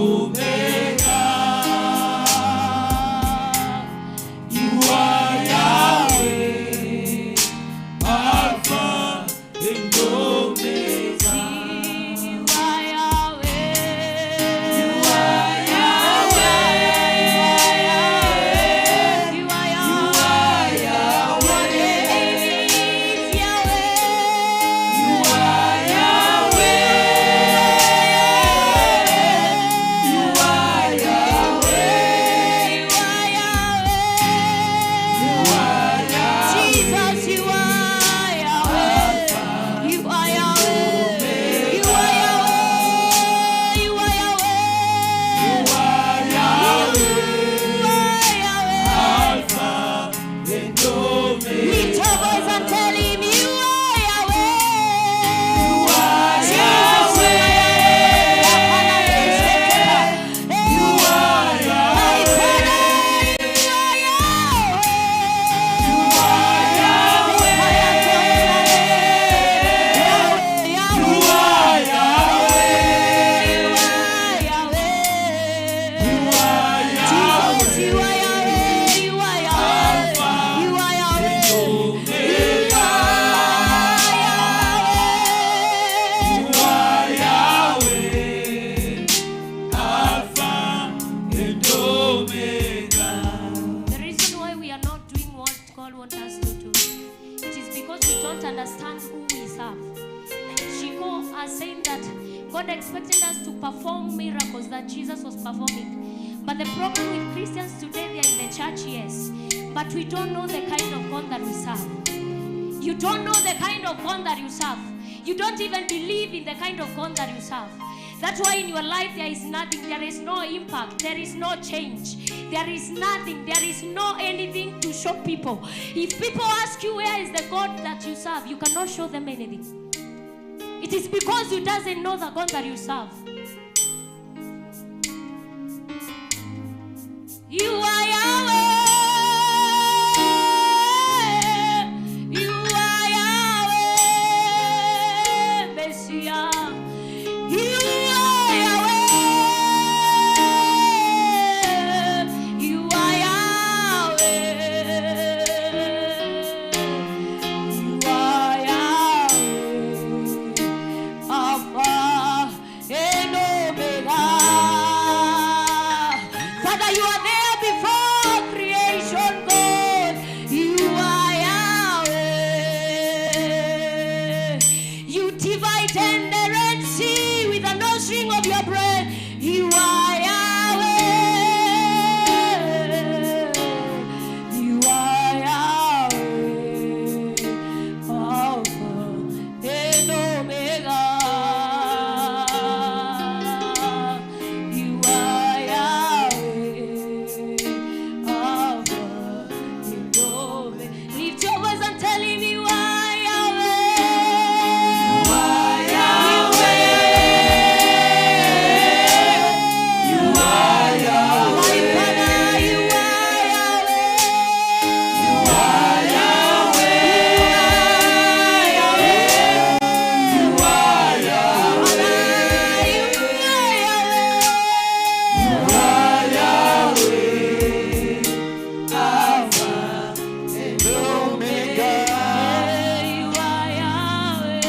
Omega. You are Yahweh, Alpha and Omega. You are Yahweh. You are Yahweh. You are You are Yahweh. Yahweh. Your name is Yahweh. You are Yahweh. You are Yahweh. You are Yahweh. You are Yahweh. Jesus, you are Yahweh. You are Yahweh. You are Yahweh. You are Yahweh. You are Yahweh. You are Yahweh. Alpha and Omega. Lift your voice and tell him you are Yahweh. You are Jesus, you are Yahweh. Yahweh. You are My Yahweh. Father, you are Yahweh. You are Yahweh. You are Yahweh. You You are are Jesus, Yahweh. you are Yahweh, you are Yahweh, you are Yahweh, you are Yahweh. You are Yahweh, Alpha and Omega. The reason why we are not doing what God wants us to do, it is because we don't understand who we serve. Shiko are saying that God expected us to perform miracles that Jesus was performing. But the problem with Christians today, they are in the church, yes. But we don't know the kind of God that we serve. You don't know the kind of God that you serve. You don't even believe in the kind of God that you serve. That's why in your life there is nothing, there is no impact, there is no change, there is nothing, there is no anything to show people. If people ask you where is the God that you serve, you cannot show them anything. It is because you doesn't know the God that you serve. You are Yahweh. You are Yahweh, Messiah. You are Yahweh. You are Yahweh. You are Yahweh. Alpha and Omega. Father, you are there before creation, God. You are Yahweh. You divided the Red Sea with the nostril of your breath. You are Yahweh. You are Yahweh. Alpha and Omega. You are Yahweh. Alpha and Omega. Lift your voice and tell him you are Yahweh. You are Yahweh. You are Yahweh. My Father, you are Yahweh. You are Yahweh. You are Yahweh. Father, you are Yahweh. You are Yahweh. Alpha and Omega. You are Yahweh.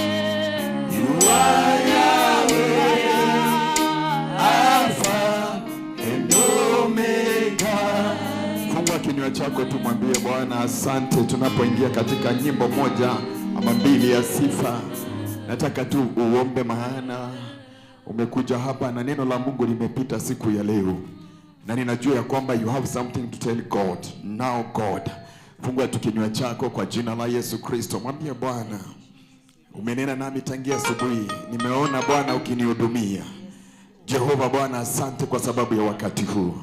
You are Yahweh. Alpha and Omega. Fungua kinywa chako tumwambie Bwana asante. Tunapoingia katika nyimbo moja ama mbili ya sifa, nataka tu uombe, maana umekuja hapa na neno la Mungu limepita siku ya leo, na ninajua ya kwamba you have something to tell God now. God, fungua tu kinywa chako kwa jina la Yesu Kristo, mwambie Bwana, umenena nami tangia asubuhi, nimeona Bwana ukinihudumia. Jehova Bwana, asante kwa sababu ya wakati huu.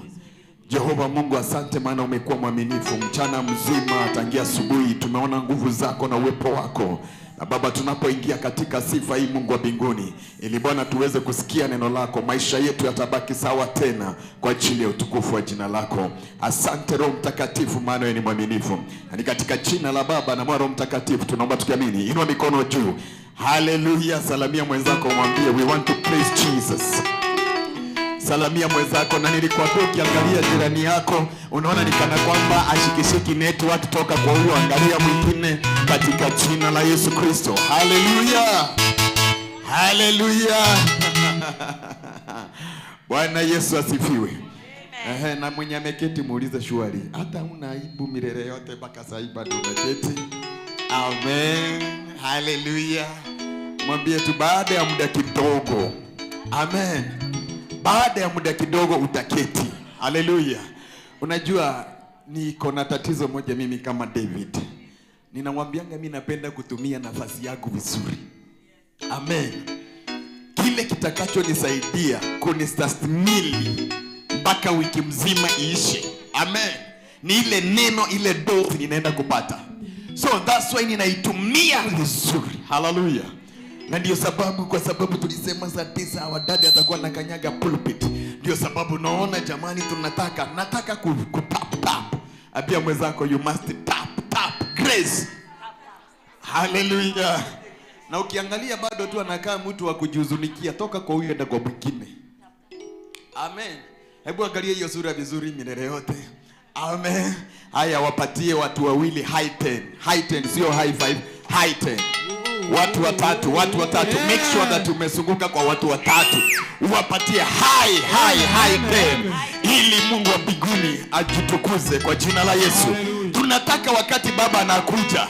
Jehova Mungu, asante maana umekuwa mwaminifu mchana mzima, tangia asubuhi tumeona nguvu zako na uwepo wako. Na Baba, tunapoingia katika sifa hii, Mungu wa mbinguni, ili Bwana tuweze kusikia neno lako, maisha yetu yatabaki sawa tena kwa ajili ya utukufu wa jina lako. Asante Roho Mtakatifu, maana wewe ni mwaminifu. Na ni katika jina la Baba na Mwana Roho Mtakatifu tunaomba tukiamini. Inua mikono juu. Haleluya! Salamia mwenzako, mwambie we want to praise Jesus. Salamia mwenzako, na nilikuambia ukiangalia jirani yako unaona ni kana kwamba ashikishiki network, toka kwa huyo, angalia mwingine katika jina la Yesu Kristo. Haleluya, haleluya. Bwana Yesu asifiwe. Ehe, na mwenye ameketi muulize shwari, hata una aibu milele yote mpaka sasa bado umeketi. Amen, haleluya. Mwambie tu baada ya muda kidogo. Amen, baada ya muda kidogo utaketi. Haleluya. Unajua niko na tatizo moja mimi kama David, ninamwambianga mi napenda kutumia nafasi yangu vizuri. Amen. Kile kitakachonisaidia kunistahimili mpaka wiki mzima iishe, amen, ni ile neno, ile dose ninaenda kupata. So that's why ninaitumia vizuri. Haleluya. Na ndio sababu, kwa sababu tulisema saa 9 wadada atakuwa nakanyaga pulpit. Ndio sababu naona jamani, tunataka nataka ku tap tap. Ambia mwenzako you must tap tap grace. Haleluya. Na ukiangalia bado tu anakaa mtu wa kujihuzunikia, toka kwa huyu enda kwa mwingine. Amen. Hebu angalia hiyo sura vizuri milele yote. Amen. Haya, wapatie watu wawili high 10. High 10 sio high 5, high 10. Watu watatu, watu watatu. Make sure that umezunguka kwa watu watatu. Uwapatie high high high 10 ili Mungu wa mbinguni ajitukuze kwa jina la Yesu. Tunataka wakati baba anakuja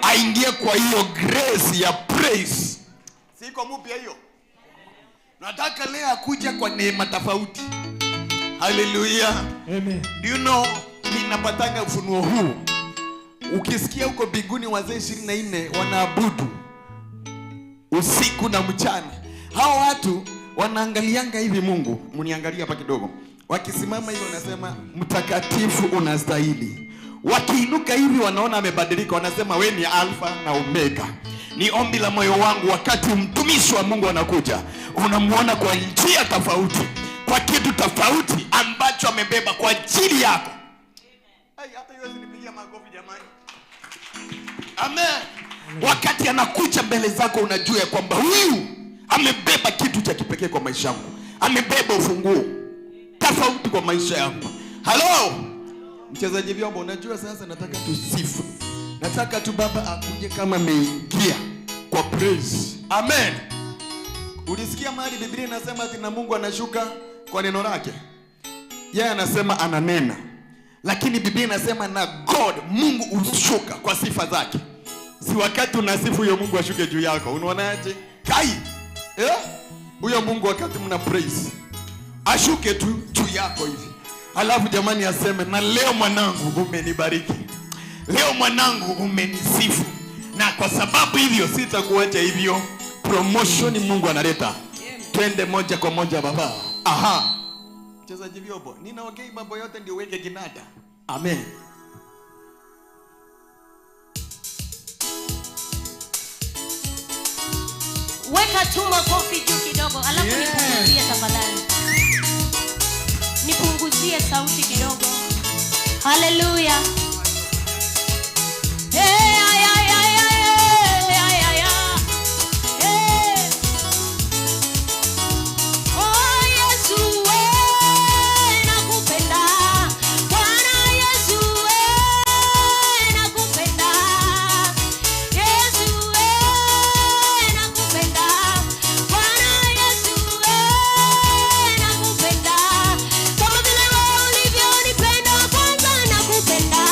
aingie kwa hiyo grace ya praise. Siko mpya hiyo. Nataka leo akuja kwa neema tofauti. Haleluya. Amen. Do you know, ninapatanga ufunuo huu. Ukisikia huko mbinguni wazee 24 wanaabudu usiku na mchana. Hao watu wanaangalianga hivi Mungu, mniangalia hapa kidogo. Wakisimama hivi wanasema mtakatifu unastahili. Wakiinuka hivi wanaona amebadilika, wanasema we ni Alfa na Omega. Ni ombi la moyo wangu, wakati mtumishi wa Mungu anakuja, unamuona kwa njia tofauti, kwa kitu tofauti ambacho amebeba kwa ajili yako. Hey, hata hiyo nipigia makofi jamani. Amen. Wakati anakuja mbele zako unajua ya kwamba huyu amebeba kitu cha kipekee kwa maisha yangu, amebeba ufunguo tofauti kwa maisha yangu. Halo mchezaji vyombo, unajua sasa nataka tusifu, nataka tu baba akuje kama ameingia kwa praise. Amen. Ulisikia mahali Biblia inasema ati na Mungu anashuka kwa neno lake? Yeye anasema ananena, lakini Biblia inasema na God, Mungu hushuka kwa sifa zake. Si wakati unasifu huyo Mungu ashuke juu yako, unaonaje? Kai huyo Mungu wakati mna praise ashuke tu juu yako hivi, alafu jamani aseme na leo mwanangu umenibariki, leo mwanangu umenisifu, na kwa sababu hivyo sitakuacha hivyo. Promotion Mungu analeta. Twende moja kwa moja baba. Aha, mchezaji vyombo, ninaongea mambo yote ndio uweke kinada. Amen. Weka tu makofi juu kidogo, alafu nipunguzie tafadhali. Nipunguzie sauti kidogo. Haleluya. Hey, ay, ay, ay, ay, ay, ay, ay. Hey. Oh, Yesu, we, nakupenda. Bwana Yesu, we, nakupenda. Yesu, we, nakupenda. Bwana Yesu, we, nakupenda. Kama vile wewe ulivyonipenda kwanza, nakupenda.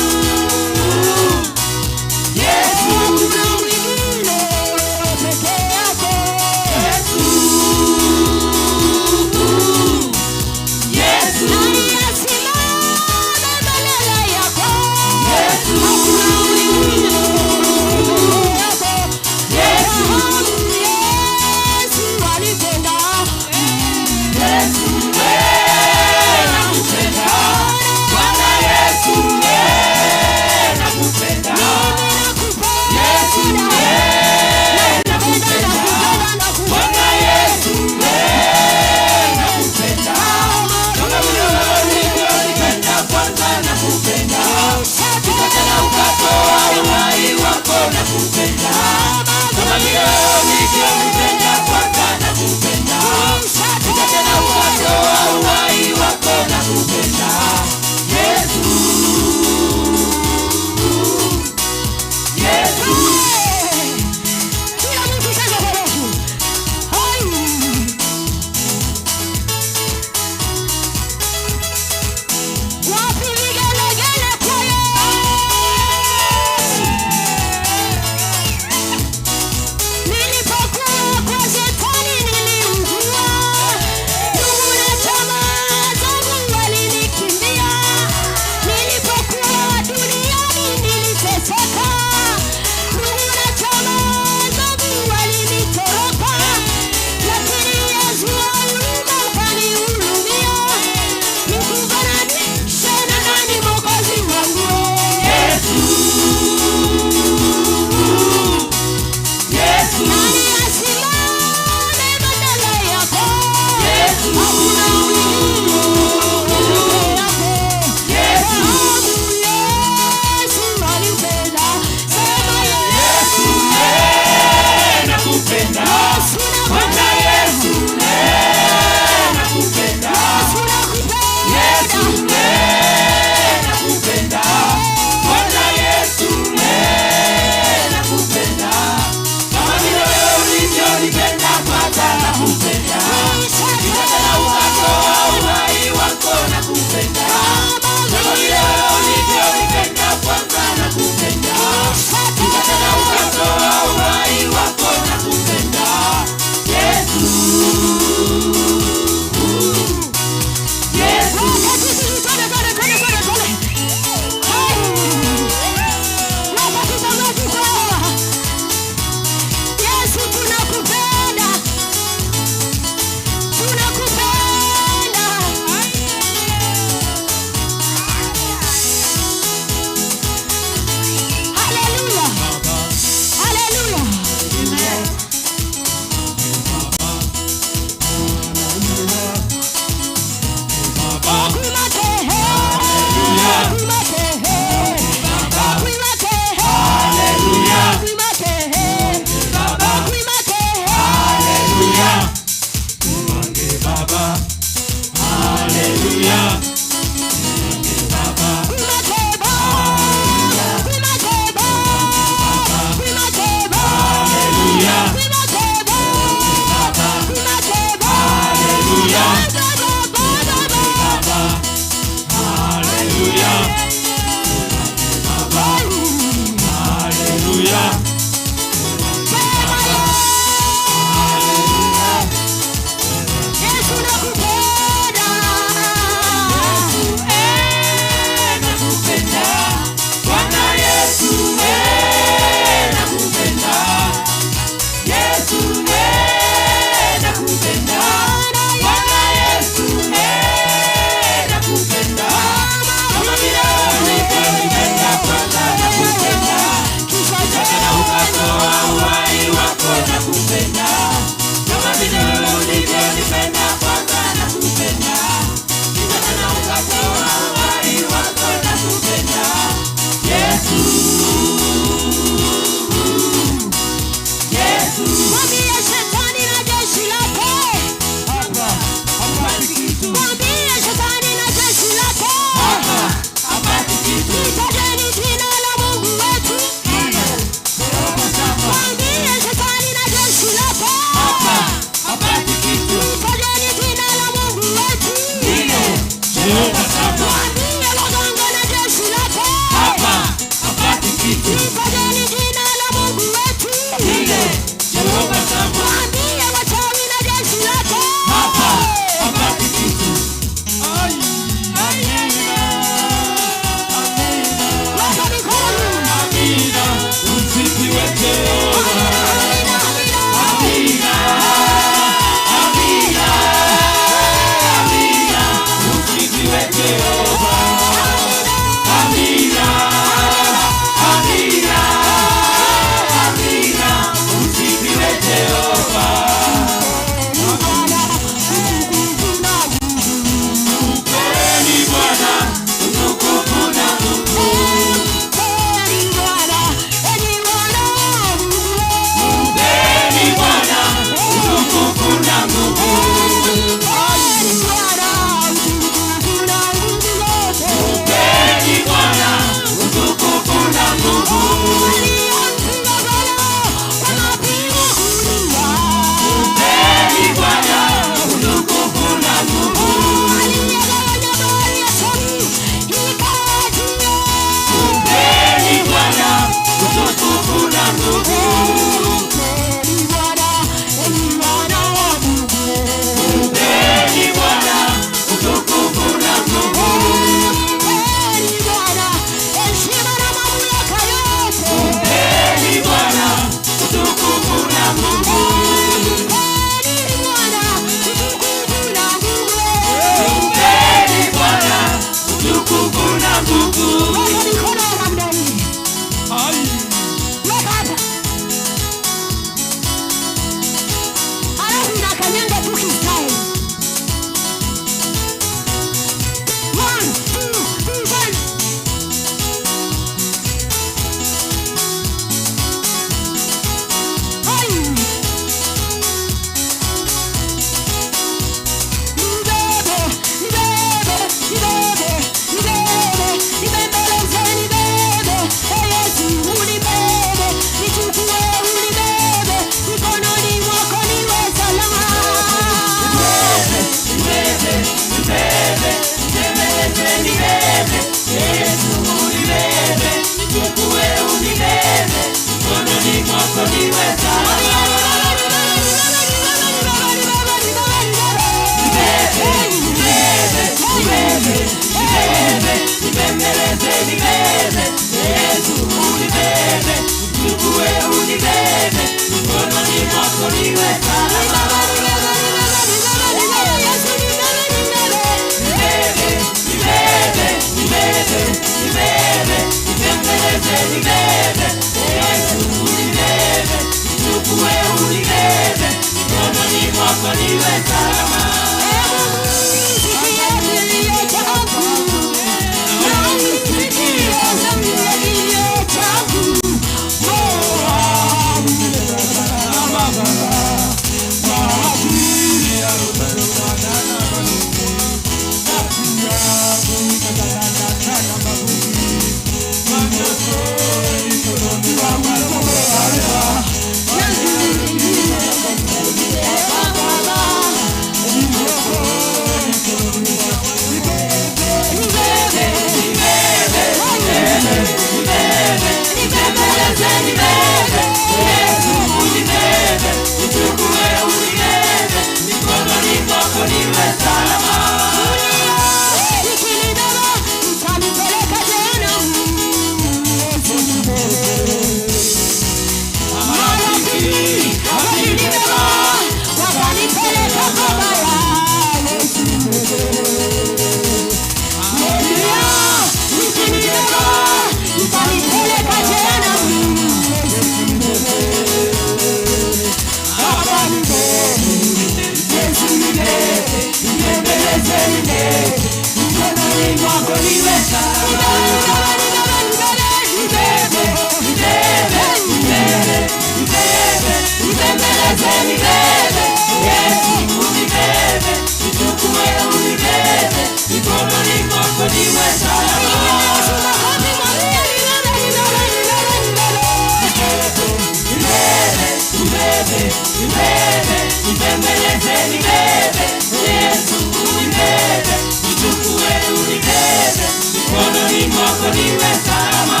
Nibembeleze, nibebe, Yesu unibebe, nichukue unibebe, mikononi mwako niwe salama.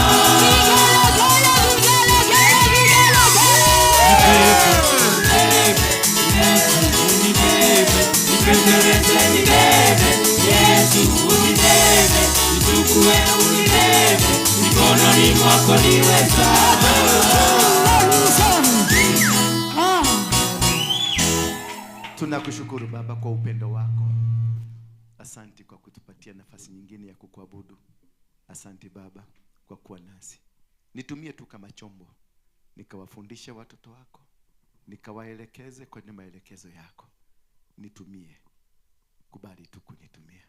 Vigelegele, vigelegele, vigelegele. Nibebe, Yesu unibebe, nibembeleze, nibebe, Yesu unibebe, nichukue unibebe, mikononi mwako niwe salama. Tunakushukuru Baba kwa upendo wako. Asante kwa kutupatia nafasi nyingine ya kukuabudu. Asante Baba kwa kuwa nasi. Nitumie tu kama chombo, nikawafundishe watoto wako, nikawaelekeze kwenye maelekezo yako. Nitumie, kubali tu kunitumia.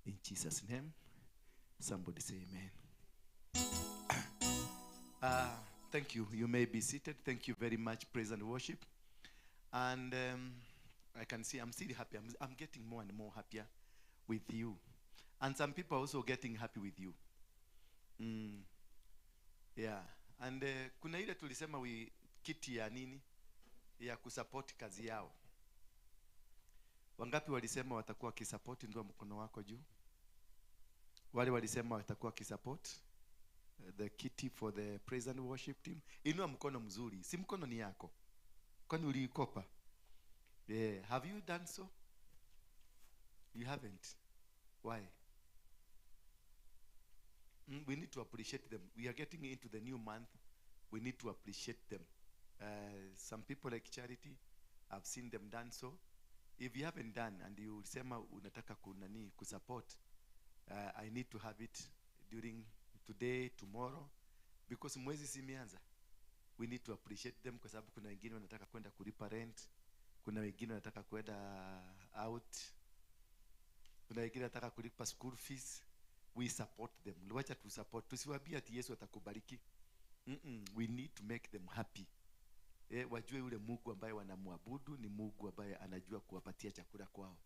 In Jesus name, somebody say amen. Thank you. You may be seated. Thank you very much, praise and worship. And I can see I'm still happy. I'm getting more and more happier with you. And some people are also getting happy with you. Yeah. And kuna ile tulisema we kiti ya nini? Ya kusupport kazi yao. Wangapi walisema watakuwa wakisupport? Ndio mkono wako juu. Wale walisema watakuwa wakisupport the kitty for the praise and worship team. Inua mkono mzuri. Si mkono ni yako. Kwani uliikopa? Yeah. Have you done so? You haven't. Why? We need to appreciate them. We are getting into the new month. We need to appreciate them. Some people like Charity, I've seen them done so. If you haven't done and you sema unataka kunani kusupport, I need to have it during today, tomorrow, because mwezi si imeanza. We need to appreciate them kwa sababu kuna wengine wanataka kwenda kulipa rent, kuna wengine wanataka kwenda out, kuna wengine wanataka kulipa school fees. We support them. Wacha tu support. Tusiwaambie ati Yesu atakubariki. We need to make them happy. Wajue yule Mungu ambaye wanamwabudu ni Mungu ambaye anajua kuwapatia chakula kwao.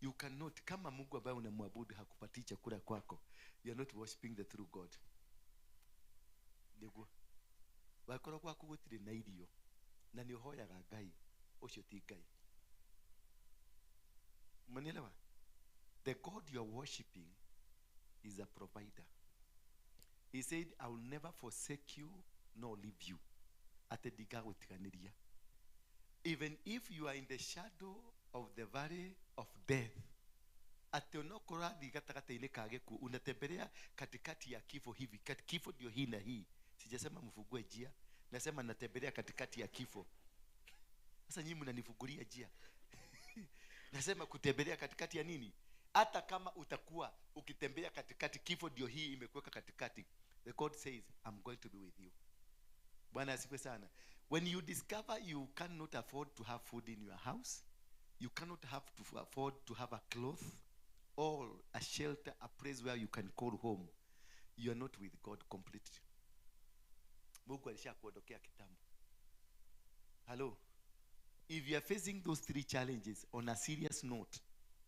You cannot, kama Mungu ambaye unamwabudu hakupatii chakula kwako, you are not worshiping the true God. Niguo. Wakorwo gwaku gũtirĩ na irio na nĩ ũhoyaga Ngai, ũcio ti Ngai. Umenielewa? The God you are worshiping is a provider. He said, I will never forsake you nor leave you. Ate ndigagũtiganĩria. Even if you are in the shadow of the valley of death, ati onokorwo ũrathiĩ gatagatĩ-inĩ ka gĩkuũ, unatembelea katikati ya kifo hivi, kifo ndio hii na hii. Sijasema mfungue njia, nasema natembelea katikati ya kifo. Sasa nyinyi mnanifungulia njia. Nasema kutembelea katikati ya nini? Hata kama utakuwa ukitembea katikati, kifo ndio hii imekuweka katikati. The God says, I'm going to be with you. Bwana asifiwe sana. When you discover you cannot afford to have food in your house, you cannot have to afford to have a cloth or a shelter, a place where you can call home, you are not with God completely. Mungu alishakuondokea kitambo. Hello. If you are facing those three challenges on a serious note,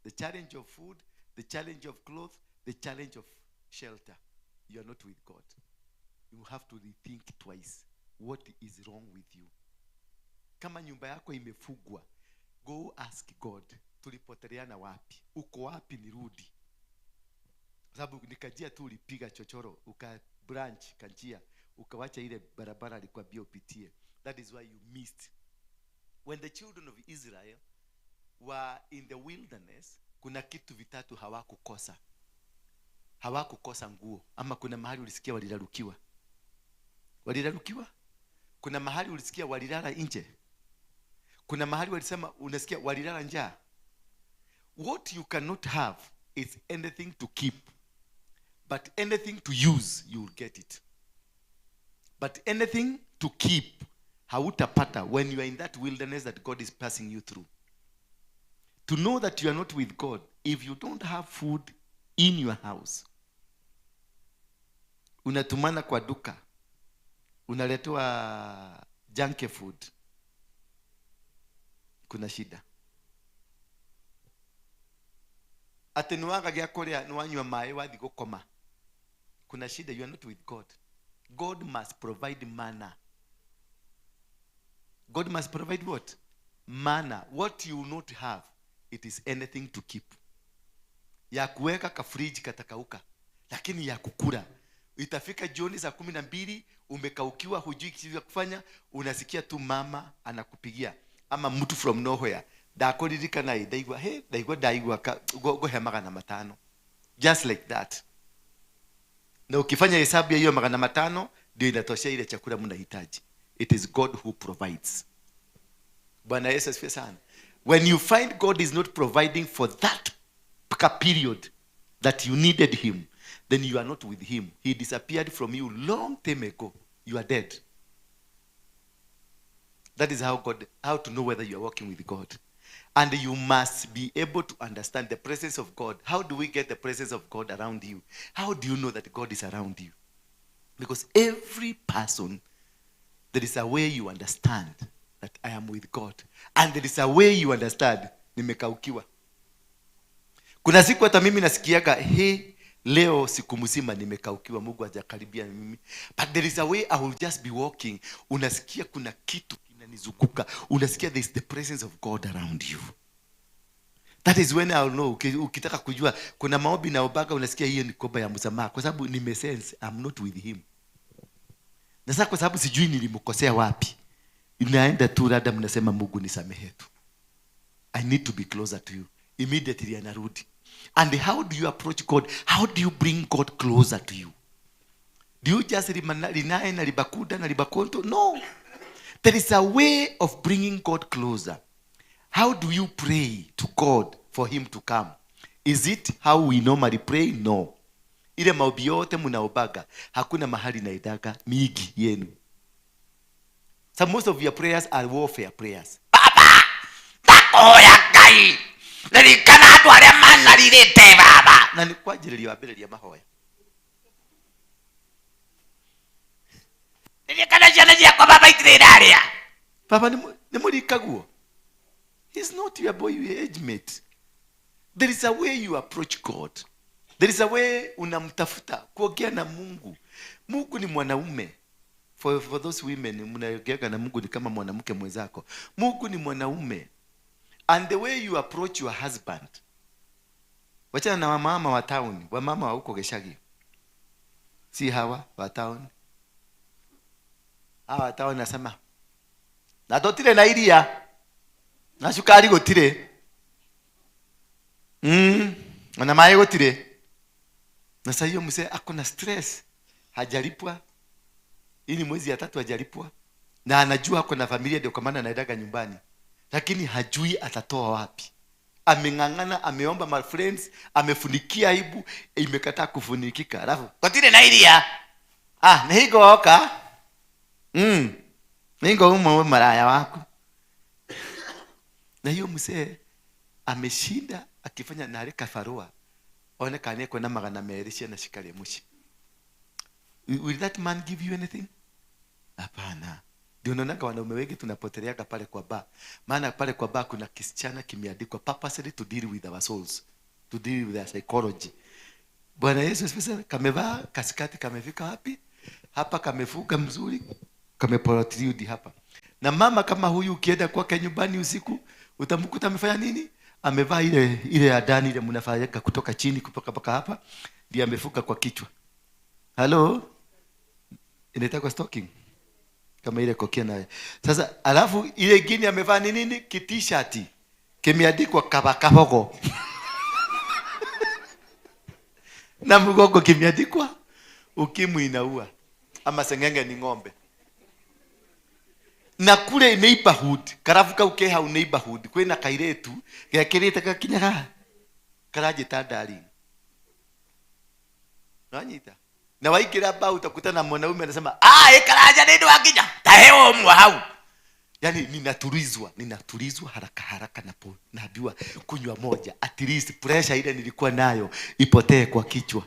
the challenge of food, the challenge of clothes, the challenge of shelter, you are not with God. You have to rethink twice. What is wrong with you? Kama nyumba yako imefugwa, go ask God, tulipoteleana wapi? Uko wapi nirudi? Kwa sababu nikajia tu ulipiga chochoro, uka branch kanjia, ukawacha ile barabara alikwambia upitie. That is why you missed. When the children of Israel were in the wilderness, kuna kitu vitatu hawakukosa. Hawakukosa nguo. Ama kuna mahali ulisikia walirarukiwa? Walirarukiwa? Kuna mahali ulisikia walilala nje? Kuna mahali walisema unasikia walilala njaa? What you cannot have is anything to keep. But anything to use, you will get it. But anything to keep, hautapata when you are in that wilderness that God is passing you through. To know that you are not with God, if you don't have food in your house, unatumana kwa duka, unaletewa junk food, kuna shida. Ati niwaga gĩa kũrĩa, niwanyua maĩ wathi gũkoma, kuna shida. You are not with God. God must provide manna. God must provide what? Maana what you will not have, it is anything to keep. Ya kuweka ka fridge katakauka, lakini ya kukula itafika jioni saa 12, umekaukiwa, hujui kitu ya kufanya, unasikia tu mama anakupigia ama mtu from nowhere, ndakuririkana ndaigua he ndaigua ndaigua ngohe 500, just like that. Na ukifanya hesabu ya hiyo 500 ndio inatoshea ile chakula mnahitaji. It is God who provides. Bwana Yesu asifiwe sana. When you find God is not providing for that period that you needed him, then you are not with him. He disappeared from you long time ago. You are dead. That is how to know whether you are walking with God. And you must be able to understand the presence of God. How do we get the presence of God around you? How do you know that God is around you? Because every person, there is a way you understand that I am with God. And there is a way you understand, nimekaukiwa. Kuna siku hata mimi nasikiaga, hey, leo siku mzima nimekaukiwa, Mungu hajakaribia mimi. But there is a way I will just be walking. Unasikia kuna kitu kinanizunguka. Unasikia there is the presence of God around you. That is when I will know. Ukitaka kujua, kuna maombi na obaga, unasikia hiyo ni koba ya msamaha. Kwa sababu nimesense I'm not with him. Na sasa kwa sababu sijui nilimkosea wapi, inaenda tu rada, mnasema Mungu nisamehe tu. I need to be closer to you. Immediately anarudi. And how do you approach God? How do you bring God closer to you? Do you just rinae na libakuda na libakonto? No. There is a way of bringing God closer. How do you pray to God for him to come? Is it how we normally pray? No. Ile maombi yote mnaobaga, hakuna mahali naidaga migi yenu. So most of your prayers are warfare prayers. Baba, takoya Ngai. Ririkana andũ arĩa manyarirĩte baba. Na nĩ kwanjĩrĩria wambĩrĩria mahoya. Ririkana ciana ciakwa baba itirĩ irarĩa. Baba nĩ mũrikaguo. He's not your boy, your age mate. There is a way you approach God. There is a way unamtafuta kuongea na Mungu. Mungu ni mwanaume. For those women mnaongea na Mungu ni kama mwanamke mwenzako. Mungu ni mwanaume. And the way you approach your husband. Wachana na wamama wa town, wamama wa huko Geshagi. Si hawa wa town. Hawa wa town nasema, na totire na iria. Na sukari gotire. Na maji gotire. Na sasa hiyo mzee ako na stress. Hajalipwa. Hii ni mwezi ya 3 hajalipwa. Na anajua ako na familia ndio kwa maana anaendaga nyumbani. Lakini hajui atatoa wapi. Ameng'ang'ana, ameomba my friends, amefunikia aibu, imekataa kufunikika. Alafu kotire na iria. Ah, nigo oka. Nigo umo maraya wako. Na hiyo mzee ameshinda akifanya na alika farua. Onekane kwa na 200 ciana cikaria muci. Will that man give you anything? Hapana. Ndio unaona wanaume wengi tunapoteleaga pale kwa bar. Maana pale kwa bar kuna kisichana kimeandikwa purposely to deal with our souls, to deal with our psychology. Bwana Yesu asifiwe. Kamevaa kasikati kamefika wapi? Hapa kamefuka mzuri, kameporotiriudi hapa. Na mama kama huyu ukienda kwake nyumbani usiku, utamkuta amefanya nini? Amevaa ile adani ile mnafanyaka kutoka chini kutoka mpaka hapa, ndiye amefuka kwa kichwa. Hello? Inaitwa stocking. Kama ile kokia naye. Sasa alafu ile gini amevaa ni nini? Ki-t-shirt kimeandikwa kabakabogo. Na mgongo kimeandikwa ukimwi inaua ama sengenge ni ng'ombe. Na kule neighborhood, karafu kau ke hau neighborhood, kwina kairetu gekirite gakinya haha karajita darling. Nanyita. Na waikira ba utakuta na mwanaume anasema, "Ah, ikaraja ndio wakinya. Tahewo mwa hau." Yaani ninatulizwa haraka haraka napo naambiwa kunywa moja, at least pressure ile nilikuwa nayo ipotee kwa kichwa.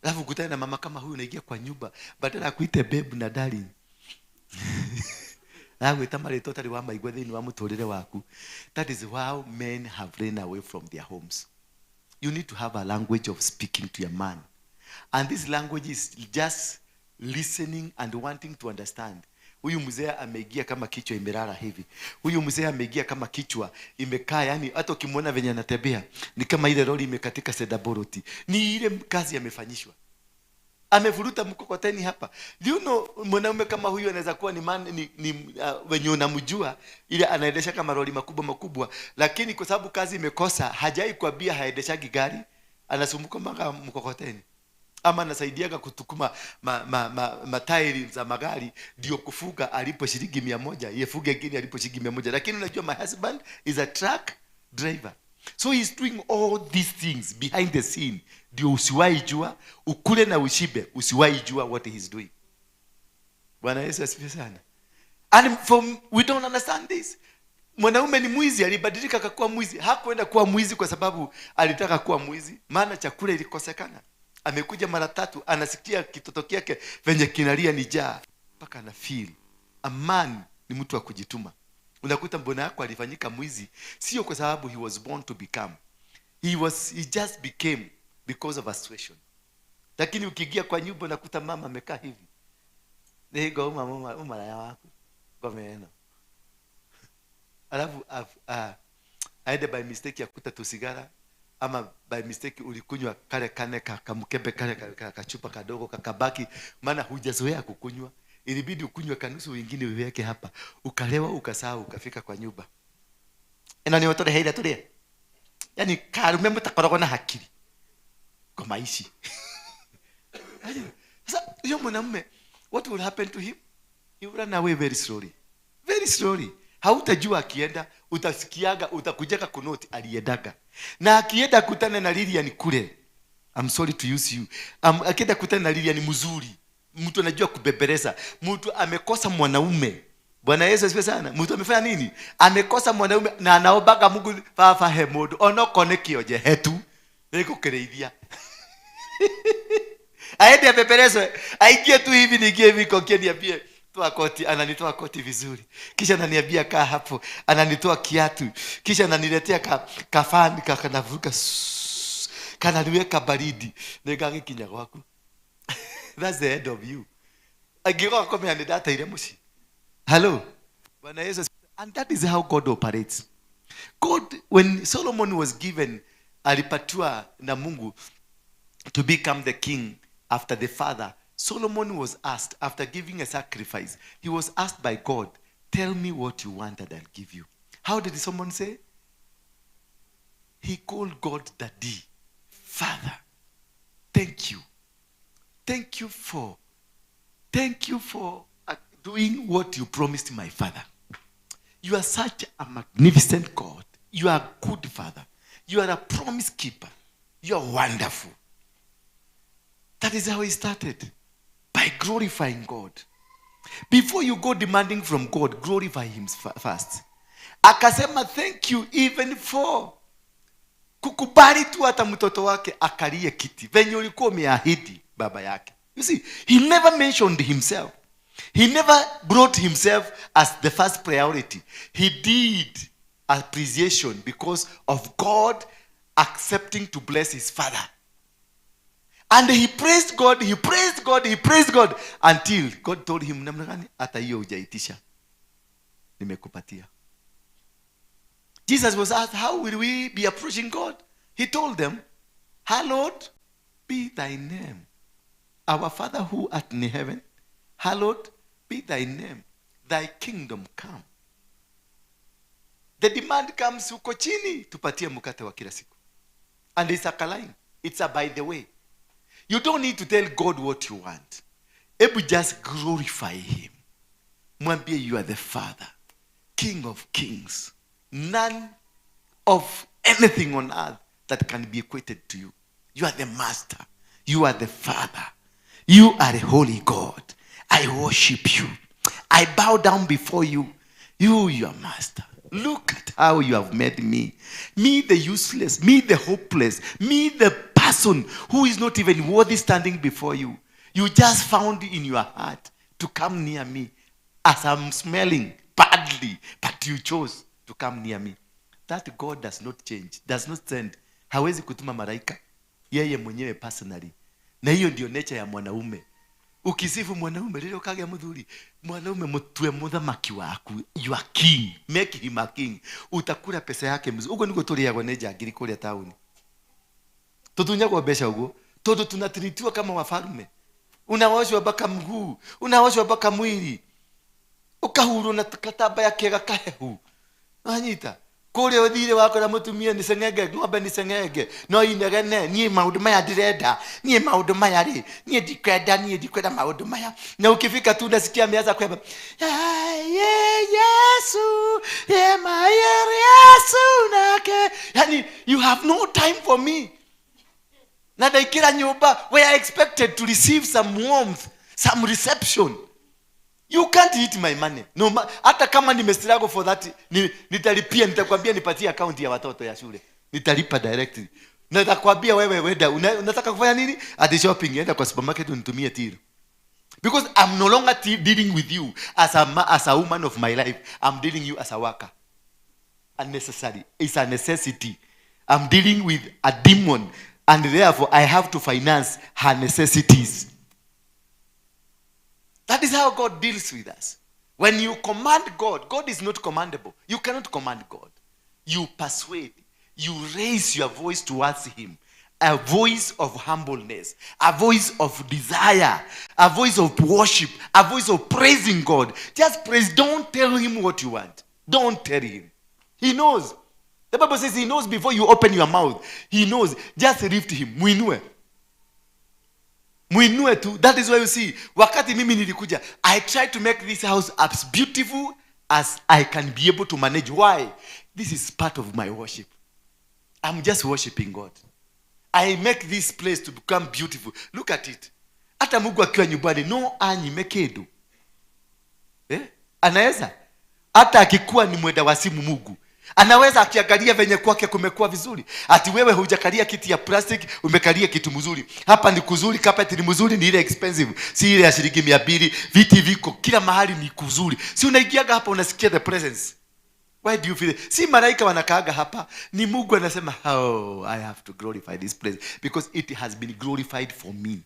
Alafu ukutane na mama kama huyu, unaingia kwa nyumba badala ya kuite babe na darling. Agwita marĩtwa ũtarĩ wa maigua thĩinĩ wa mũtũrĩre waku. That is how men have run away from their homes. You need to have a language of speaking to your man. And this language is just listening and wanting to understand. Huyu mzee ameingia kama kichwa imelala hivi. Huyu mzee ameingia kama kichwa imekaa, yani hata ukimwona venye anatembea ni kama ile lori imekatika sedaboroti. Ni ile kazi amefanyishwa. Amevuruta mkokoteni hapa. Do you know mwanaume kama huyu anaweza kuwa ni man, ni wenye unamjua ile anaendesha kama lori makubwa makubwa, lakini kwa sababu kazi imekosa, hajai kuambia haendeshagi gari, anasumbuka mpaka mkokoteni ama anasaidiaga kutukuma matairi za magari ndio kufuga alipo shilingi 100, yefuge ingine alipo shilingi 100. Lakini unajua my husband is a truck driver, so he's doing all these things behind the scene ndio usiwahi jua, ukule na ushibe, usiwahi jua what he's doing. Bwana Yesu asifiwe sana. And from we don't understand this. Mwanaume ni mwizi, alibadilika akakuwa mwizi. Hakuenda kuwa mwizi kwa sababu alitaka kuwa mwizi, maana chakula ilikosekana. Amekuja mara tatu, anasikia kitoto kyake venye kinalia ni njaa, mpaka ana feel. A man ni mtu wa kujituma. Unakuta mbona yako alifanyika mwizi, sio kwa sababu he was born to become. He just became because of a situation. Lakini ukiingia kwa nyumba unakuta mama amekaa hivi. Nigo uma umalaya wako. Ngomeno. Alafu aende by mistake akuta tusigara ama by mistake ulikunywa kale kane kamkebe kale kachupa kadogo kakabaki, maana hujazoea kukunywa, ilibidi ukunywe kanusu, wengine uweke hapa, ukalewa, ukasahau, ukafika kwa nyumba eno ni utureheire turie, yani karume mutakoragwo na hakiri kwa maishi. Sasa huyo mwanamume, what will happen to him? He will run away very slowly, very slowly. Hautajua akienda, utasikiaga, utakujaga kunote aliendaga. Na akienda kutana na Lilian kule, I'm sorry to use you. Akienda kutana na Lilian mzuri, mtu anajua kubebeleza, mtu amekosa mwanaume. Bwana Yesu asifiwe sana. Mtu amefanya nini? Amekosa mwanaume na anaombaga Mungu, baba he mundu onokone kionje hetu nikukireithia. Aende apepelezwe, aingie tu hivi, niingie hivi kokie, niambie toa koti, ananitoa koti vizuri, kisha ananiambia kaa hapo, ananitoa kiatu, kisha ananiletea kafani kanavuka, kananiweka baridi, nĩngagĩkinya gwaku. That's the end of you. Angĩgoka kũmenya nĩ ndateire mũciĩ. Hello. Bwana Yesu asifiwe. And that is how God operates. God, when Solomon was given, alipatiwa na Mungu to become the king after the father, Solomon was asked, after giving a sacrifice, he was asked by God, "Tell me what you want and I'll give you." How did Solomon say? He called God Daddy, Father. Thank you. Thank you for doing what you promised my father. You are such a magnificent God. You are a good father. You are a promise keeper. You are wonderful. That is how he started. By glorifying God. Before you go demanding from God, glorify him first. Akasema thank you even for kukubali tu hata mtoto wake akalie kiti venye ulikuwa umeahidi baba yake. You see, he never mentioned himself. He never brought himself as the first priority. He did appreciation because of God accepting to bless his father. And he praised God, he praised God, he praised God until God told him, "Namna gani hata hiyo hujaitisha, nimekupatia." Jesus was asked, "How will we be approaching God?" He told them, "Hallowed be thy name. Our Father who art in heaven, hallowed be thy name. Thy kingdom come." The demand comes huko chini, tupatie mkate wa kila siku. And it's a line. It's a by the way. You don't need to tell God what you want. Ebu just glorify him. Mwambie you are the Father, King of kings. None of anything on earth that can be equated to you. You are the Master. You are the Father. You are a holy God. I worship you. I bow down before you. You, your Master. Look at how you have made me. Me, the useless. Me, the hopeless. Me, the person who is not even worthy standing before you. You just found in your heart to come near me as I'm smelling badly, but you chose to come near me. That God does not change, does not send. Hawezi kutuma malaika, yeye mwenyewe personally. Na hiyo ndio nature ya mwanaume. Ukisifu mwanaume rĩrĩa ũkagĩa mũthuri, mwanaume mũtue mũthamaki waku, you are king, make him a king, utakula pesa yake mzuri. Ũguo nĩguo tũrĩagwo nĩ njangiri kũrĩa taũni, tũtunyagwo mbeca ũguo tondũ tunatritiwa kama wafalme. Unaoshwa mpaka mguu, unaoshwa mpaka mwili, ukahurwo na katambaya kega kahehu, wanyita kũrĩa ũthire wakora mũtumia nĩ ceng'enge, ng'ombe nĩ ceng'enge, no inegene, niĩ maũndũ maya ndĩrenda, niĩ maũndũ maya rĩ, niĩ ndikwenda, niĩ ndikwenda maũndũ maya. Na ukifika tu unasikia ameanza kweba, "Ye Yesu, ye ma ye Yesu nake." Yani you have no time for me. Na ndaingĩra nyũmba where I expected to receive some warmth, some reception. You can't eat my money. No, hata kama nimestruggle for that, nitalipia, nitakwambia nipatie account ya watoto ya shule. Nitalipa directly. Na nitakwambia wewe wenda, unataka kufanya nini? Ati shopping, enda kwa supermarket unitumie till. Because I'm no longer dealing with you as a woman of my life. I'm dealing you as a worker. Unnecessary. It's a necessity. I'm dealing with a demon, and therefore I have to finance her necessities. That is how God deals with us. When you command God, God is not commandable. You cannot command God. You persuade. You raise your voice towards him. A voice of humbleness, a voice of desire, a voice of worship, a voice of praising God. Just praise. Don't tell him what you want. Don't tell him. He knows. The Bible says he knows before you open your mouth. He knows. Just lift him. Muinue. Muinue tu. That is why you see, wakati mimi nilikuja, I try to make this house as beautiful as I can be able to manage. Why? This is part of my worship. I'm just worshiping God. I make this place to become beautiful. Look at it. Hata Mungu akiwa nyumbani, no anyime kindu. Eh? Anaweza. Hata akikuwa ni mwenda wazimu Mungu. Anaweza akiangalia venye kwake kumekuwa vizuri. Ati wewe hujakalia kiti ya plastic, umekalia kitu mzuri. Hapa ni kuzuri, carpet ni mzuri, ni ile expensive, si ile ya shilingi 200. Viti viko kila mahali ni kuzuri. Si unaingiaga hapa unasikia the presence. Why do you feel it? Si malaika wanakaaga hapa, ni Mungu anasema, oh, I have to glorify this place because it has been glorified for me.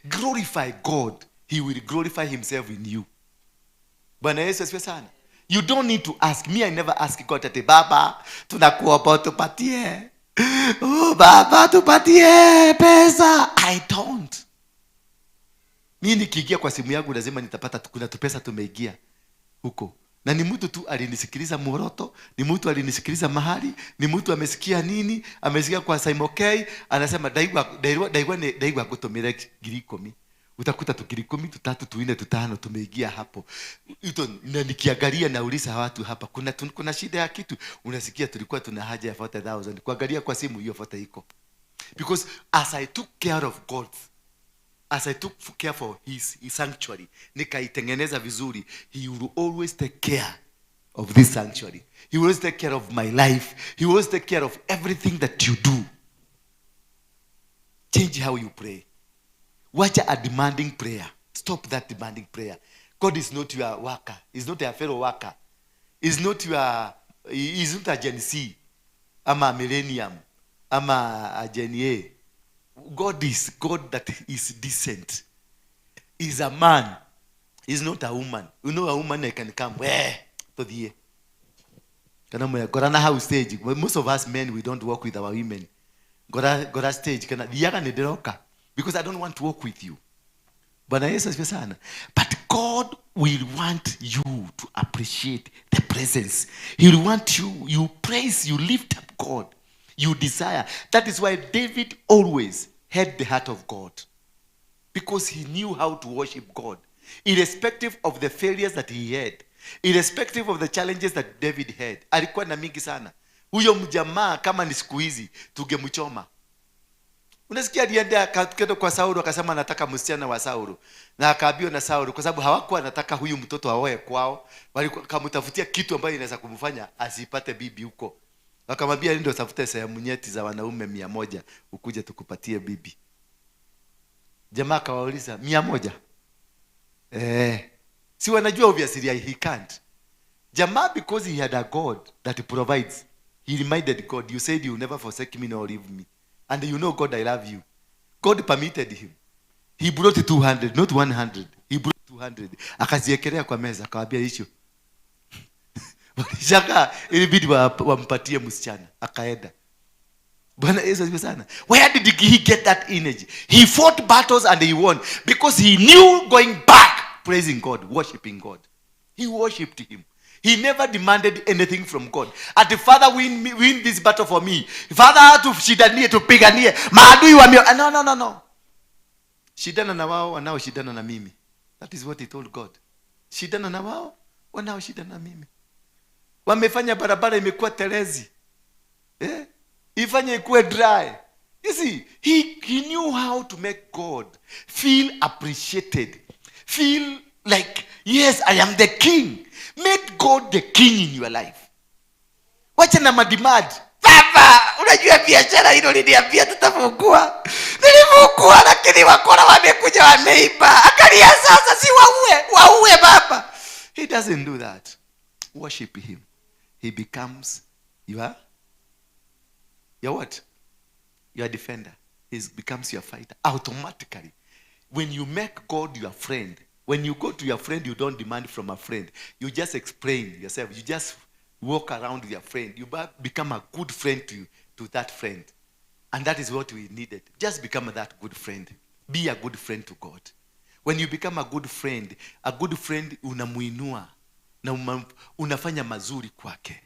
Glorify God, he will glorify himself in you. Bwana Yesu asifiwe sana. You don't need to ask. Me, I never ask God ati, Baba, tunakuomba tupatie. Oh, Baba, tupatie pesa. I don't. Mimi nikiingia kwa simu yangu lazima nitapata kuna tupesa tumeingia huko. Na ni mtu tu alinisikiliza Moroto, ni mtu alinisikiliza mahali, ni mtu amesikia nini, amesikia kwa Simon K, anasema ndaigua, ndaigua, ndaigua ni, ndaigua ngutumire 10,000. Utakuta tu 10,000, 3, 4, 5 tumeingia hapo. Ito, na nikiangalia nauliza watu hapa, kuna shida ya kitu, unasikia tulikuwa tuna haja ya 40,000. Kuangalia kwa simu hiyo 40 iko. Because as I took care of God, as I took care for his sanctuary, nikaitengeneza vizuri, he will always take care of this sanctuary. He will always take care of my life. He will always take care of everything that you do. Change how you pray. Wacha a demanding prayer. Stop that demanding prayer. God is not your worker. He's not your fellow worker. He's not your, he is not a Gen Z, ama a millennium, ama a Gen A. God is God that is decent. He's a man. He's not a woman. You know a woman that can come, where to the kana mwe gora na house stage. Most of us men, we don't work with our women. Gora, gora stage kana diaga ni ndiroka because I don't want to work with you. Bwana Yesu asifiwe sana. But God will want you to appreciate the presence. He will want you, you praise, you lift up God. You desire. That is why David always had the heart of God. Because he knew how to worship God. Irrespective of the failures that he had. Irrespective of the challenges that David had. Alikuwa na mingi sana. Huyo mjamaa kama ni siku hizi tungemchoma. Unasikia alienda akaenda kwa Saulu akasema anataka msichana wa Saulu. Na akaambiwa na Saulu kwa sababu hawakuwa anataka huyu mtoto aoe kwao. Walikuwa wakamtafutia kitu ambayo inaweza kumfanya asipate bibi huko. Wakamwambia ndio tafute sehemu nyeti za wanaume 100 ukuje tukupatie bibi. Jamaa akawauliza 100? Si wanajua obviously he can't. Jamaa because he had a God that provides. He reminded God, you said you will never forsake me nor leave me. And you know God, I love you. God permitted him. He brought 200, not 100. He brought 200. Akaziekelea kwa meza, akawaambia hicho. Walishangaa, ilibidi wampatie msichana. Akaenda. Bwana Yesu asifiwe sana. Where did he get that energy? He fought battles and he won because he knew going back, praising God, worshiping God. He worshipped him. He never demanded anything from God. At the Father, win me, win this battle for me. Father, tushindanie, tupiganie. Maadui wa mio. No, no, no, no. Shindana na wao wanaoshindana na mimi. That is what he told God. Shindana na wao wanaoshindana na mimi. Wamefanya barabara imekuwa telezi. Eh? Ifanye ikuwe dry. You see, he knew how to make God feel appreciated. Feel like, yes, I am the king. Make God the king in your life. Wacha na mademand. Baba, unajua biashara hilo liniambia tutafungua. Nilifungua lakini wakora wamekuja wameiba. Angalia sasa, si waue, waue baba. He doesn't do that. Worship him. He becomes your what? Your defender. He becomes your fighter automatically. When you make God your friend, when you go to your friend, you don't demand from a friend. You just explain yourself. You just walk around with your friend. You become a good friend to that friend. And that is what we needed. Just become that good friend. Be a good friend to God. When you become a good friend unamuinua na unafanya mazuri kwake.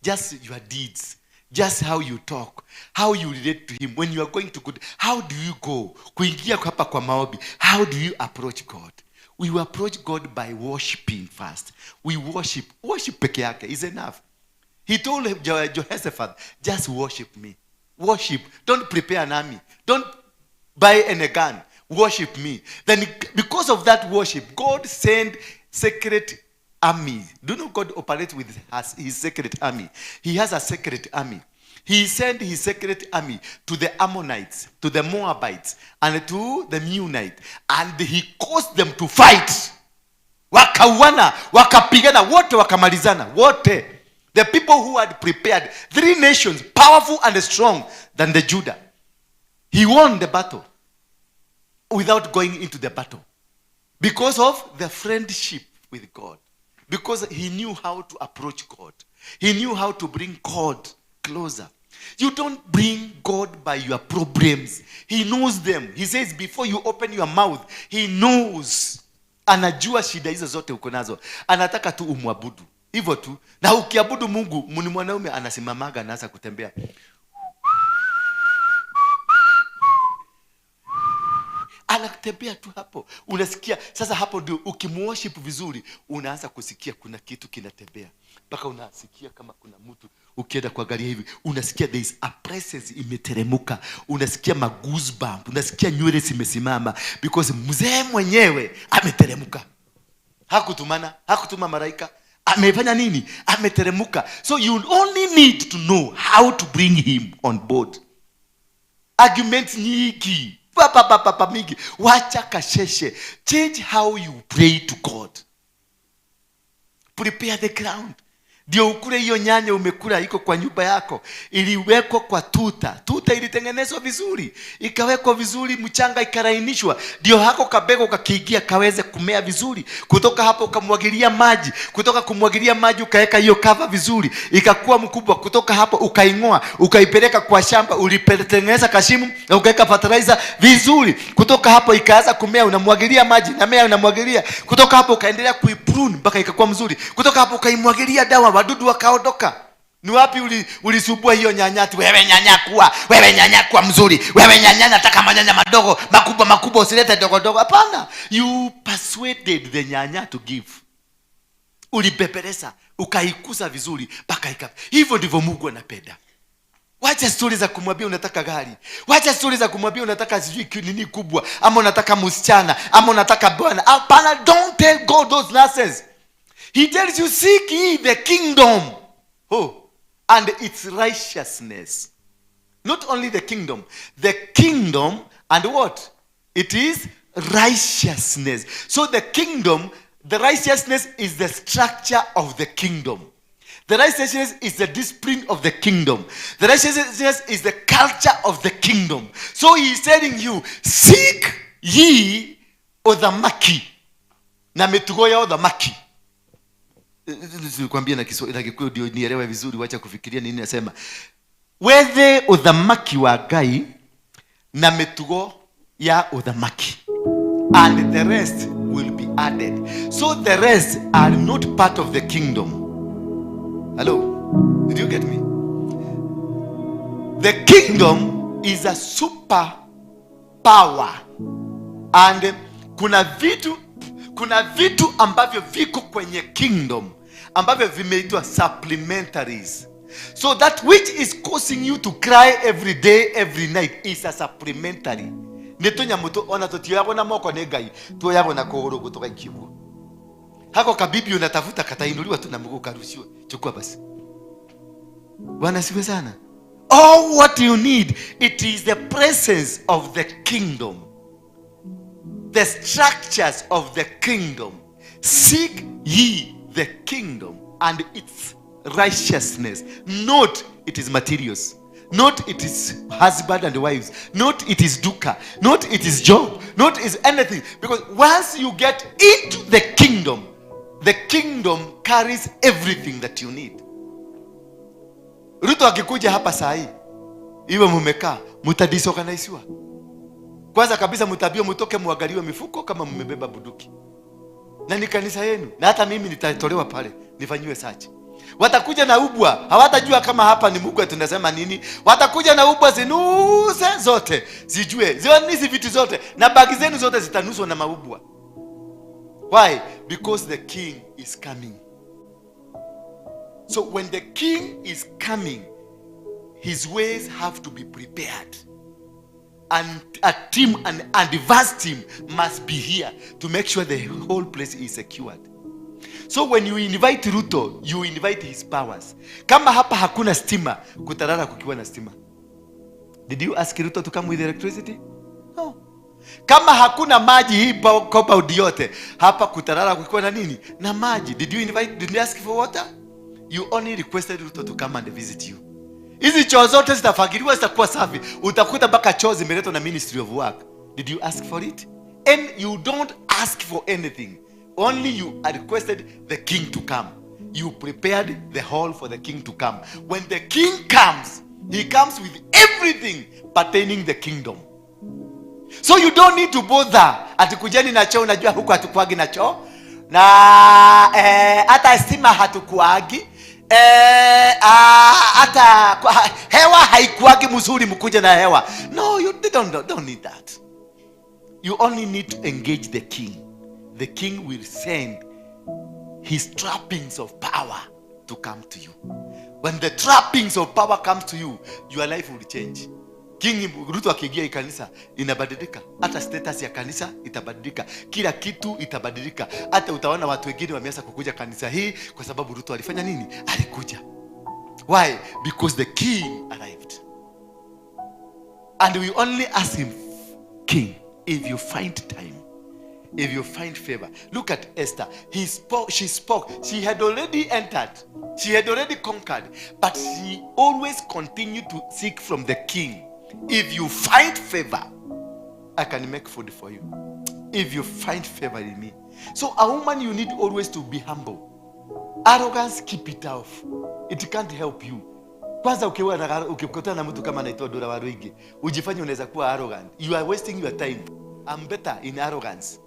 Just your deeds. Just how you talk, how you relate to him. When you are going to God, how do you go? Kuingia hapa kwa maombi, how do you approach God? We will approach God by worshiping first. We worship. Worship peke yake is enough. He told him, Jehoshaphat, just worship me. Worship. Don't prepare an army. Don't buy any gun. Worship me. Then because of that worship, God sent secret army. Do you know God operates with his secret army? He has a secret army. He sent his secret army to the Ammonites, to the Moabites, and to the Meunites. And he caused them to fight. Wakauana, wakapigana, wote wakamalizana, wote. The people who had prepared, three nations, powerful and strong than the Judah. He won the battle without going into the battle. Because of the friendship with God. Because he knew how to approach God. He knew how to bring God closer. You don't bring God by your problems. He knows them. He says before you open your mouth, he knows. Anajua shida hizo zote uko nazo. Anataka tu umwabudu. Hivyo tu. Na ukiabudu Mungu, ni mwanaume anasimamaga anaanza kutembea. Anatembea tu hapo. Unasikia sasa hapo ndio ukimworship vizuri unaanza kusikia kuna kitu kinatembea. Mpaka unasikia kama kuna mtu ukienda kuangalia hivi unasikia there is a presence imeteremuka. Unasikia ma goosebump, unasikia nywele zimesimama because mzee mwenyewe ameteremuka. Hakutumana, hakutuma malaika. Amefanya nini? Ameteremuka. So you only need to know how to bring him on board. Argument nyingi. Pa, pa, pa, pa, pa, mingi. Wacha kasheshe. Change how you pray to God. Prepare the ground. Ndio ukule hiyo nyanya umekula iko kwa nyumba yako. Iliwekwa kwa tuta. Tuta ilitengenezwa vizuri. Ikawekwa vizuri, mchanga ikalainishwa. Ndio hako kabego kakiingia kaweze kumea vizuri. Kutoka hapo ukamwagilia maji. Kutoka kumwagilia maji ukaweka hiyo cover vizuri. Ikakuwa mkubwa. Kutoka hapo ukaingoa, ukaipeleka kwa shamba, ulitengeneza kashimu na ukaweka fertilizer vizuri. Kutoka hapo ikaanza kumea, unamwagilia maji, na mea unamwagilia. Kutoka hapo ukaendelea kuiprune mpaka ikakuwa mzuri. Kutoka hapo ukaimwagilia dawa, wadudu wakaondoka. Ni wapi ulisubua hiyo nyanya ati wewe nyanya kuwa, wewe nyanya kuwa mzuri, wewe nyanya nataka manyanya madogo, makubwa makubwa, usilete dogo dogo. Hapana. You persuaded the nyanya to give. Ulibebeleza, ukaikuza vizuri mpaka ika. Hivyo ndivyo Mungu anapenda. Wacha stori za kumwambia unataka gari. Wacha stori za kumwambia unataka sijui nini kubwa, ama unataka msichana, ama unataka bwana. Hapana, don't tell God those nonsense. He tells you, seek ye the kingdom. Oh, and its righteousness. Not only the kingdom. The kingdom and what? It is righteousness. So the kingdom, the righteousness is the structure of the kingdom. The righteousness is the discipline of the kingdom. The righteousness is the culture of the kingdom. So he is telling you, seek ye uthamaki na mitugo ya uthamaki. Nikwambie na Kiswahili na Gikuyu ndio nielewe vizuri, wacha kufikiria nini nasema. Wethe uthamaki wa Ngai na mitugo ya uthamaki, and the rest will be added. So the rest are not part of the kingdom. Hello, did you get me? The kingdom is a super power, and kuna vitu ambavyo viko kwenye kingdom ambavyo vimeitwa supplementaries. So that which is causing you to cry every day, every night, is a supplementary. Nĩ tũnyamũ ona tũtioyagwo na moko nĩ Ngai, tuoyagwo na kũgũrũ guo tũgaikio guo. Hako kabibi unatafuta katainuliwa tu na mguu karushiwe, chukua basi. Bwana siwe sana. All what you need, it is the presence of the kingdom, the structures of the kingdom. Seek ye the kingdom and its righteousness, not it is materials, not it is husband and wives, not it is duka, not it is job, not is anything. Because once you get into the kingdom, the kingdom carries everything that you need. Ruto akikuja hapa saa hii, iwe mumekaa, mutadisorganiziwa. Kwanza kabisa mtabio mtoke muangaliwe mifuko kama mmebeba bunduki, na ni kanisa yenu, na hata mimi nitatolewa pale nifanyiwe search. Watakuja na ubwa, hawatajua kama hapa ni Mugwe tunasema nini. Watakuja na ubwa zinuse zote, zijue ziwanisi vitu zote, na bagi zenu zote zitanuswa na maubwa. Why? Because the king is coming. So when the king is coming, his ways have to be prepared, and a team, an advanced team must be here to make sure the whole place is secured. So when you invite Ruto, you invite his powers. Kama hapa hakuna stima, kutalala kukiwa na stima. Did you ask Ruto to come with electricity? No. Kama hakuna maji hii compound yote, hapa kutalala kukiwa na nini? Na maji. Did you invite, did you ask for water? You only requested Ruto to come and visit you. Hizi choo zote zitafagiliwa, zitakuwa safi. Utakuta mpaka choo zimeletwa na Ministry of Work. Did you ask for it? And you don't ask for anything. Only you requested the king to come. You prepared the hall for the king to come. When the king comes, he comes with everything pertaining the kingdom. So you don't need to bother ati kujeni na choo. Unajua huku hatukuagi na choo na hata stima hatukuagi, hata hewa haikuagi mzuri, mkuje na hewa. No, you don't need that. You only need to engage the king. The king will send his trappings of power to come to you. When the trappings of power comes to you, your life will change. King Ruto akiingia hii kanisa inabadilika, hata status ya kanisa itabadilika, kila kitu itabadilika. Hata utaona watu wengine wameanza kukuja kanisa hii kwa sababu Ruto alifanya nini? Alikuja. Why? Because the king arrived. And we only ask him, "King, if you find time, if you find favor." Look at Esther. He spoke, she spoke. She had already entered. She had already conquered. But she always continued to seek from the king. "If you find favor, I can make food for you. If you find favor in me." So a woman, you need always to be humble. Arrogance, keep it off. It can't help you. Kwanza ukiwa na ukikutana na mtu kama anaitwa Dora Waruingi, ujifanye unaweza kuwa arrogant. You are wasting your time. I'm better in arrogance.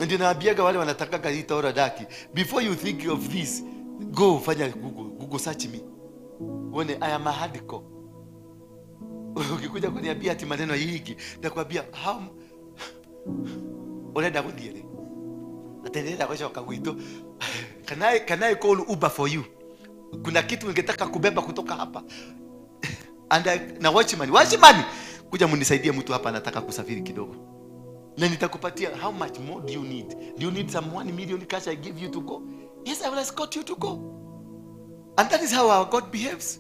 Ndio naambiaga wale wanataka hii Torah daki. Before you think of this, go fanya Google, Google search me. Uone I am a hardcore. Ukikuja kuniambia ati maneno hiki, nitakwambia how urenda gũthiĩ rĩ? Atĩ ndĩrenda gũcoka gwitũ. Can I call Uber for you? Kuna kitu ningetaka kubeba kutoka hapa. Na watchman, watchman, kuja munisaidie, mtu hapa anataka kusafiri kidogo. Na nitakupatia. How much more do you need? Do you need some 1 million cash I give you to go? Yes, I will escort you to go. And that is how our God behaves.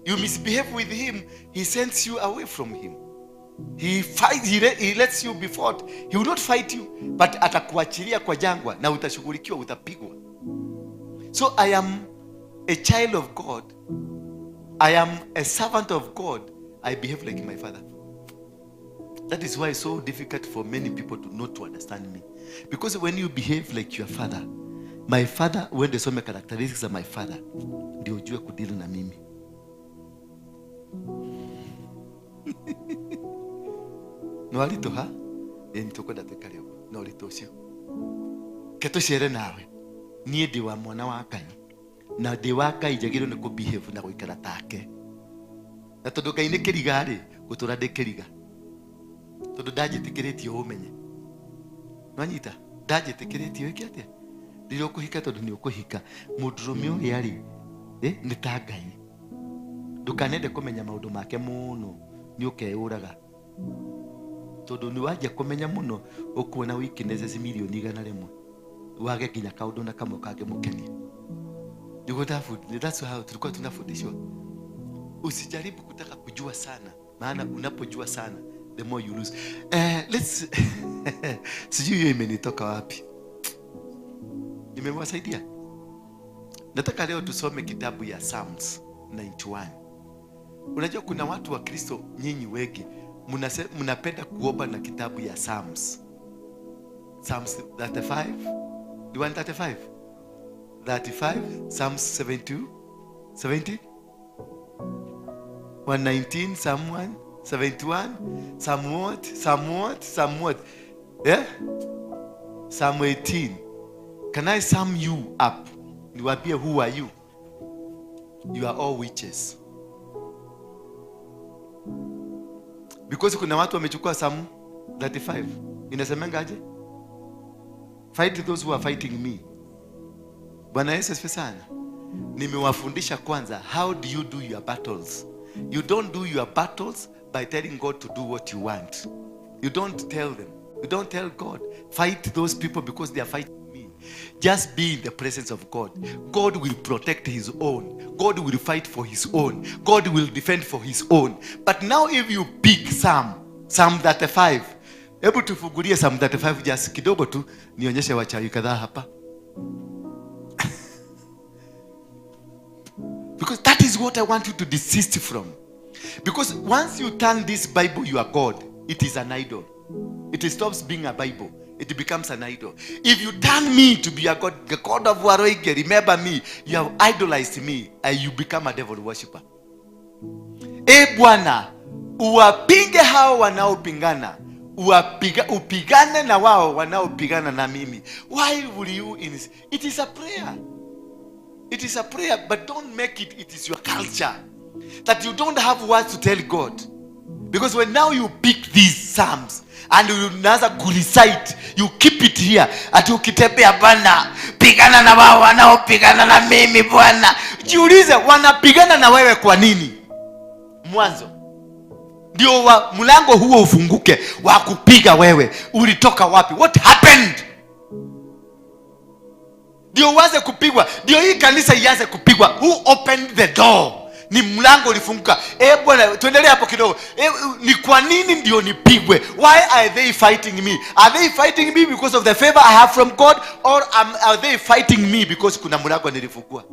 You misbehave with him, he sends you away from him. He fight, he lets you be fought. He will not fight you, but atakuachilia kwa jangwa na utashughulikiwa, utapigwa. So I am a child of God. I am a servant of God. I behave like my father. That is why it's so difficult for many people to not to understand me. Because when you behave like your father, my father, when they saw my characteristics of my father, ndio ujue kudili na mimi. No alito ha? Nitukwenda twikare uguo. No alito ucio. Ke tucere nawe. Niĩ ndĩ wa mwana wa Ngai. Na ndĩ wa Ngai njagĩrĩirwo nĩ kũ behave na gũikara take. Na tondũ Ngai nĩ kĩriga rĩ, ngũtũra ndĩ kĩriga. Tondũ ndanjĩtĩkĩrĩtie ũmenye. Nwanyita? Ndanjĩtĩkĩrĩtie wĩke atĩa? Rĩrĩa ũkũhika tondũ nĩ ũkũhika, mũndũrũme ũrĩa rĩ, nĩ ta Ngai. Ndũkanende kũmenya maũndũ make mũno, nĩ ũkeyũraga. Tondũ nĩ wanjia kũmenya mũno, ũkuona weaknesses milioni 100. Wage nginya kaũndũ na kamwe kangĩmũkenia. Nĩguo that's how tulikuwa tunafundishwa. Usijaribu kutaka kujua sana, maana unapojua sana the more you lose. Let's sijui hiyo imenitoka wapi. Nimewasaidia. Nataka leo tusome kitabu ya Psalms 91. Unajua kuna watu wa Kristo nyinyi wengi mnapenda kuomba na kitabu ya Psalms. Psalms 35, the 135, 35, Psalms 72, 70, 119, Psalm 1, 71, Psalm what, Psalm what, Psalm what? Yeah? Psalm 18. Can I sum you up? Niwaambie, who are you? You are all witches. Because kuna watu wamechukua Psalm 35. Inasemanga aje? Fight those who are fighting me. Bwana Yesu asifiwe sana. Nimewafundisha kwanza, how do you do your battles? You don't do your battles by telling God to do what you want. You don't tell them. You don't tell God, fight those people because they are fighting me. Just be in the presence of God. God will protect his own. God will fight for his own. God will defend for his own. But now if you pick Psalm 35, hebu tufungulie Psalm 35 just kidogo tu, nionyeshe wachawi kadhaa hapa. Because that is what I want you to desist from. Because once you turn this Bible, you are God. It is an idol. It stops being a Bible. It becomes an idol. If you turn me to be a God, the God of Waroige, remember me, you have idolized me, and you become a devil worshipper. E Bwana, uwapinge hao wanaopingana. Upigane na wao wanaopigana na mimi. Why will you It is a prayer. It is a prayer, but don't make it, it is your culture. That you don't have words to tell God. Because when now you pick these psalms and you unaanza kurecite, you keep it here. Ati ukitembea bana, pigana na wao wanaopigana na mimi Bwana. Jiulize, wanapigana na wewe kwa nini? Mwanzo ndio mlango huo ufunguke wa kupiga wewe. Ulitoka wapi? What happened? Ndio uanze kupigwa. Ndio hii kanisa ianze kupigwa. Who opened the door? Ni mlango ulifunguka. Bwana, tuendelee hapo kidogo. Ni kwa nini ndio nipigwe? Why are they fighting me? Are they fighting me because of the favor I have from God, or are they fighting me because kuna mlango nilifungua?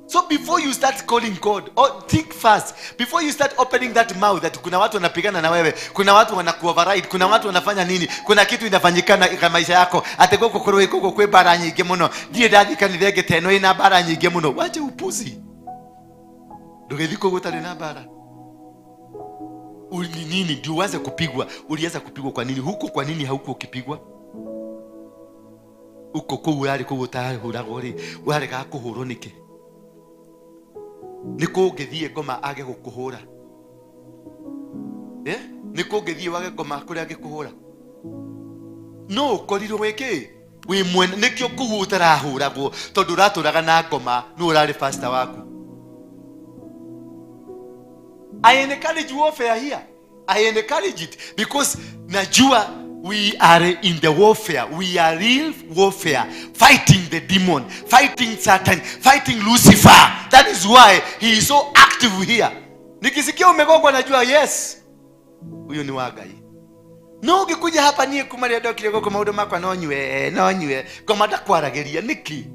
So before you start calling God, or think first, before you start opening that mouth that kuna watu wanapigana na wewe, kuna watu wanakuoverride, kuna watu wanafanya nini, kuna kitu inafanyikana kwa maisha yako, atego kokoro iko kwe bara nyingi muno, ndiye ndathi kanitha ĩngĩ ta ĩno ĩna bara nyingĩ muno. Wache upuzi. Ndũgĩthiĩ gũtarĩ na bara. Uli nini ndio uanze kupigwa? Ulianza kupigwa kwa nini? Huko kwa nini hauko ukipigwa? Uko kuu urarĩ kũu ũtahũragwo rĩ, ũraregaga kũhũrwo nĩkĩ? Nĩ kũngĩthiĩ ngoma age gũkũhũra? Nĩ kũngĩthiĩ wage ngoma kũrĩa angĩkũhũra? No ũkorirwo wĩ wĩ mwene, nĩkĩo kũu ũtarahũragwo, tondũ ũratũraga na ngoma, nĩ ũrarĩ pastor waku. I encourage warfare here. I encourage it because najua we are in the warfare. We are real warfare. Fighting the demon, fighting Satan, fighting Lucifer. That is why he is so active here. Nikisikia umegongwa najua yes, huyo ni wa Ngai. No ungikuja hapa nie kumaria ndokire goko maundu makwa no nyue, no nyue. Ngoma ndakwaragiria niki?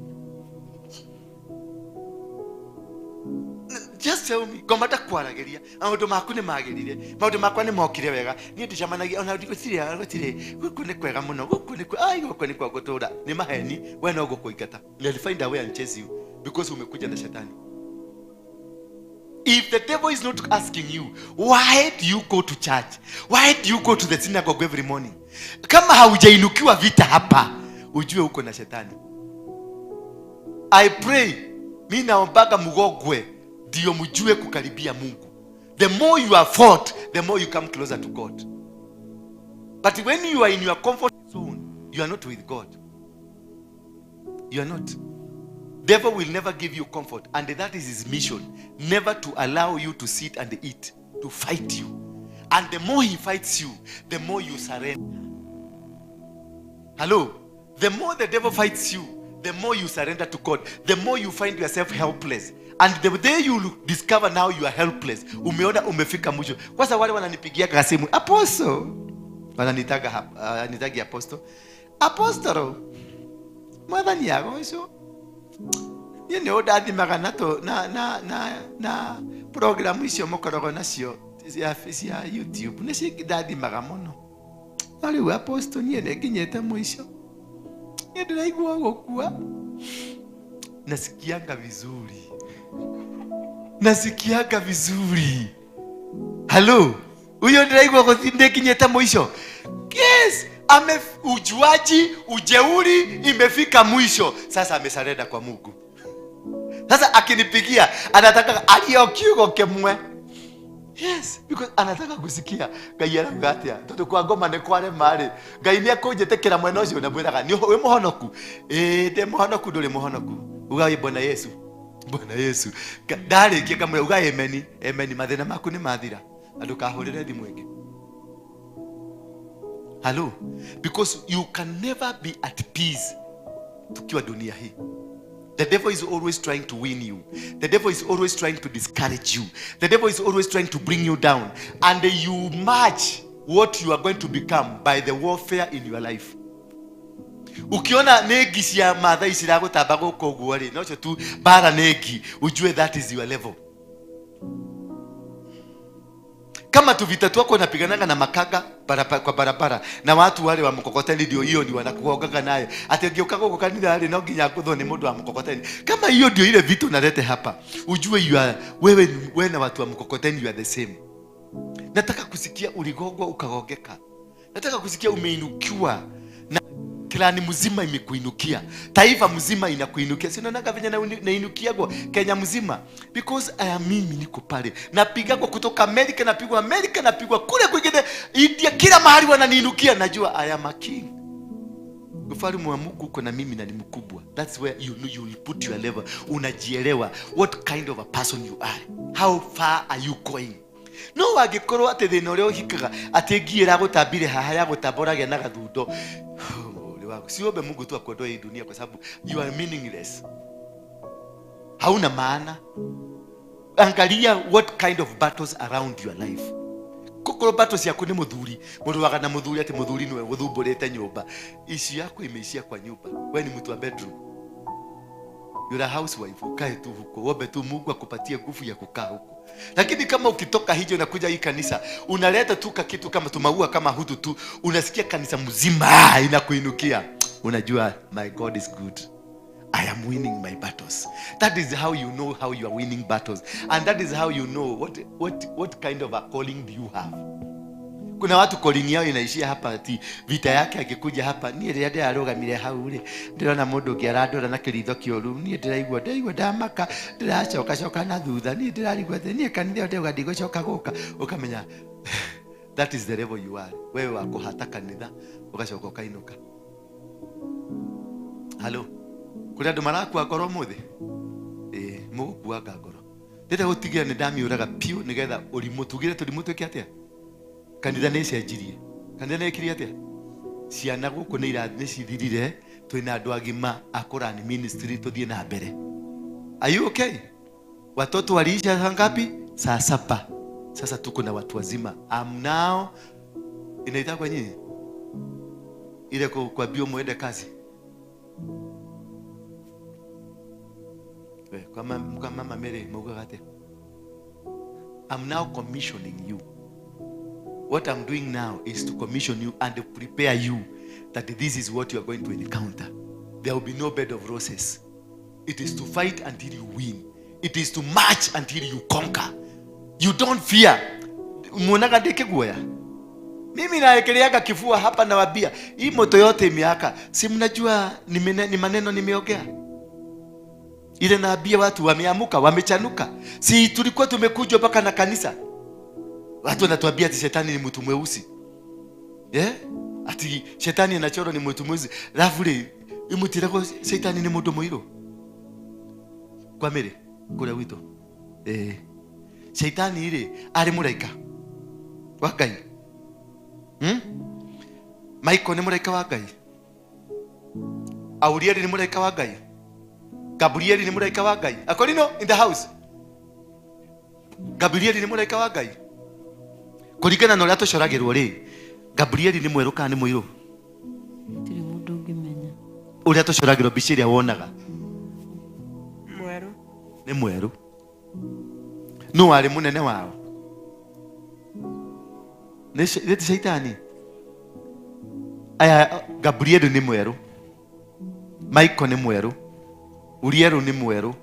Just tell me. Ngoma ndakwarageria. Maundu maku ni magirire. Maundu makwa ni mokire wega. Ni ndicemanagia ona gutire gutire. Guku ni kwega muno. Guku ni ai guku ni kwa gutura. Ni maheni we no gukuingata. They'll find a way and chase you because umekuja na shetani. If the devil is not asking you, why do you go to church? Why do you go to the synagogue every morning? Kama haujainukiwa vita hapa, ujue uko na shetani. I pray, mi naombaga mugogwe ndio mjue kukaribia Mungu. The more you are fought, the more you come closer to God. But when you are in your comfort zone, you are not with God. You are not. Devil will never give you comfort, and that is his mission. Never to allow you to sit and eat, to fight you. And the more he fights you, the more you surrender. Hello? The more the devil fights you, the more you surrender to God, the more you find yourself helpless. And the day you discover now you are helpless, umeona umefika mwisho. Kwanza wale wananipigia kwa simu, apostle. Wananitaga hapa, wananitagi apostle. Apostolo. Mwathani agoco. Niĩ nĩ ũndathimaga na na na na na programu icio mũkoragwo nacio cia YouTube nĩ ndathimaga mũno. No rĩu apostle niĩ nĩ nginyĩte mũico. Niĩ ndĩraigua gũkua. Nasikianga vizuri. Nasikianga vizuri. Hello. Huyo ndĩraigua gũthi nginyĩte mũico. Yes. Ame ujuaji, ujeuri imefika mwisho. Sasa amesarenda kwa Mungu. Sasa akinipigia anataka alio kiugo kemwe. Yes, because anataka kusikia Ngai arauga atia. Tondu kwa ngoma ni kware mari. Ngai ni akunjitikira mwena ucio na mwiraga ni wi muhonoku. Ndi muhonoku nduri muhonoku. Uga Bwana Yesu. Bwana Yesu. Ndarikia kamwe uga amen. Amen mathina maku ni mathira. Andu kahurire thimu ingi. Hello? Because you can never be at peace tukiwa dunia hii. The devil is always trying to win you. The devil is always trying to discourage you. The devil is always trying to bring you down. And you match what you are going to become by the warfare in your life. Ukiona negi cia matha ici iragũtamba gũkũ ũguo rĩ, nocio tu bara negi, ujue that is your level. Kama tuvita twako napiganaga na makaga kwa barabara na watu wale wa mkokoteni ndio hiyo ni wanakuogaga nayo. Ati ũngĩũka gũkũ kanitha rĩ no nginya ngũthwo nĩ mũndũ wa mkokoteni. Kama hiyo ndio ile vitu unalete hapa, ujue you are wewe na watu wa mkokoteni you are the same. Nataka kusikia uligogwa ukagogeka. Nataka kusikia umeinukiwa na klani mzima imekuinukia. Taifa mzima inakuinukia. Si unaona venye nainukiagwa Kenya mzima? Because I am mimi niko pale. Napigagwa kutoka Amerika, napigwa Amerika, napigwa kule kwingine, India, kila mahali wananiinukia. Najua I am a king. Ufalme wa Mungu uko na mimi na ni mkubwa. That's where you know you will put your level. Unajielewa what kind of a person you are. How far are you going? No wangĩkorwo atĩ thĩna ũrĩa ũhikaga atĩ ngi ĩragũtambire haha ya gũtamboragia na gathundo. Siombe Mungu tu akuondoe hii dunia kwa sababu you are meaningless. Hauna maana. Angalia what kind of battles around your life. Kokoro battles yaku ni muthuri, mũrũaga na muthuri ati muthuri niwe gũthumbũrĩte nyũmba. Ici yako imeishia kwa nyumba. Wewe ni mtu wa bedroom. You're a housewife, ukae tu huko. Uombe tu Mungu akupatie nguvu ya kukaa huko. Lakini kama ukitoka hijo na kuja hii kanisa, unaleta tu kitu kama tumaua kama hutu tu, unasikia kanisa mzima inakuinukia. Unajua my God is good. I am winning my battles. That is how you know how you are winning battles. And that is how you know what kind of a calling do you have. Kuna watu calling yao inaishia hapa ati vita yake akikuja hapa niĩ rĩrĩa ndĩrarũgamire hau rĩ ndĩrona mũndũ ũngĩ arandora na kĩritho kĩũru niĩ ndĩraigua ndamaka ndĩracoka coka na thutha niĩ ndĩrarigwo atĩ niĩ kanitha ĩyo ndĩrauga ndigũcoka gũka ũkamenya that is the level you are. Wewe wa kũhata kanitha ũgacoka ũkainũka. Hello? Kũrĩ andũ marakua ngoro ũmũthĩ? Ĩĩ, mũgũkuanga ngoro. Ndĩrenda gũtigĩrĩra nĩ ndamiũraga piũ nĩgetha ũrimũ tugire tũrimũ twĩke atĩa? Kanitha nĩ ĩcenjirie. Kanitha nĩ ĩkire atĩa? Ciana gũkũ nĩ cithirire, twĩna andũ agima a kũrani ministry tũthiĩ na mbere. Are you okay? Watoto waliisha saa ngapi? Saa 7. Sasa tuko na watu wazima. I'm now inaitwa nini? Ile kwa bio muende kazi. Kwa mama Mary maugaga atĩa? I'm now commissioning you. What I'm doing now is to commission you and prepare you that this is what you are going to encounter. There will be no bed of roses. It is to fight until you win. It is to march until you conquer. You don't fear. Muonaga ndikiguoya? Mimi naekeleaga kifua hapa nawambia, hii moto yote imeaka. Si mnajua ni maneno nimeongea? Ile naambia watu wameamuka, wamechanuka. Si tulikuwa tumekujwa mpaka na kanisa. Watu wanatuambia ati shetani ni mtu mweusi. Yeah? Ati shetani anachorwa ni mtu mweusi. Ravule imutirako shetani ni mtu mwiro. Kwa mere kule wito. Shetani ile ari muraika wa Ngai. Michael ni muraika wa Ngai. Aurieli ni muraika wa Ngai. Gabrieli ni muraika wa Ngai. Akorino in the house. Gabrieli ni muraika wa Ngai. Kuringana na uria tucoragirwo ri, Gabrieli ni mweru kana ni muiru? Tiri mundu ungimenya. Uria tucoragirwo mbica iria wonaga. Mweru. Ni mweru. No ari munene wao. Ni shaitani. Aya, Gabrieli ni mweru. Michael ni mweru. Urielu ni mweru.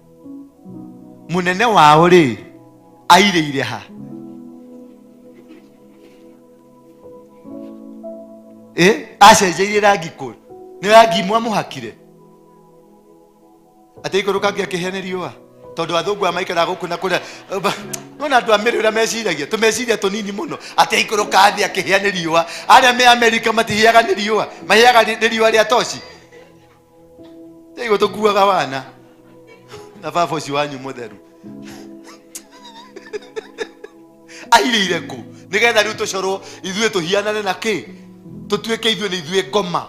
Munene wao ri aireire ha. Acenjeirie rangi kũ? Nĩ rangi mwamuhakire. Atĩ ikũrũkangia kĩhĩa nĩ riũa. Tondũ athũngũ aya maikaraga gũkũ na kũrĩa. Nona andũ a Mĩrũ ũrĩa meciragia, tũmeciria tũnini mũno. Atĩ ikũrũka thĩ akĩhĩa nĩ riũa. Arĩa me Amerika matihĩaga nĩ riũa, mahĩaga nĩ riũa rĩa toci. Tiguo tũkuaga wana na baba ũcio wanyu mũtheru. Airĩire kũ? Nĩgetha rĩu tũcorwo ithuĩ tũhianane na kĩ? Tũtuĩke ithuĩ nĩ ithuĩ ngoma.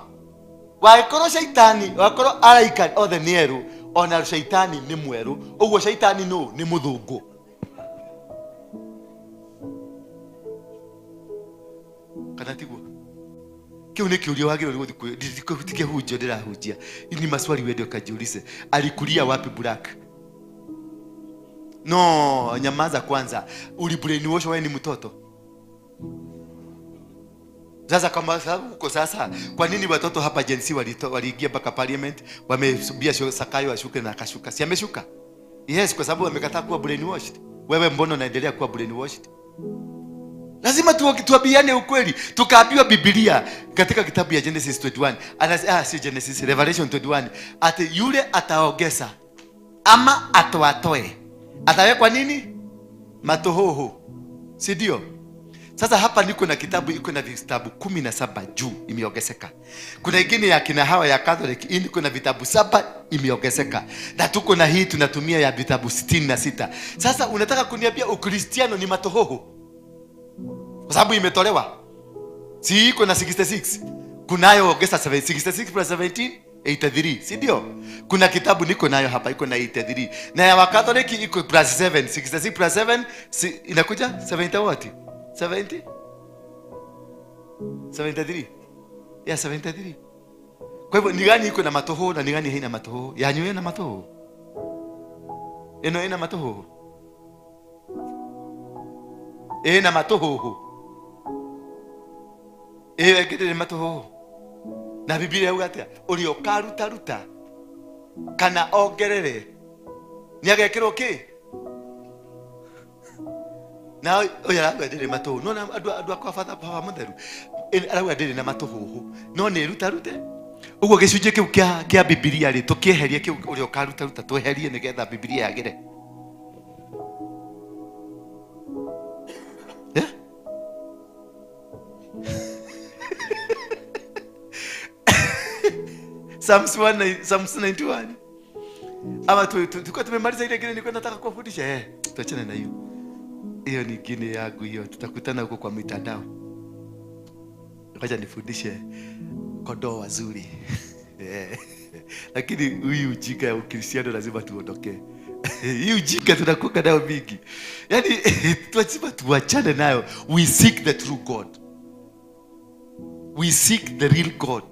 Wangĩkorwo shaitani, wangĩkorwo araika othe nĩ erũ, ona shaitani nĩ mwerũ. Ũguo shaitani nũ? Nĩ mũthũngũ. Kana tiguo? Kĩu nĩ kĩũria wagĩrĩirwo nĩ gũthiĩ kwĩ-, ti kĩhunjio ndĩrahunjia. Ni maswali wende ukajiulize. Alikulia wapi Black? No, nyamaza kwanza. Ulibrainwash wewe ni mtoto. Sasa kama huko sasa, kwa nini watoto hapa Gen Z waliingia mpaka parliament, wamesubia Sakayo ashuke na akashuka? Si ameshuka? Yes, kwa sababu wamekataa kuwa brainwashed. Wewe mbona unaendelea kuwa brainwashed? Lazima tuambiane ukweli. Tukaambiwa Biblia katika kitabu ya Genesis 21, si Genesis, Revelation 21, ati yule ataongeza ama atoatoe. Atawekwa nini? Matohoho. Si ndio? Sasa hapa niko na kitabu, iko na vitabu 17 juu imeongezeka. Kuna ingine ya kina hawa ya Catholic, hii niko na vitabu 7 imeongezeka. Na tuko na hii tunatumia ya vitabu 66. Sasa unataka kuniambia Ukristiano ni matohoho? Kwa sababu imetolewa. Si iko na 66. Kunayo ongeza 66 plus 17, 83, si ndio? Kuna kitabu niko nayo hapa iko na 83. Na ya Catholic iko plus 7, 66 plus 7, si, inakuja 70 what? 70? 73. Yeah, 73. Kwa hivyo ni gani iko na matoho na ni gani haina matoho? Yanyu ina matoho. Eno ina matoho. Ina matoho. Ekete matoho. Na Biblia yauga atia? Ũrĩa ũkarutaruta kana ongerere nĩagekĩrwo kĩ? Na ũyũ arauga ndĩrĩ matũhũhũ. No na andũ akwa baba mũtheru, arauga ndĩrĩ na matũhũhũ. No nĩ ĩrutarute. Ũguo gĩcunjĩ kĩu kĩa Biblia rĩ, tũkĩeherie kĩu ũrĩa ũkarutaruta, tweherie nĩgetha Biblia yagĩre. Psalms 1, Psalms 91. Ama tulikuwa tumemaliza ile kile nilikuwa nataka kuwafundisha. Tuachane na hiyo. Hiyo ni kile yangu hiyo. Tutakutana huko kwa mitandao. Ngoja nifundishe kondoo wazuri. Lakini huyu ujinga ya Ukristiano lazima tuondoke. Hii ujinga tunakuwa nayo mingi. Yaani lazima tuachane nayo. We seek the true God. We seek the real God.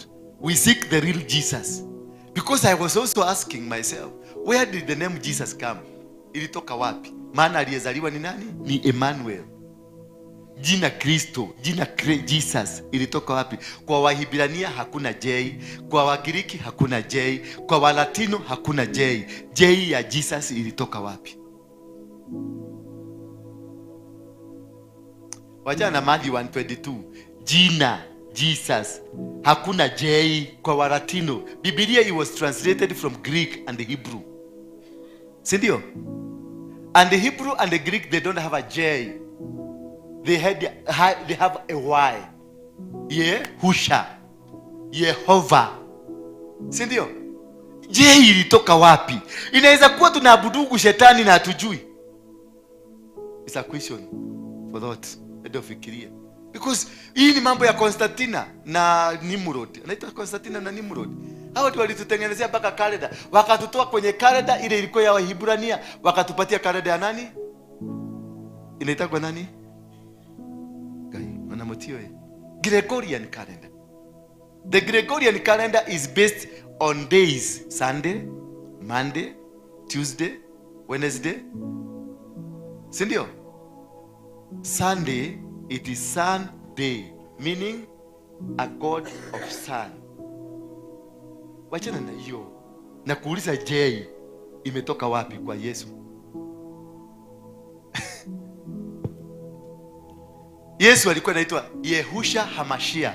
We seek the real Jesus. Because I was also asking myself, where did the name Jesus come? Ilitoka wapi? Maana aliyezaliwa ni nani? Ni Emmanuel. Jina Kristo, jina Jesus ilitoka wapi? Kwa Wahibrania hakuna J, kwa Wagiriki hakuna J, kwa Walatino hakuna J. J ya Jesus ilitoka wapi? Wachana na Matthew 1:22. Jina Jesus hakuna J kwa Walatino. Biblia, it was translated from Greek and the Hebrew. Si ndio? And the Hebrew and the Greek, they don't have a J. They have a Y. Yehusha, Yehova. Si ndio? J ilitoka wapi? Inaweza kuwa tunaabudu shetani na hatujui. It's a question for thought. Ndio fikiria. Because hii ni mambo ya Constantina na Nimrod. Anaitwa Constantina na Nimrod. Hao watu walitutengenezea mpaka kalenda. Wakatutoa kwenye kalenda ile ilikuwa ya Wahibrania, wakatupatia kalenda ya nani? Inaitwa nani? Gai, wanamotio. Gregorian calendar. The Gregorian calendar is based on days: Sunday, Monday, Tuesday, Wednesday. Si ndio? Sunday, it is Sunday, meaning a god of sun. Wachana na hiyo. Na kuuliza J imetoka wapi kwa Yesu? Yesu alikuwa anaitwa Yehusha Hamashia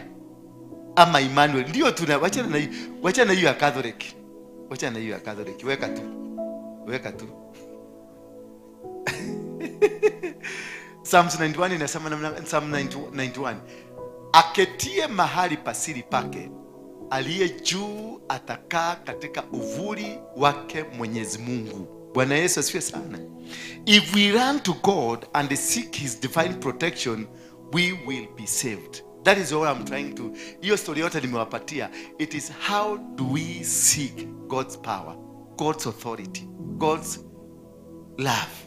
ama Emmanuel. Ndio tuna wachana na hiyo, wachana na hiyo ya Catholic. Wachana na hiyo ya Catholic. Weka tu. Weka tu. Psalms 91 inasema namna, Psalm 91. Aketie mahali pasiri pake, aliye juu atakaa katika uvuli wake Mwenyezi Mungu. Bwana Yesu asifiwe sana. If we run to God and seek his divine protection, we will be saved. That is all I'm trying to. Hiyo story yote nimewapatia. It is how do we seek God's power, God's authority, God's love.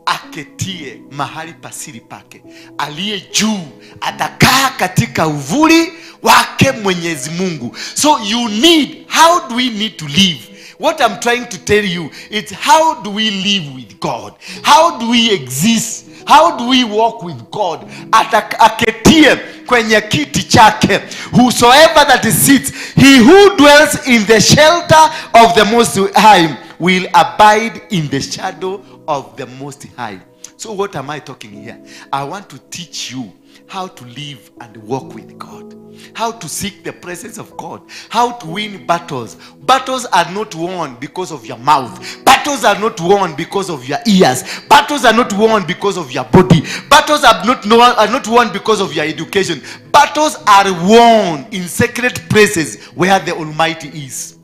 Aketie mahali pasiri pake, aliye juu atakaa katika uvuli wake Mwenyezi Mungu. So you need, how do we need to live? What I'm trying to tell you is how do we live with God? How do we exist? How do we walk with God? Aketie kwenye kiti chake, whosoever that sits, he who dwells in the shelter of the Most High will abide in the shadow of the Most High. So what am I talking here? I want to teach you how to live and walk with God, how to seek the presence of God, how to win battles. Battles are not won because of your mouth. Battles are not won because of your ears. Battles are not won because of your body. Battles are not won because of your education. Battles are won in sacred places where the Almighty is.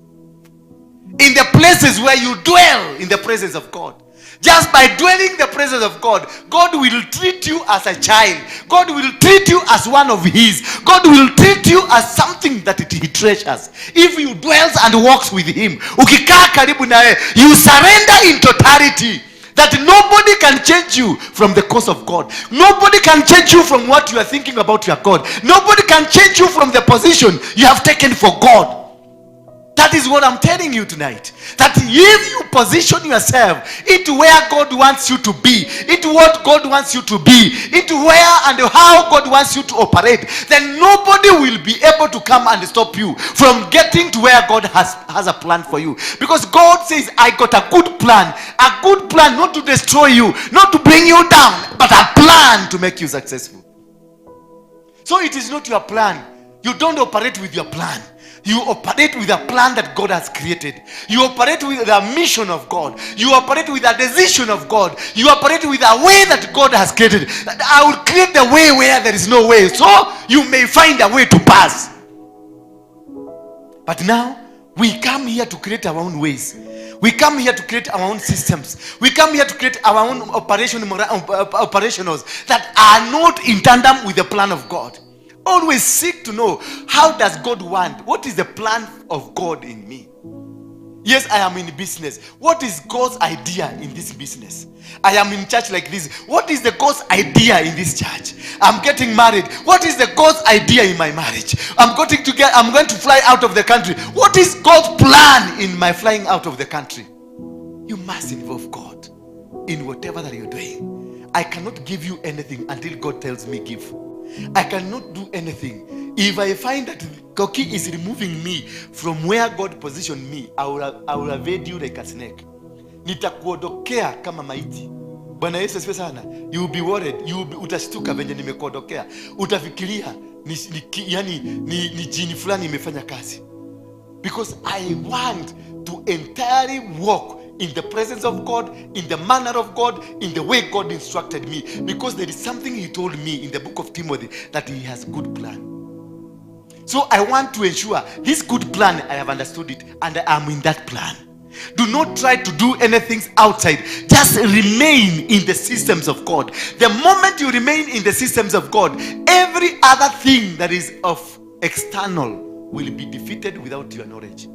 In the places where you dwell in the presence of God. Just by dwelling in the presence of God, God will treat you as a child. God will treat you as one of his. God will treat you as something that he treasures. If you dwells and walks with him, ukikaa karibu naye, you surrender in totality. That nobody can change you from the course of God. Nobody can change you from what you are thinking about your God. Nobody can change you from the position you have taken for God. That is what I'm telling you tonight. That if you position yourself into where God wants you to be, into what God wants you to be, into where and how God wants you to operate, then nobody will be able to come and stop you from getting to where God has a plan for you. Because God says, I got a good plan. A good plan not to destroy you, not to bring you down, but a plan to make you successful. So it is not your plan. You don't operate with your plan. You operate with a plan that God has created. You operate with the mission of God. You operate with a decision of God. You operate with a way that God has created. I will create the way where there is no way, so you may find a way to pass. But now, we come here to create our own ways. We come here to create our own systems. We come here to create our own operationals that are not in tandem with the plan of God. Always seek to know, how does God want? What is the plan of God in me? Yes, I am in business. What is God's idea in this business? I am in church like this. What is the God's idea in this church? I'm getting married. What is the God's idea in my marriage? I'm going to fly out of the country. What is God's plan in my flying out of the country? You must involve God. in whatever that you're doing. I cannot give you anything until God tells me give. I cannot do anything. If I find that Koki is removing me from where God positioned me, I will evade you like a snake. Nitakuondokea kama maiti. Bwana Yesu asifiwe sana. You will be worried. Utashtuka venye nimekuondokea. Utafikiria yani, ni jini fulani imefanya kazi. Because I want to entirely walk in the presence of God, in the manner of God, in the way God instructed me. Because there is something He told me in the book of Timothy that He has good plan. So I want to ensure this good plan, I have understood it, and I am in that plan. Do not try to do anything outside. Just remain in the systems of God. The moment you remain in the systems of God, every other thing that is of external will be defeated without your knowledge.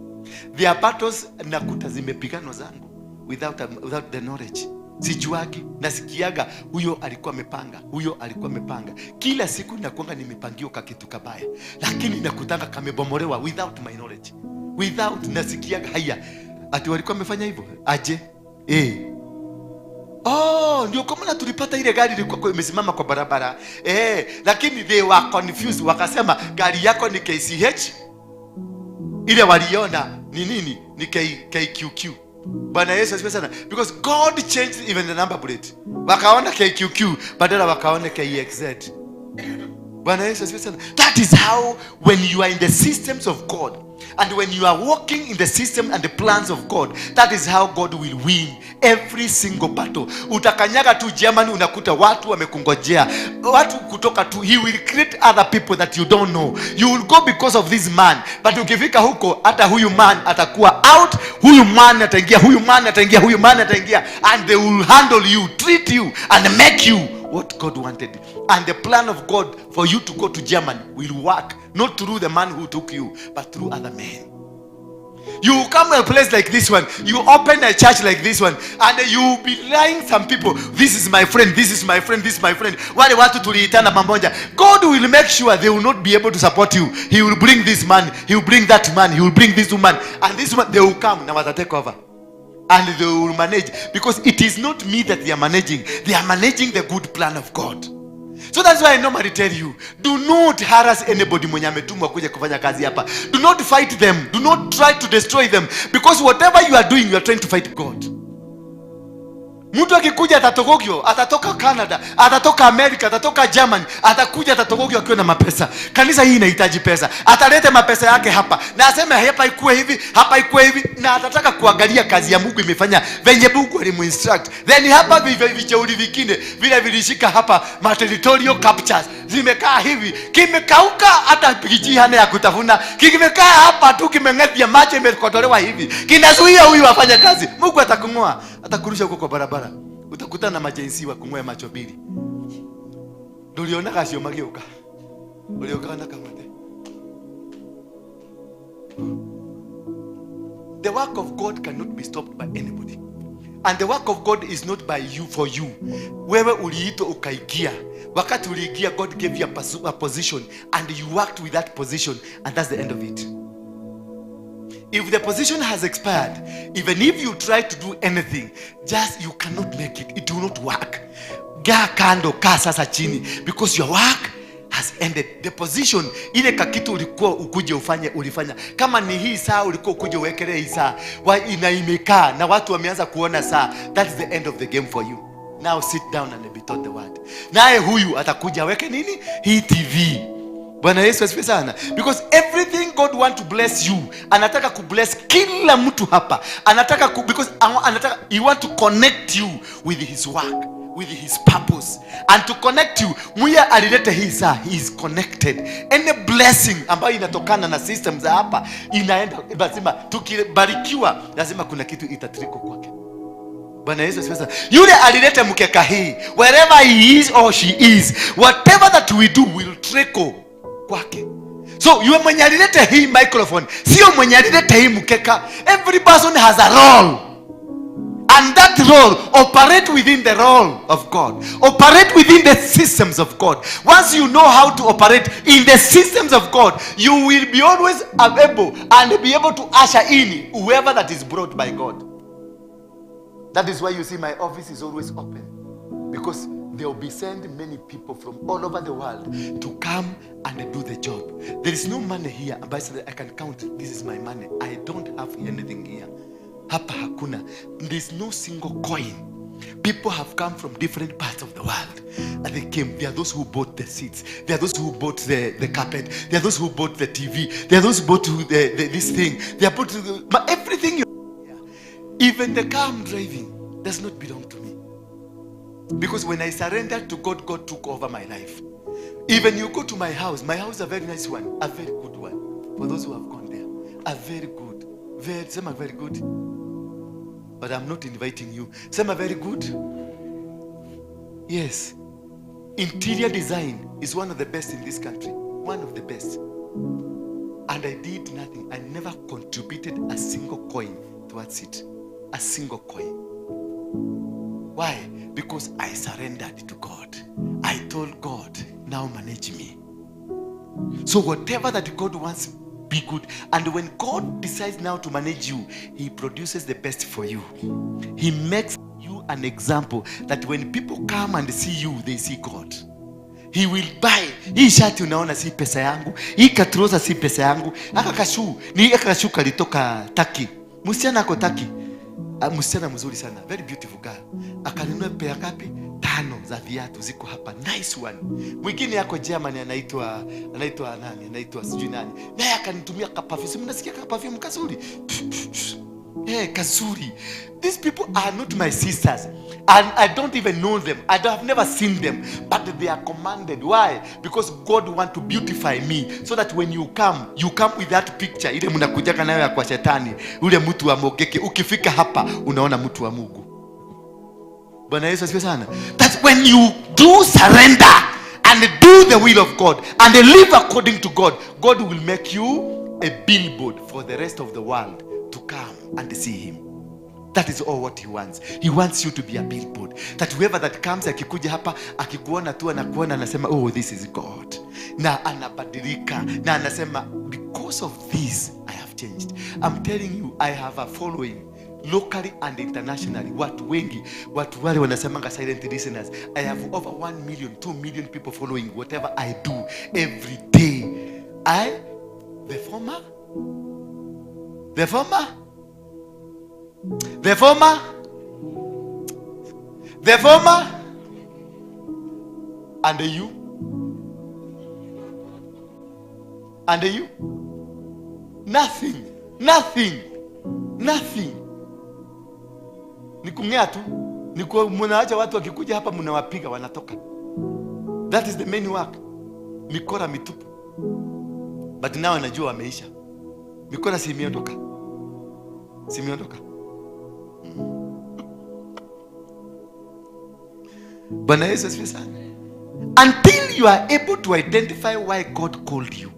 There are battles nakuta zimepiganwa zangu without the knowledge. Sijuagi, nasikiaga huyo alikuwa amepanga, huyo alikuwa amepanga. Kila siku nakuanga nimepangiwa ka kitu kabaya, lakini nakutanga kamebomolewa without my knowledge. Without, nasikiaga haya ati walikuwa wamefanya hivyo aje, eh. Oh, ndio kwa maana tulipata ile gari ilikuwa imesimama kwa barabara. Eh, lakini they were confused, wakasema gari yako ni KCH, ile waliona ni nini? Ni KQQ. Bwana Yesu asifiwe sana. Because God changed even the number plate. Wakaona KQQ badala wakaona KXZ. Bwana Yesu asifiwe sana. That is how, when you are in the systems of God and when you are walking in the system and the plans of God, that is how God will win every single battle. Utakanyaga tu Germany, unakuta watu wamekungojea. Watu kutoka tu, He will create other people that you don't know. You will go because of this man, but ukifika huko, hata huyu man atakuwa out, huyu man ataingia, huyu man ataingia, huyu man ataingia, and they will handle you, treat you and make you what God wanted. And the plan of God for you to go to Germany will work not through the man who took you, but through other men. You come to a place like this one, you open a church like this one, and you will be lying some people. "This is my friend, this is my friend, this is my friend. Wale watu tuliitana pamoja." God will make sure they will not be able to support you. He will bring this man, He will bring that man, He will bring this woman, and this one, they will come na wata take over. And they will manage, because it is not me that they are managing. They are managing the good plan of God. So that's why I normally tell you, do not harass anybody mwenye ametumwa kuja kufanya kazi hapa. Do not fight them. Do not try to destroy them. Because whatever you are doing, you are trying to fight God. Mtu akikuja atatogogio, atatoka Canada, atatoka America, atatoka Germany, atakuja atatogogio akiwa na mapesa. Kanisa hii inahitaji pesa. Atalete mapesa yake hapa na aseme hapa ikuwe hivi, hapa ikuwe hivi, na atataka kuangalia kazi ya Mungu imefanya venye Mungu alimuinstruct. Then hapa vicheuri vingine vile vilishika hapa ma territorial captures zimekaa hivi, kimekauka, hata pikiji hana ya kutafuna, kimekaa hapa tu, kimeng'ethia macho, imekotolewa hivi, kinazuia huyu afanye kazi. Mungu atakung'oa, atakurusha huko kwa barabara, utakutana na majensi wa kung'oa macho mbili. Ndũrĩonaga acio magĩũka, ũrĩũkaga na kamũtĩ. The work of God cannot be stopped by anybody. And the work of God is not by you for you. Wewe uliitwa ukaingia. Wakati uliingia, God gave you a position and you worked with that position, and that's the end of it. If the position has expired, even if you try to do anything, just you cannot make it. It will not work. Gaa kando, kaa sasa chini, because your work has ended. The position, ile kakitu ulikuwa ukuje ufanye, ulifanya. Kama ni hii saa ulikuwa ukuje uwekelee hii saa, ina imekaa na watu wameanza kuona saa. That is the end of the game for you. Now sit down and be taught the word. Naye huyu atakuja aweke nini? Hii TV. Bwana Yesu asifiwe sana. Because everything God want to bless you, anataka kubless kila mtu hapa. Anataka ku, because anataka, He want to connect you with His work, with His purpose. And to connect you, muya alileta hii saa, he is connected. Any blessing ambayo inatokana na system za hapa inaenda, lazima tukibarikiwa, lazima kuna kitu itatrickle kwake. Bwana Yesu asifiwe sana. Yule alileta mkeka hii, wherever he is or she is, whatever that we do will trickle kwake. So yule mwenye alileta hii microphone sio mwenye alileta hii mkeka. Every person has a role, and that role, operate within the role of God, operate within the systems of God. Once you know how to operate in the systems of God, you will be always able and be able to usher in whoever that is brought by God. That is why you see my office is always open, because they will be sent many people from all over the world to come and do the job. There is no money here. Ambassador, I can count. This is my money. I don't have anything here. Hapa hakuna. There is no single coin. People have come from different parts of the world. And they came. There are those who bought the seats. There are those who bought the carpet. There are those who bought the TV. There are those who bought this thing. They are bought but everything. Even the car I'm driving does not belong to me. Because when I surrendered to God, God took over my life. Even you go to my house is a very nice one, a very good one. For those who have gone there, a very good, very, some are very good. But I'm not inviting you. Some are very good. Yes. Interior design is one of the best in this country. One of the best. And I did nothing. I never contributed a single coin towards it. A single coin. Why? Because I surrendered to God. I told God, now manage me. So whatever that God wants, be good. And when God decides now to manage you, he produces the best for you. He makes you an example that when people come and see you, they see God. He will buy. Hii shati unaona si pesa yangu. Hii katroza si pesa yangu. Aka kashu, ni aka kashu kalitoka Turkey. Msichana ako Turkey. Msichana mzuri sana, very beautiful girl. Akanunua pea ngapi? 5 za viatu ziko hapa. Nice one. Mwingine yako Germany anaitwa nani? Anaitwa sijui nani. Naye akanitumia ka perfume. Mnasikia ka perfume kazuri? Hey, kazuri. These people are not my sisters. And I don't even know them. I have never seen them. But they are commanded. Why? Because God wants to beautify me. So that when you come with that picture. Ile mnakujaka nayo ya kwa shetani. Ule mtu wa Mogeke. Ukifika hapa, unaona mtu wa Mungu. Bwana Yesu asifiwe sana. That when you do surrender and do the will of God and live according to God, God will make you a billboard for the rest of the world to come and see him. That is all what he wants. He wants you to be a billboard. That whoever that comes, akikuja hapa, akikuona tu anakuona anasema, oh, this is God. Na anabadilika. Na anasema, because of this, I have changed. I'm telling you, I have a following. Locally and internationally. Watu wengi, watu wale wanasemanga silent listeners. I have over 1 million, 2 million people following whatever I do every day. The former, and the you, and the you, nothing, nothing, nothing. Ni kung'ea tu, ni mnaacha watu wakikuja hapa mnawapiga wanatoka. That is the main work. Mikora mitupu. But now najua wameisha. Mikora si imeondoka. Si imeondoka. Bwana Yesu asifiwe sana. Until you are able to identify why God called you.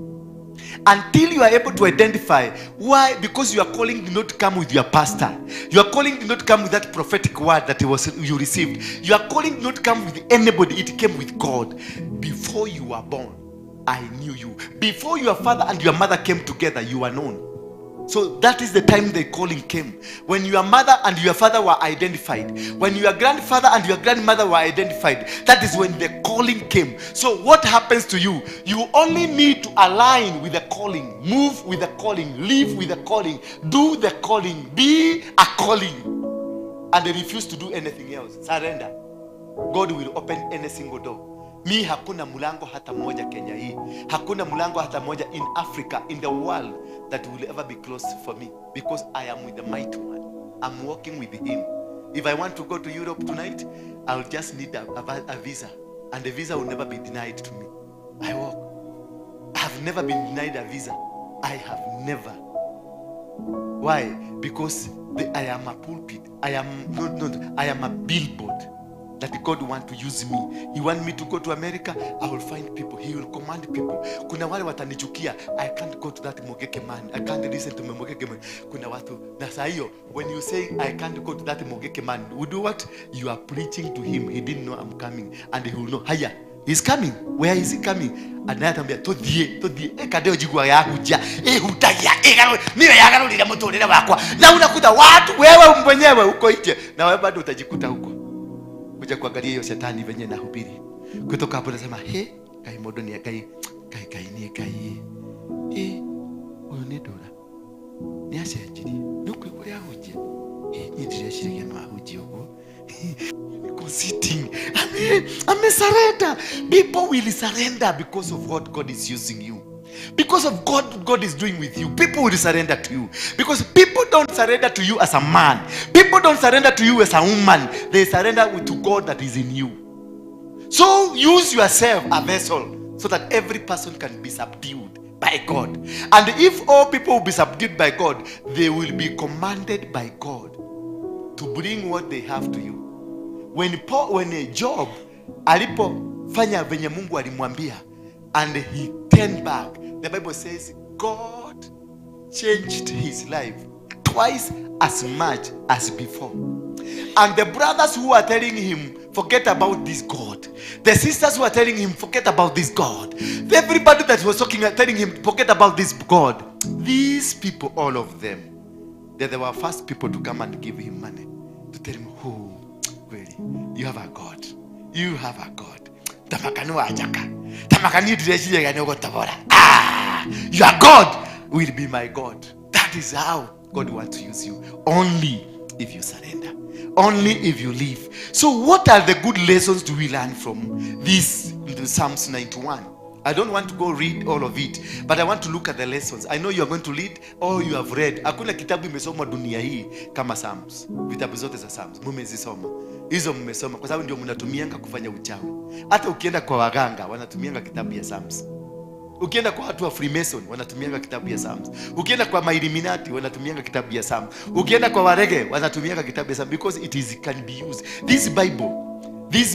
Until you are able to identify why, because your calling did not come with your pastor. Your calling did not come with that prophetic word that you received. Your calling did not come with anybody. It came with God. Before you were born, I knew you. Before your father and your mother came together, you were known. So that is the time the calling came. When your mother and your father were identified. When your grandfather and your grandmother were identified. That is when the calling came. So what happens to you? You only need to align with the calling. Move with the calling. Live with the calling. Do the calling. Be a calling. And they refuse to do anything else. Surrender. God will open any single door. Mi hakuna mulango hata moja Kenya hii. Hakuna mulango hata moja in Africa, in the world, that will ever be closed for me. Because I am with the mighty one. I'm walking with him. If I want to go to Europe tonight, I'll just need a visa. And the visa will never be denied to me. I walk. I have never been denied a visa. I have never. Why? Because I am a pulpit. I am not, I am a billboard. That God want to use me. He want me to go to America. I will find people. He will command people. Kuna wale watanichukia. I can't go to that Mogeke man. I can't listen to Mogeke man. Kuna watu. Na saa hiyo, when you say I can't go to that Mogeke man, we do what? You are preaching to him. He didn't know I'm coming. And he will know. Haya. He's coming. Where is he coming? Naye atambia tuthie tuthie kandeo njigua yahunjia ihutagia niyo yagarurire muturire wakwa. Na unakuta watu wewe mwenyewe uko nje na wewe bado utajikuta huko kuja kuangalia hiyo shetani venye nahubiri. Kutoka hapo nasema he kai modo ni kai kai kai ni kai uyu ni ndura ni acenjirie ni ukuigua ũrĩa ahunjia niĩ ndireciria no ahunjie ũguo. Sitting. I'm a surrender. People will surrender because of what God is using you. Because of what God is doing with you. People will surrender to you. Because people don't surrender to you as a man. People don't surrender to you as a woman. They surrender to God that is in you. So use yourself a vessel so that every person can be subdued by God. And if all people will be subdued by God, they will be commanded by God to bring what they have to you. When Job alipofanya venye Mungu alimwambia and he turned back, the Bible says God changed his life twice as much as before. And the brothers who are telling him, forget about this God. The sisters who are telling him, forget about this God. Everybody that was talking, telling him, forget about this God. These people, all of them, they were first people to come and give him money. To tell him, oh, really, you have a God. You have a God. Your God will be my God. That is how God wants to use you. Only if you surrender. Only if you leave. So what are the good lessons do we learn from this, the Psalms 91? I don't want to go read all of it, but I want to look at the lessons. I know you are going to read all you have read. Hakuna kitabu imesomwa dunia hii kama Psalms. Vitabu zote za Psalms mmezisoma. Hizo mmesoma kwa sababu ndio mnatumianga kufanya uchawi. Hata ukienda kwa waganga wanatumianga kitabu ya Psalms. Ukienda kwa watu wa Freemason wanatumianga kitabu ya Psalms. Ukienda kwa Illuminati wanatumianga kitabu ya Psalms. Ukienda kwa Warege wanatumianga kitabu ya Psalms because it is can be used. This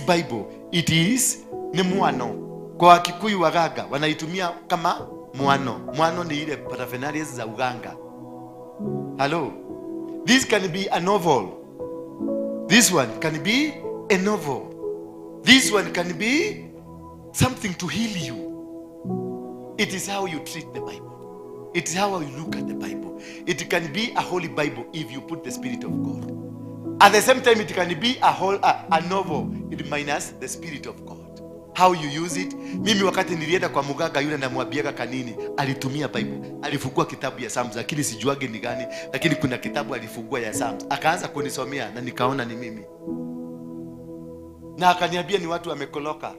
Bible it is ni mwano. Kwa Kikuyu waganga wanaitumia kama mwano. Mwano ni ile paraphernalia za uganga. Hello. This can be a novel. This one can be a novel. This one can be something to heal you. It is how you treat the Bible. It is how you look at the Bible. It can be a holy Bible if you put the Spirit of God. At the same time, it can be a novel it minus the Spirit of God. How you use it. Mimi wakati nilienda kwa muganga yule namwambiaga kanini, alitumia Bible. Alifungua kitabu ya Psalms, lakini sijuage ni gani, lakini kuna kitabu alifungua ya Psalms. Akaanza kunisomea na nikaona ni mimi. Na akaniambia ni watu wamekoloka.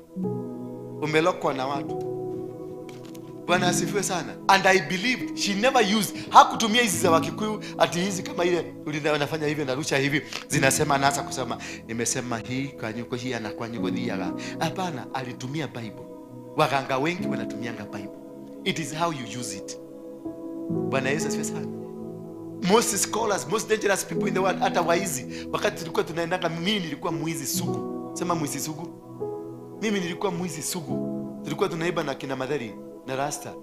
Umelokwa na watu. Bwana asifiwe sana. And I believed she never used. Hakutumia hizi za Wakikuyu ati hizi kama ile wanafanya hivi na rusha hivi zinasema, anaanza kusema nimesema hii kwa nyuko hii ana kwa nyuko hii. Hapana, alitumia Bible. Waganga wengi wanatumianga Bible. It is how you use it. Bwana Yesu asifiwe sana. Most scholars, most dangerous people in the world, hata waizi. Wakati tulikuwa tunaendanga, mimi nilikuwa mwizi sugu. Sema mwizi sugu. Mimi nilikuwa mwizi sugu. Tulikuwa tunaiba na kina Madhari na Rasta.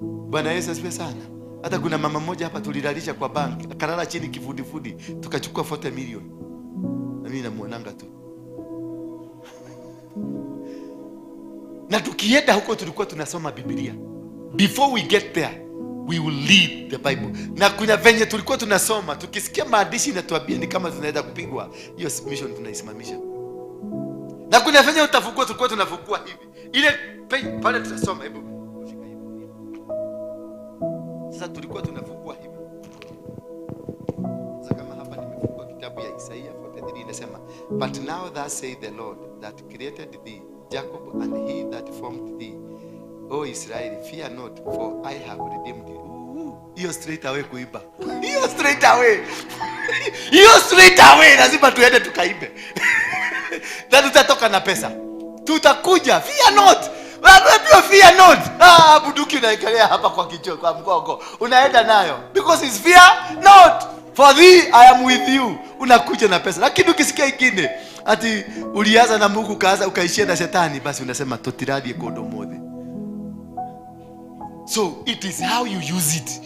Bwana Yesu asifiwe sana. Hata kuna mama mmoja hapa tulilalisha kwa bank, akalala chini kifudifudi, tukachukua 40 million. Na mimi namuonanga tu. Na tukienda huko tulikuwa tunasoma Biblia. Before we get there, we will read the Bible. Na kuna venye tulikuwa tunasoma, tukisikia maandishi inatuambia ni kama tunaenda kupigwa, hiyo mission tunaisimamisha. Na kuna venye utafukua, tulikuwa tunafukua hivi. Ile pale tunasoma, hebu shika hivi. Sasa tulikuwa tunafukua hivi. Sasa kama hapa nimefungua kitabu ya Isaiah 43 inasema, but now thus say the Lord that created thee, Jacob, and he that formed thee, O Israel, fear not, for I have redeemed you. Hiyo straight away kuiba. Hiyo straight away. Hiyo straight away lazima tuende tukaibe. Na tutatoka na pesa. Tutakuja, fear not. Wewe fear not. Ah, bunduki unaekelea hapa kwa kichwa, kwa mgongo. Unaenda nayo. Because it's fear not. For thee I am with you. Unakuja na pesa. Lakini ukisikia ingine ati ulianza na Mungu kaanza ukaishia na shetani, basi unasema totiradi kodomode. So it is how you use it.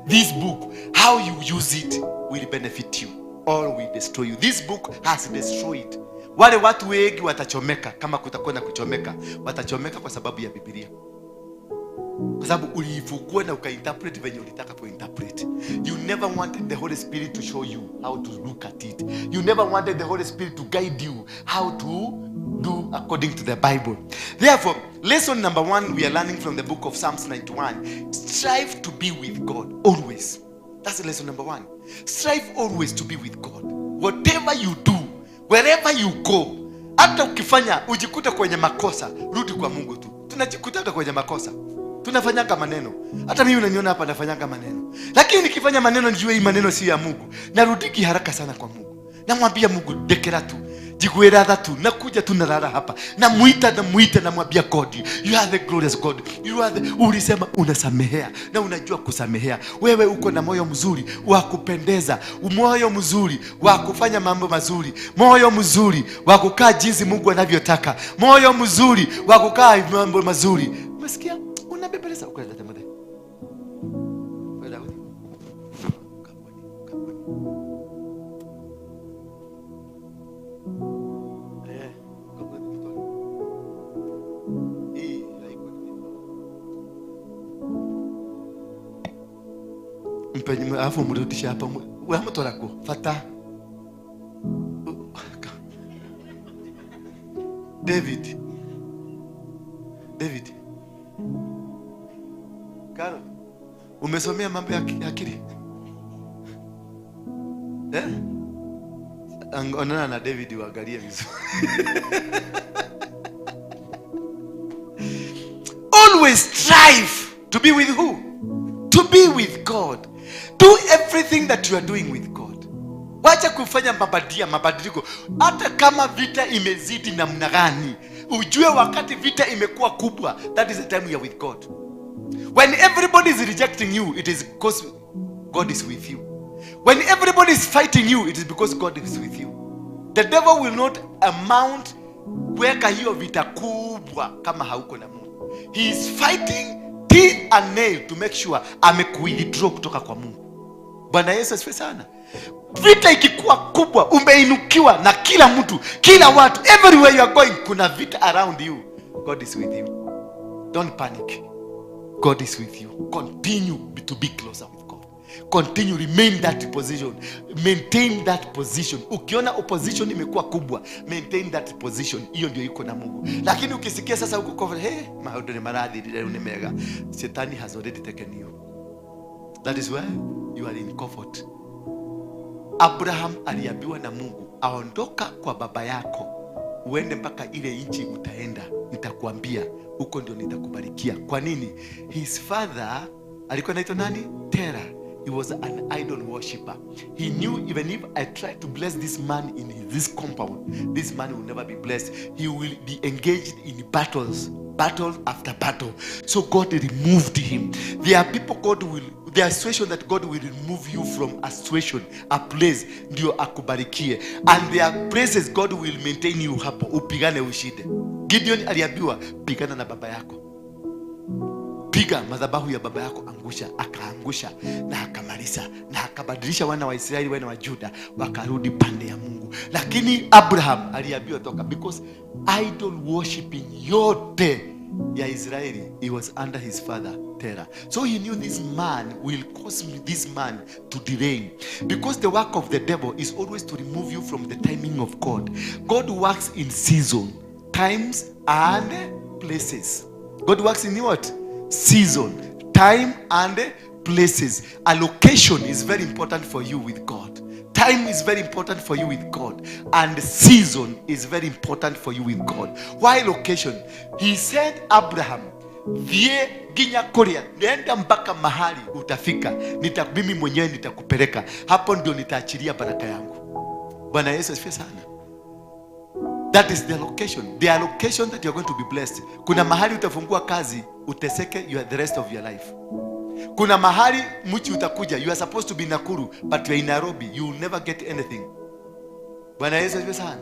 This book, how you use it will benefit you or will destroy you. This book has destroyed. Wale watu wengi watachomeka, kama kutakuwa na kuchomeka, watachomeka kwa sababu ya Biblia, kwa sababu uliifungua na ukainterpret venye ulitaka kuinterpret. You never wanted the Holy Spirit to show you how to look at it. You never wanted the Holy Spirit to guide you how to do according to the Bible. Therefore, lesson number one we are learning from the book of Psalms 91: strive to be with God always. That's lesson number one. Strive always to be with God. Whatever you do, wherever you go, hata ukifanya ujikute kwenye makosa, rudi kwa Mungu tu. Tunajikutaga kwenye makosa, tunafanyanga maneno. Hata mimi unaniona hapa nafanyanga maneno, lakini nikifanya maneno nijue hii maneno si ya Mungu, narudiki haraka sana kwa Mungu. Namwambia Mungu, ndekera tu, njiguĩra tha tu, nakuja tu, nalala hapa, namuita, namuita, namwambia, "God, you are the glorious God. You are the, ulisema unasamehea na unajua kusamehea. Wewe uko na moyo mzuri wa kupendeza, moyo mzuri wa kufanya mambo mazuri, moyo mzuri wa kukaa jinsi Mungu anavyotaka, moyo mzuri wa kukaa mambo mazuri." Umesikia? Unabembeleza ukwenda temode. Kwenda. Kaponi, kaponi. Eh, kaponi, mtoni. Hii haiko nini. Mpe, alafu mrudishe hapa. Uramutwara kũ? Fata. David. David. Carol, umesomea mambo ya akili? Eh? Onana na David uangalie vizuri. Always strive to be with who? To be with God. Do everything that you are doing with God. Wacha kufanya mabadiliko. Hata kama vita imezidi namna gani, ujue wakati vita imekuwa kubwa, that is the time you are with God. When everybody is rejecting you, it is because God is with you. When everybody is fighting you, it is because God is with you. The devil will not amount kuweka hiyo vita kubwa kama hauko na Mungu. He is fighting teeth and nail to make sure amekuwithdraw kutoka kwa Mungu. Bwana Yesu asifiwe sana. Vita ikikuwa kubwa, umeinukiwa na kila mtu, kila watu, everywhere you are going, kuna vita around you. God is with you. Don't panic. God is with you. Continue to be closer with God. Continue, remain that position. Maintain that position. Ukiona opposition imekuwa kubwa, maintain that position. Hiyo ndio iko na Mungu. Lakini ukisikia sasa huko kwa, hey, maũndũ nĩ marathirire, rĩu nĩ mega. Shetani has already taken you. That is why you are in comfort. Abraham aliambiwa na Mungu, aondoka kwa baba yako uende mpaka ile nchi utaenda, nitakuambia huko ndio nitakubarikia. Kwa nini? His father alikuwa anaitwa nani? Tera. He was an idol worshipper. He knew even if I try to bless this man in this compound, this man will never be blessed. He will be engaged in battles, battle after battle. So God removed him. There are people God will, there are situations that God will remove you from a situation, a place, ndio akubarikie. And there are places God will maintain you hapo, upigane ushinde. Gideon aliambiwa, "Pigana na baba yako, piga madhabahu ya baba yako, angusha." Akaangusha na akamaliza na akabadilisha wana wa Israeli, wana wa Juda wakarudi pande ya Mungu. Lakini Abraham aliambiwa toka, because idol worshiping yote ya Israeli, he was under his father Terah. So he knew this man will cause me, this man to delay, because the work of the devil is always to remove you from the timing of God. God works in season, times and places. God works in what? Season, time and places. Allocation is very important for you with God. Time is very important for you with God. And season is very important for you with God. Why location? He said, "Abraham, thiĩ nginya kũrĩa, nenda mpaka mahali utafika, mimi mwenyewe nitakupeleka hapo, ndio nitaachilia baraka yangu." Bwana Yesu asifiwe sana. That is the location. The allocation that you are going to be blessed. Kuna mahali utafungua kazi uteseke the rest of your life. Kuna mahali mchi utakuja, you are supposed to be Nakuru but you are in Nairobi, you will never get anything. Bwana Yesu asifiwe sana.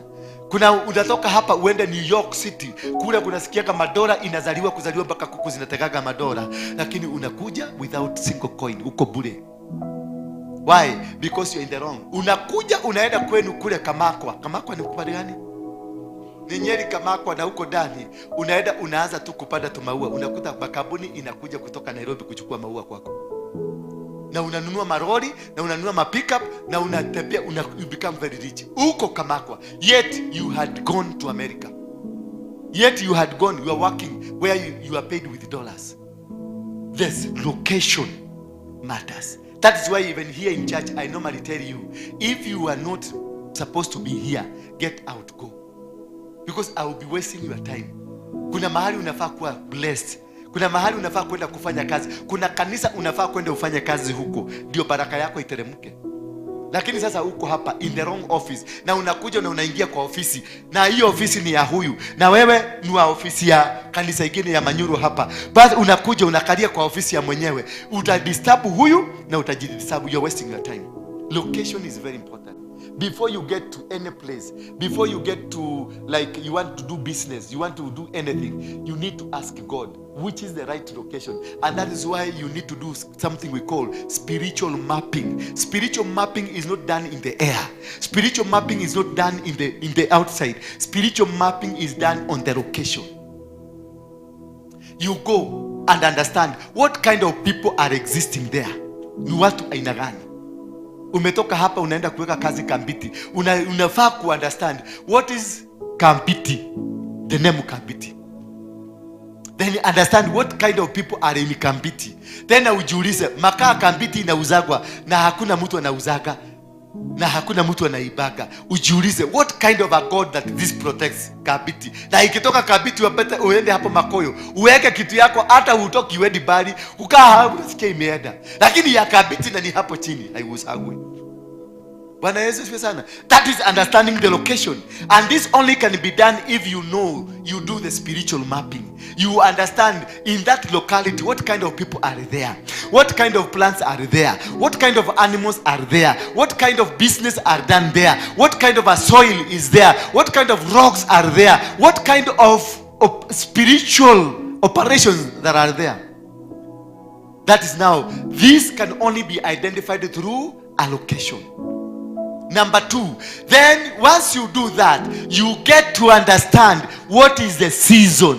Kuna utatoka hapa uende New York City, kule kunasikiaga madora inazaliwa kuzaliwa mpaka kuku zinategaga madora, lakini unakuja without single coin, uko bure. Why? Because you're in the wrong. Unakuja unaenda kwenu kule Kamakwa. Kamakwa ni kupande gani? Ni Nyeri Kamakwa na huko ndani unaenda unaanza tu kupanda tu maua, unakuta makampuni inakuja kutoka Nairobi kuchukua maua kwako, na unanunua maroli na unanunua mapickup na unatembea you become very rich huko Kamakwa, yet you had gone to America, yet you had gone, you are working where you are paid with dollars. This location matters. That is why even here in church I normally tell you, if you are not supposed to be here, get out, go, because I will be wasting your time. Kuna mahali unafaa kuwa blessed, kuna mahali unafaa kwenda kufanya kazi, kuna kanisa unafaa kwenda ufanye kazi huko, ndio baraka yako iteremke. Lakini sasa uko hapa in the wrong office, na unakuja na unaingia kwa ofisi, na hiyo ofisi ni ya huyu, na wewe ni wa ofisi ya kanisa ingine ya Manyuru hapa. Basi unakuja unakalia kwa ofisi ya mwenyewe, utadisturb huyu na utajidisturb. You are wasting your time. Location is very important. Before you get to any place, before you get to, like, you want to do business, you want to do anything, you need to ask God which is the right location. And that is why you need to do something we call spiritual mapping. Spiritual mapping is not done in the air. Spiritual mapping is not done in the outside. Spiritual mapping is done on the location. You go and understand what kind of people are existing there. Ni watu aina gani? Umetoka hapa unaenda kuweka kazi Kambiti. Unafaa ku understand what is Kambiti, the name Kambiti. Then understand what kind of people are in Kambiti. Then ujiulize, makaa Kambiti inauzagwa na hakuna mtu anauzaga na hakuna mtu anaibaga. Ujiulize what kind of a God that this protects Kambiti. Na ikitoka Kambiti wapate uende hapo Makoyo, uweke kitu yako, hata utoki uendi mbali, ukaa hapo unasikia imeenda. Lakini ya Kambiti na ni hapo chini haiuzagwi. Bwana Yesu asifiwe sana. That is understanding the location. And this only can be done if you know, you do the spiritual mapping. You understand in that locality what kind of people are there, what kind of plants are there, what kind of animals are there, what kind of business are done there, what kind of a soil is there, what kind of rocks are there, what kind of spiritual operations that are there. That is now, this can only be identified through a location. Number two, then once you do that, you get to understand what is the season.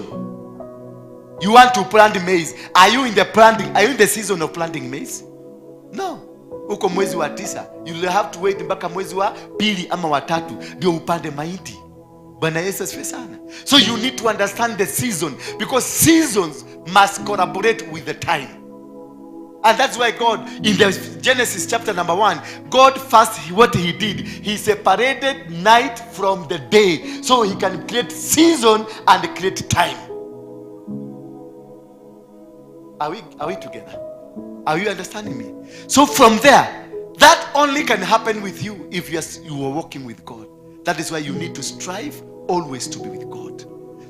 You want to plant maize. Are you in the planting? Are you in the season of planting maize? No. Uko mwezi wa tisa. You will have to wait mpaka mwezi wa pili ama wa tatu ndio upande mahindi. Bwana Yesu asifiwe sana. So you need to understand the season, because seasons must collaborate with the time. And that's why God, in the Genesis chapter number 1, God first, what he did, he separated night from the day so he can create season and create time. Are we together? Are you understanding me? So from there, that only can happen with you if you are walking with God. That is why you need to strive always to be with God,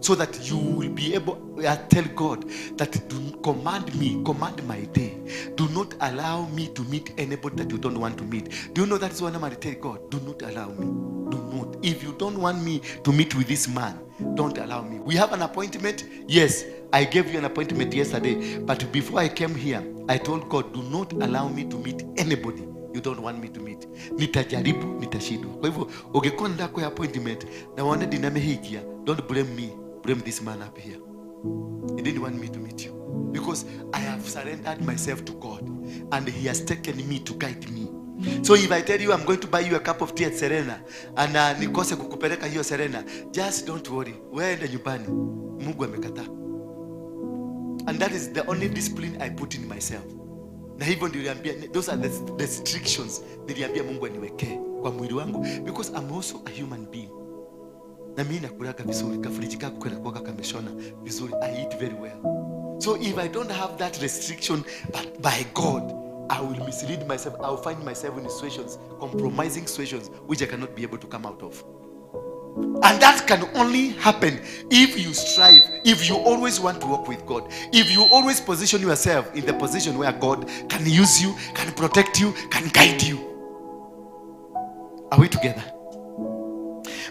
so that you will be able to tell God that, do command me, command my day. Do not allow me to meet anybody that you don't want to meet. Do you know that's what I'm tell God? Do not allow me. Do not. If you don't want me to meet with this man, don't allow me. We have an appointment. Yes, I gave you an appointment yesterday. But before I came here, I told God, do not allow me to meet anybody you don't want me to meet. Nitajaribu, nitashindwa. Kwa hivyo, ungekuwa ndako ya appointment na waone ndinamehingia, don't blame me, blame this man up here. He didn't want me to meet you because I have surrendered myself to God and he has taken me to guide me. So if I tell you I'm going to buy you a cup of tea at Serena and nikose kukupeleka hiyo Serena, just don't worry. Wewe nyumbani. Mungu amekataa. And that is the only discipline I put in myself. Na hivyo ndio niliambia, those are the restrictions niliambia Mungu aniwekee kwa mwili wangu, because I'm also a human being. Na mimi nakulaga vizuri, kafriji kako kanakuwa kameshona vizuri, I eat very well. So if I don't have that restriction, but by God, I will mislead myself. I will find myself in situations, compromising situations, which I cannot be able to come out of. And that can only happen if you strive, if you always want to walk with God, if you always position yourself in the position where God can use you, can protect you, can guide you. Are we together?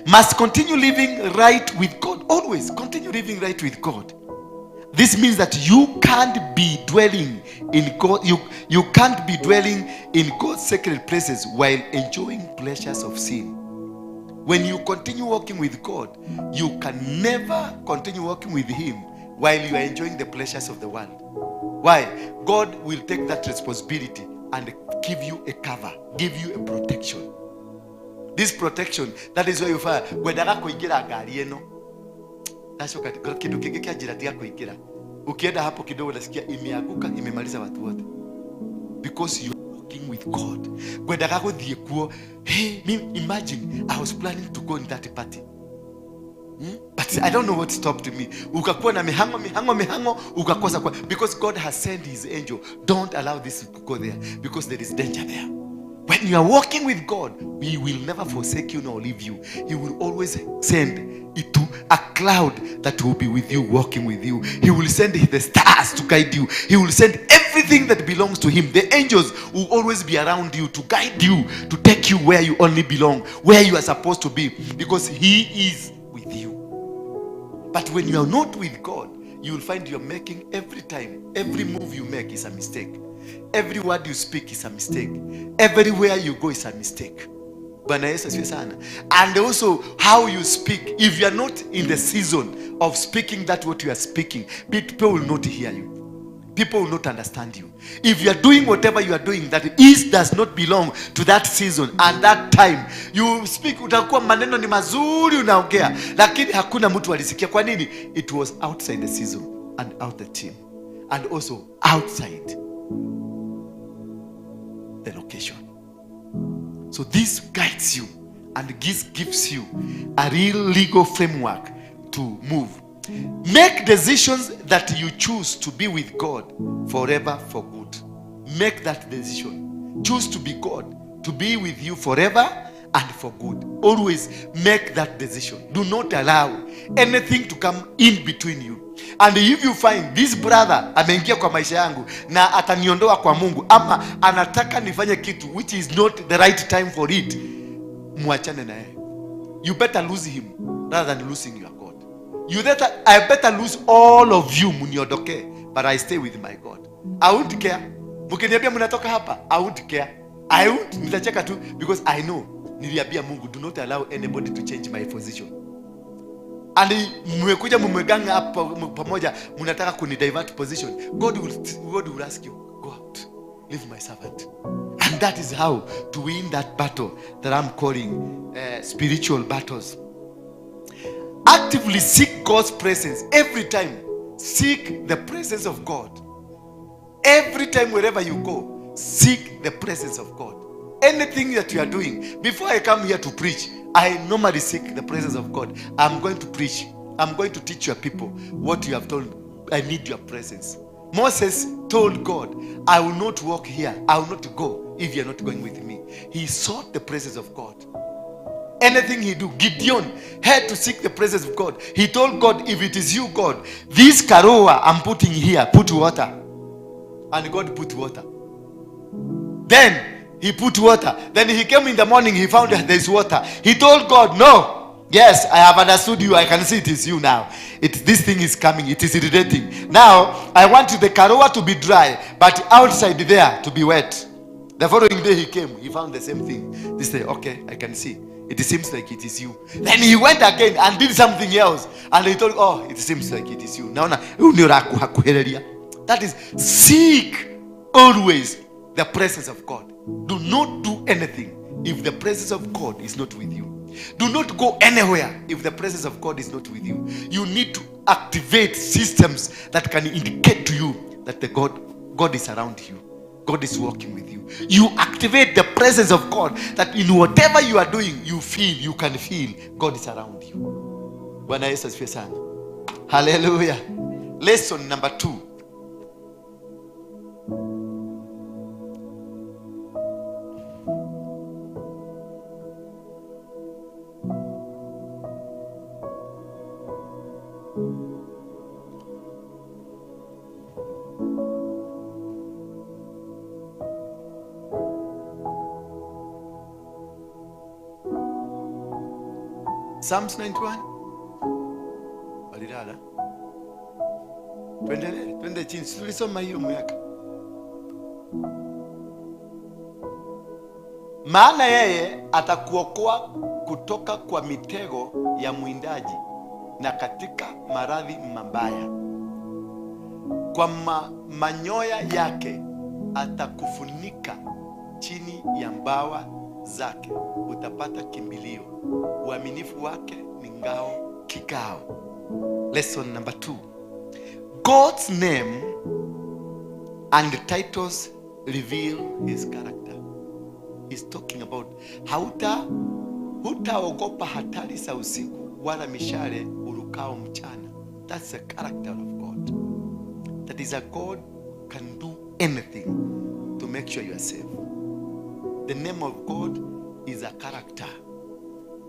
Must continue living right with God. Always continue living right with God. This means that you can't be dwelling in God, you can't be dwelling in God's sacred places while enjoying pleasures of sin. When you continue walking with God, you can never continue walking with him while you are enjoying the pleasures of the world. Why? God will take that responsibility and give you a cover, give you a protection. This protection, that is why you find wendaga kuingira ngari eno. Nashoka kindu kingi kia njira tiga kuingira. Ukienda hapo kidogo unasikia imeanguka, imemaliza watu wote. Because you are walking with God. Wendaga guthie kuo. Hey, me, imagine I was planning to go in that party. But I don't know what stopped me. Ukakuwa na mihango, mihango, mihango, ukakosa kwa, because God has sent his angel. Don't allow this to go there because there is danger there. When you are walking with God, he will never forsake you nor leave you. He will always send it to a cloud that will be with you, walking with you. He will send the stars to guide you. He will send everything that belongs to him. The angels will always be around you to guide you, to take you where you only belong, where you are supposed to be, because he is with you. But when you are not with God, you will find you are making every time, every move you make is a mistake. Every word you speak is a mistake. Everywhere you go is a mistake. Bwana Yesu asifiwe sana. And also how you speak. If you are not in the season of speaking that what you are speaking, people will not hear you. People will not understand you. If you are doing whatever you are doing that is does not belong to that season and that time, you speak, utakuwa maneno ni mazuri unaongea, lakini hakuna mtu alisikia. Kwa nini? It was outside the season and out the team and also outside the location. So this guides you and this gives you a real legal framework to move. Make decisions that you choose to be with God forever for good. Make that decision. Choose to be God, to be with you forever and for good. Always make that decision. Do not allow anything to come in between you. And if you find this brother ameingia kwa maisha yangu na ataniondoa kwa Mungu, ama anataka nifanye kitu which is not the right time for it, muachane na yeye. You better lose him rather than losing your God. I better lose all of you muniondoke, but I stay with my God. I won't care. Mkiniambia mnatoka hapa, I won't care. I won't, nitacheka tu because I know niliambia Mungu, do not allow anybody to change my position. And mmekuja mmeganga hapa pamoja, mnataka kunidivert position. God will ask you, go out, leave my servant. And that is how to win that battle that I'm calling spiritual battles. Actively seek God's presence every time. Seek the presence of God. Every time, wherever you go, seek the presence of God. Anything that you are doing, before I come here to preach, I normally seek the presence of God. I'm going to preach. I'm going to teach your people what you have told. I need your presence. Moses told God, I will not walk here. I will not go if you are not going with me. He sought the presence of God. Anything he do, Gideon had to seek the presence of God. He told God, if it is you, God, this karoa I'm putting here, put water. And God put water. Then he put water. Then he came in the morning, he found that there is water. He told God, no, yes, I have understood you. I can see it is you now. This thing is coming. It is irritating. Now, I want the karoa to be dry, but outside there to be wet. The following day he came, he found the same thing. This day, okay, I can see. It seems like it is you. Then he went again and did something else. And he told, oh, it seems like it is you. Now, that is, seek always the presence of God. Do not do anything if the presence of God is not with you. Do not go anywhere if the presence of God is not with you. You need to activate systems that can indicate to you that the God is around you. God is working with you. You activate the presence of God that in whatever you are doing, you feel, you can feel God is around you. Bwana Yesu asifiwe sana. Hallelujah. Lesson number 2. Psalms 91. Walilala. Tuendelee, twende chini. Tulisoma hiyo mwaka. Maana yeye atakuokoa kutoka kwa mitego ya mwindaji na katika maradhi mabaya. Kwa manyoya yake atakufunika, chini ya mbawa zake utapata kimbilio. Uaminifu wake ni ngao kikao. Lesson number 2. God's name and titles reveal his character. He's talking about hutaogopa hatari za usiku wala mishale urukao mchana. That's the character of God. That is a God can do anything to make sure you are safe. The name of God is a character.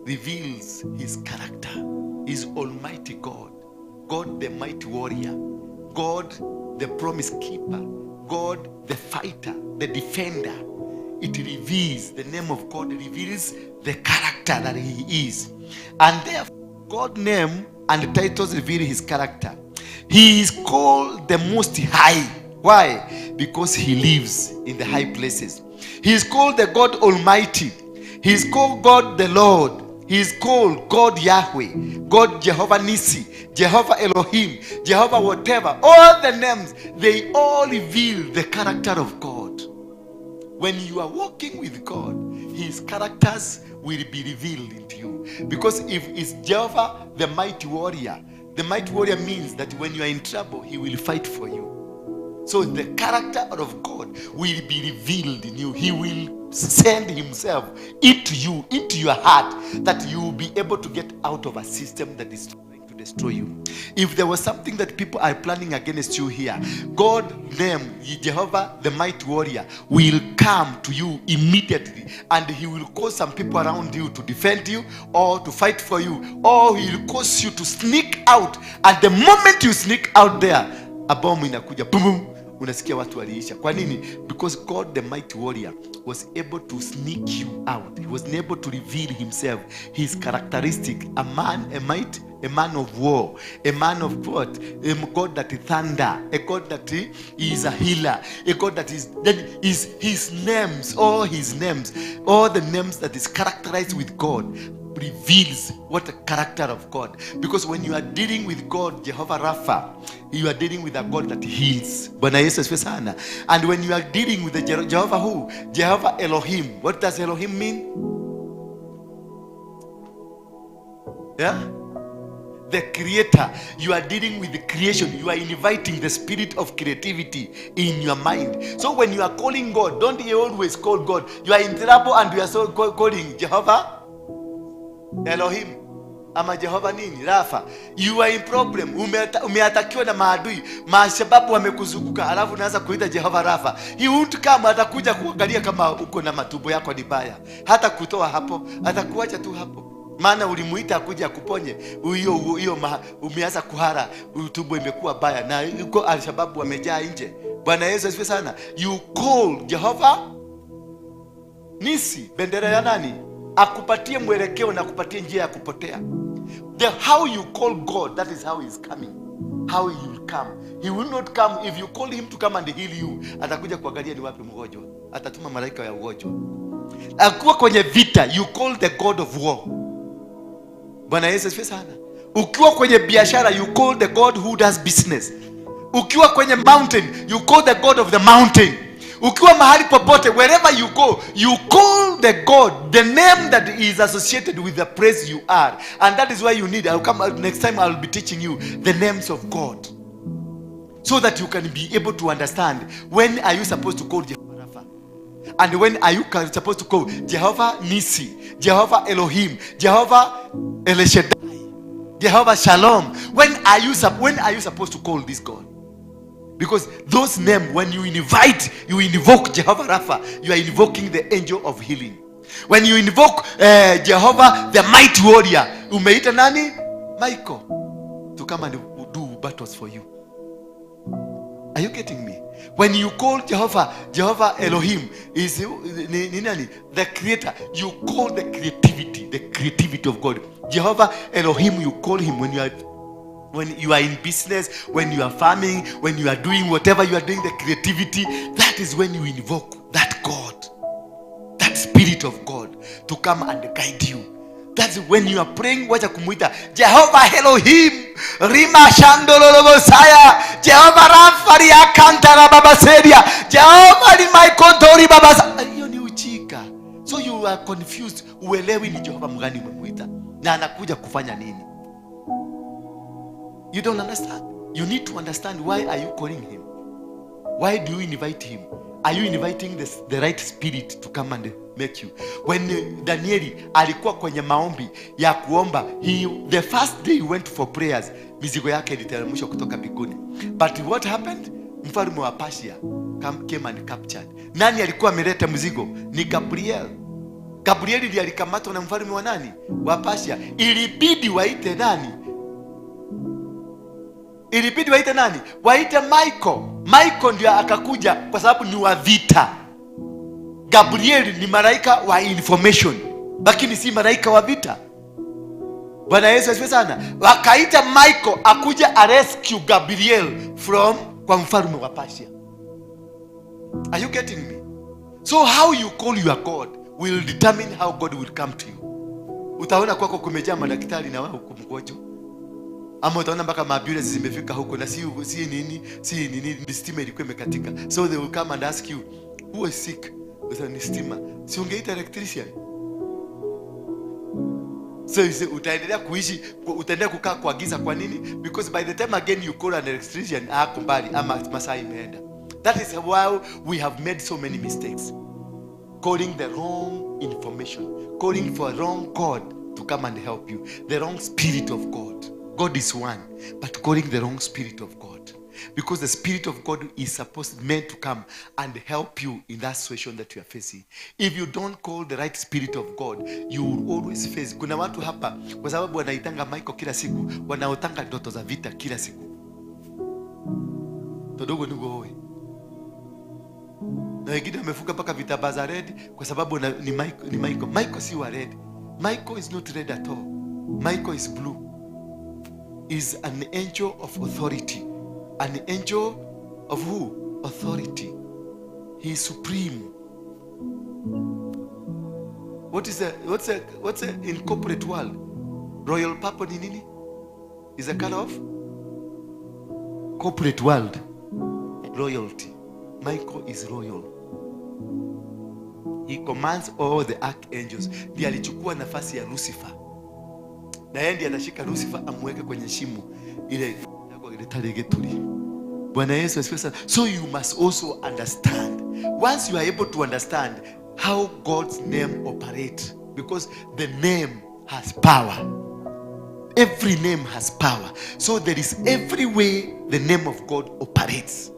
Reveals his character. Is Almighty God. God the mighty warrior. God the promise keeper. God the fighter, the defender. It reveals, the name of God reveals the character that he is. And therefore, God's name and titles reveal his character. He is called the Most High. Why? Because he lives in the high places. He is called the God Almighty. He is called God the Lord. He is called God Yahweh, God Jehovah Nissi, Jehovah Elohim, Jehovah whatever. All the names, they all reveal the character of God. When you are walking with God, his characters will be revealed into you. Because if it's Jehovah, the mighty warrior means that when you are in trouble, he will fight for you. So the character of God will be revealed in you. He will send himself into you, into your heart, that you will be able to get out of a system that is trying to destroy you. If there was something that people are planning against you here, God name, Jehovah the mighty warrior, will come to you immediately, and he will cause some people around you to defend you or to fight for you, or he will cause you to sneak out. And the moment you sneak out there, a bomb inakuja, boom, boom. Unasikia watu waliisha. Kwa nini? Because God the mighty warrior was able to sneak you out. He was able to reveal himself, his characteristic, a man, a might, a man of war, a man of what? A God that is thunder, a God that is a healer, a God that is, that is his names, all his names, all the names that is characterized with God reveals what the character of God. Because when you are dealing with God, Jehovah Rapha, you are dealing with a God that heals. Bwana Yesu asifiwe sana. And when you are dealing with the Jehovah who? Jehovah Elohim. What does Elohim mean? Yeah? The creator. You are dealing with the creation. You are inviting the spirit of creativity in your mind. So when you are calling God, don't you always call God. You are in trouble and you are so calling Jehovah Elohim ama Jehovah nini Rafa. You are in problem. Umeatakiwa na maadui, mashababu wamekuzunguka, alafu unaanza kuita Jehovah Rafa. He won't come. Atakuja kuangalia kama uko na matumbo yako ni baya, hata kutoa hapo, atakuacha tu hapo. Maana ulimuita akuja akuponye, hiyo umeanza kuhara, utumbo imekuwa baya na yuko alshababu wamejaa nje. Bwana Yesu asifiwe sana. You call Jehovah Nisi, bendera ya nani? Akupatie mwelekeo na akupatie njia ya kupotea. The how you call God, that is how he is coming. How he will come. He will not come if you call him to come and heal you. Atakuja kuangalia ni wapi mgonjwa. Atatuma malaika ya ugonjwa. Akuwa kwenye vita, you call the God of war. Bwana Yesu asifiwe sana. Ukiwa kwenye biashara, you call the God who does business. Ukiwa kwenye mountain, you call the God of the mountain. Ukiwa mahali popote, wherever you go, you call the God, the name that is associated with the place you are. And that is why you need, I'll come next time, I'll be teaching you the names of God, so that you can be able to understand when are you supposed to call Jehovah Rapha, and when are you supposed to call Jehovah Nisi, Jehovah Elohim, Jehovah El Shaddai, Jehovah Shalom. When are you supposed to call this God? Because those names, when you invite, you invoke Jehovah Rapha, you are invoking the angel of healing. When you invoke Jehovah the mighty warrior, umeita nani? Michael, to come and do battles for you. Are you getting me? When you call Jehovah, Jehovah Elohim is the creator. You call the creativity of God. Jehovah Elohim, you call him when you are in business, when you are farming, when you are doing whatever you are doing, the creativity, that is when you invoke that God, that spirit spirit of God to come and guide you. That's when you are praying, wacha kumuita Jehovah Elohim, Rima Shandololobosaya, Jehovah Rafa Riakantara Babaseria, Jehovah Rimaikontori Babasa. Hiyo ni uchika. So you are confused, uelewi ni Jehovah mgani umemuita na anakuja kufanya nini. You don't understand. You need to understand, why are you calling him? Why do you invite him? Are you inviting the right spirit to come and make you? When Danieli alikuwa kwenye maombi ya kuomba, the first day he went for prayers, mizigo yake iliteremshwa kutoka mbinguni. But what happened? Mfalme wa Persia came and captured. Nani alikuwa ameleta mzigo? Ni Gabriel. Gabriel ndiye alikamatwa na mfalme wa nani? Wa Persia. Ilibidi waite nani? Ilibidi waite nani? Waite Michael. Michael ndio akakuja kwa sababu ni wa vita. Gabriel ni malaika wa information, lakini si malaika wa vita. Bwana Yesu asifiwe sana. Wakaita Michael akuja a rescue Gabriel from kwa mfalme wa Persia. Are you getting me? So how you call your God will determine how God will come to you. Utaona kwako kumejaa madaktari na wewe uko mgonjwa. Ama utaona mpaka maambulance zimefika huko na si nini, ni stima ilikuwa imekatika. So they will come and ask you, who is sick? Utasema ni stima. Si ungeita electrician? So you say, utaendelea kuishi, utaendelea kukaa kwa giza kwa nini? Because by the time again you call an electrician, hako mbali ama masaa imeenda. That is why we have made so many mistakes. Calling the wrong information, calling for wrong God to come and help you, the wrong spirit of God. God is one, but calling the wrong spirit of God. Because the spirit of God is supposed meant to come and help you in that situation that you are facing. If you don't call the right spirit of God, you will always face. Kuna watu hapa, kwa sababu wanaitanga Michael kila siku, wanaotanga ndoto za vita kila siku. Todogo nugo hoi. Na wengine wamefuka mpaka vitambaa za red kwa sababu ni Michael, ni Michael. Michael si wa red. Michael is not red at all. Michael is blue. Is an angel of authority. An angel of who? Authority. He is supreme. What's the in corporate world? Royal purple ni nini? Is a kind of corporate world. Royalty. Michael is royal. He commands all the archangels. Ndiye alichukua nafasi ya Lucifer. Na yeye ndiye atashika Lucifer amweke kwenye shimo ile ile. Bwana Yesu asifiwe sana. So you must also understand. Once you are able to understand how God's name operates, because the name has power. Every name has power. So there is every way the name of God operates.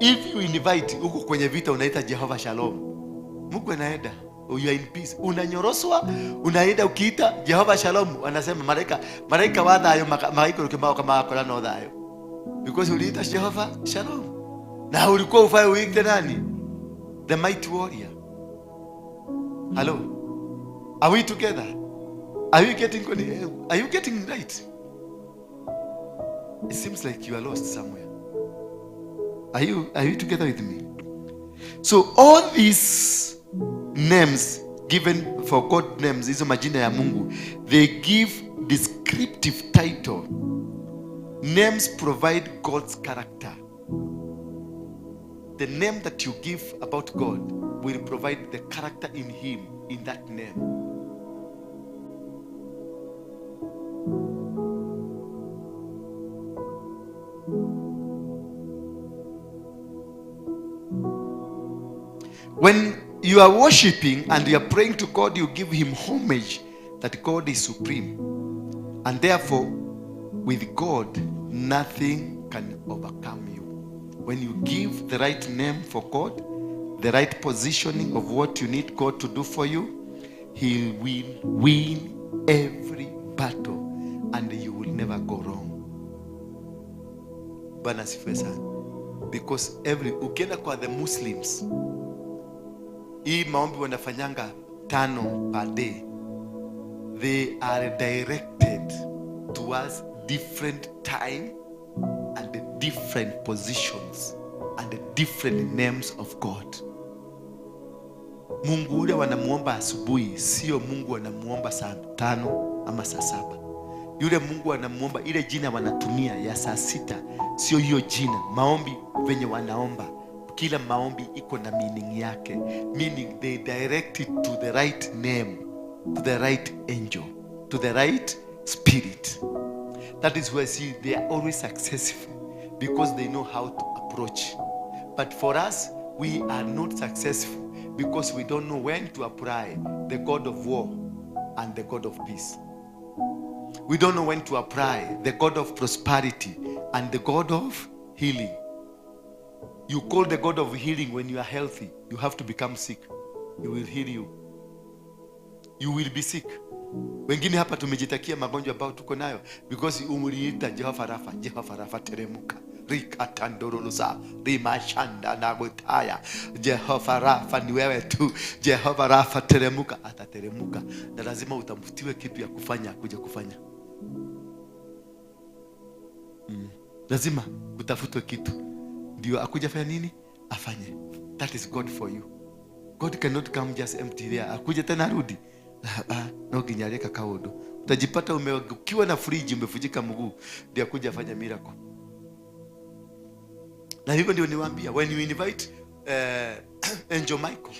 If you invite huko kwenye vita unaita Jehovah Shalom, Mungu anaenda. You are in peace. Unanyoroswa, unaenda ukiita Jehovah Shalom, wanasema malaika wa thayo, malaika ukimao kama akora no thayo. Because uliita Jehovah Shalom. Na ulikuwa ufai uite nani? The mighty warrior. Hello. Are we together? Are you getting right? It seems like you are lost somewhere. Are you together with me? So all these names given for God names, hizo majina ya Mungu, they give descriptive title. Names provide God's character. The name that you give about God will provide the character in him, in that name. When you are worshiping and you are praying to God, you give him homage that God is supreme. And therefore, with God, nothing can overcome you. When you give the right name for God, the right positioning of what you need God to do for you, he will win every battle and you will never go wrong. Bwana asifiwe sana. Because ukienda kwa the Muslims, hii maombi wanafanyanga 5 per day. They are directed towards different time and the different positions and the different names of God. Mungu ule wanamuomba asubuhi sio Mungu wanamuomba saa 5 ama saa 7. Yule Mungu wanamuomba, ile jina wanatumia ya saa 6 sio hiyo jina. Maombi venye wanaomba, kila maombi iko na meaning yake. Meaning they direct it to the right name, to the right angel, to the right spirit. That is why see they are always successful, because they know how to approach. But for us, we are not successful because we don't know when to apply the God of war and the God of peace. We don't know when to apply the God of prosperity and the God of healing. You call the God of healing when you are healthy. You have to become sick. He will heal you. You will be sick. Wengine hapa tumejitakia magonjwa ambayo tuko nayo because umuliita Jehova Rafa, Jehova Rafa teremuka. Rikatandorolosa, rimashanda nagotaya. Jehova Rafa ni wewe tu. Jehova Rafa teremuka, atateremuka. Na lazima utamfutiwe kitu ya kufanya kuja kufanya. Lazima utafutwe kitu ndio akuja fanya nini? Afanye. That is God for you. God cannot come just empty there. Akuja tena arudi. No ginyareka kaodo. Utajipata ukiwa na friji umefujika mguu ndio akuja afanya miracle. Na hivyo ndio niwaambia, when you invite Angel Michael,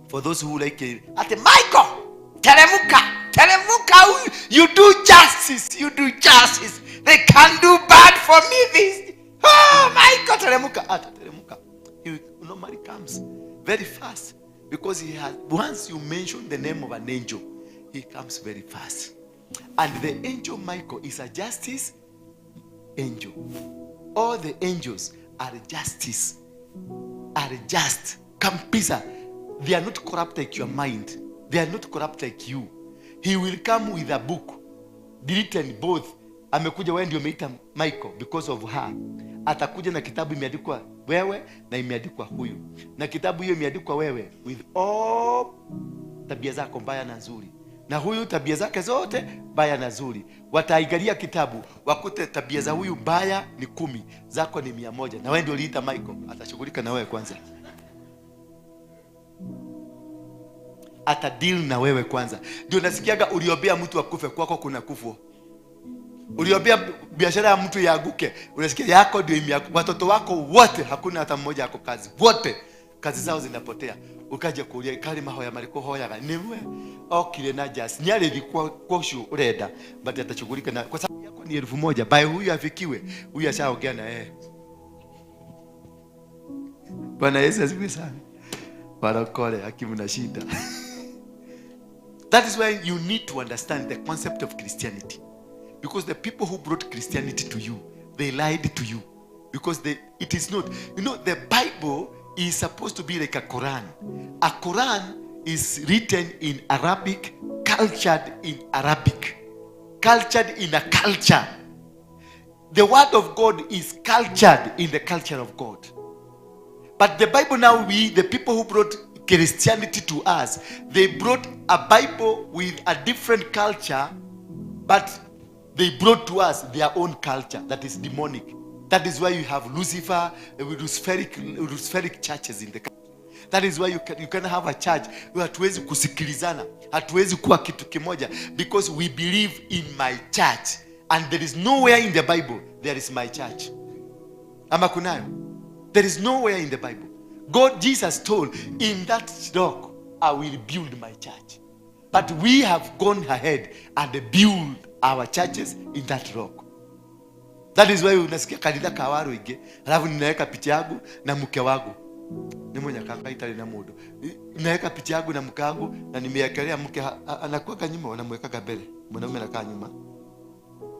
for those who like it, ate Michael, teremuka, teremuka, you do justice, you do justice. They can't do bad for me this. Oh, Michael, teremuka, ata teremuka. He normally comes very fast because he has, once you mention the name of an angel, he comes very fast. And the angel Michael is a justice angel. All the angels are justice, are just. Kampisa. They are not corrupt like your mind. They are not corrupt like you. He will come with a book written both. Amekuja wewe ndio umeita Michael because of her. Atakuja na kitabu imeandikwa wewe na imeandikwa huyu. Na kitabu hiyo imeandikwa wewe with all tabia zako mbaya na nzuri. Na huyu tabia zake zote mbaya na nzuri. Wataigalia kitabu wakute tabia za huyu mbaya ni 10, zako ni 100. Na wewe ndio uliita Michael, atashughulika na wewe kwanza. Ata deal na wewe kwanza. Ndio nasikiaga uliombea mtu akufe, kwako kuna kufu. Uliombea biashara ya mtu yaanguke, unasikia yako ndio imeanguka. Watoto wako wote hakuna hata mmoja ako kazi. Wote kazi zao zinapotea. Ukaja kulia kali mahoya mariko hoyaga niwe okire na just nyari kwa koshu urenda but atashughulika na kwa sababu yako ni 1000 by huyu afikiwe, huyu ashaongea na yeye. Bwana Yesu asifiwe sana. Barokole hakimna shida. That is why you need to understand the concept of Christianity. Because the people who brought Christianity to you, they lied to you. Because it is not. You know, the Bible is supposed to be like a Quran. A Quran is written in Arabic, cultured in Arabic. Cultured in a culture. The word of God is cultured in the culture of God. But the Bible now, we, the people who brought Christianity to us, they brought a Bible with a different culture, but they brought to us their own culture that is demonic. That is why you have Lucifer, Luciferic churches in the country. That is why you can have a church where hatuwezi kusikilizana, hatuwezi kuwa kitu kimoja, because we believe in my church. And there is nowhere in the Bible there is my church. Ama kunayo? There is nowhere in the Bible. God, Jesus told, in that rock I will build my church. But we have gone ahead and build our churches in that rock. That is why unasikia kanitha ka Waruinge, alafu ninaweka picha yangu na mke wangu. Ni mwenye kaka itali na mundu. Ninaweka picha yangu na mke wangu na nimewekelea mke anakuwa nyuma, wanamweka mbele. Mwanaume anakaa nyuma.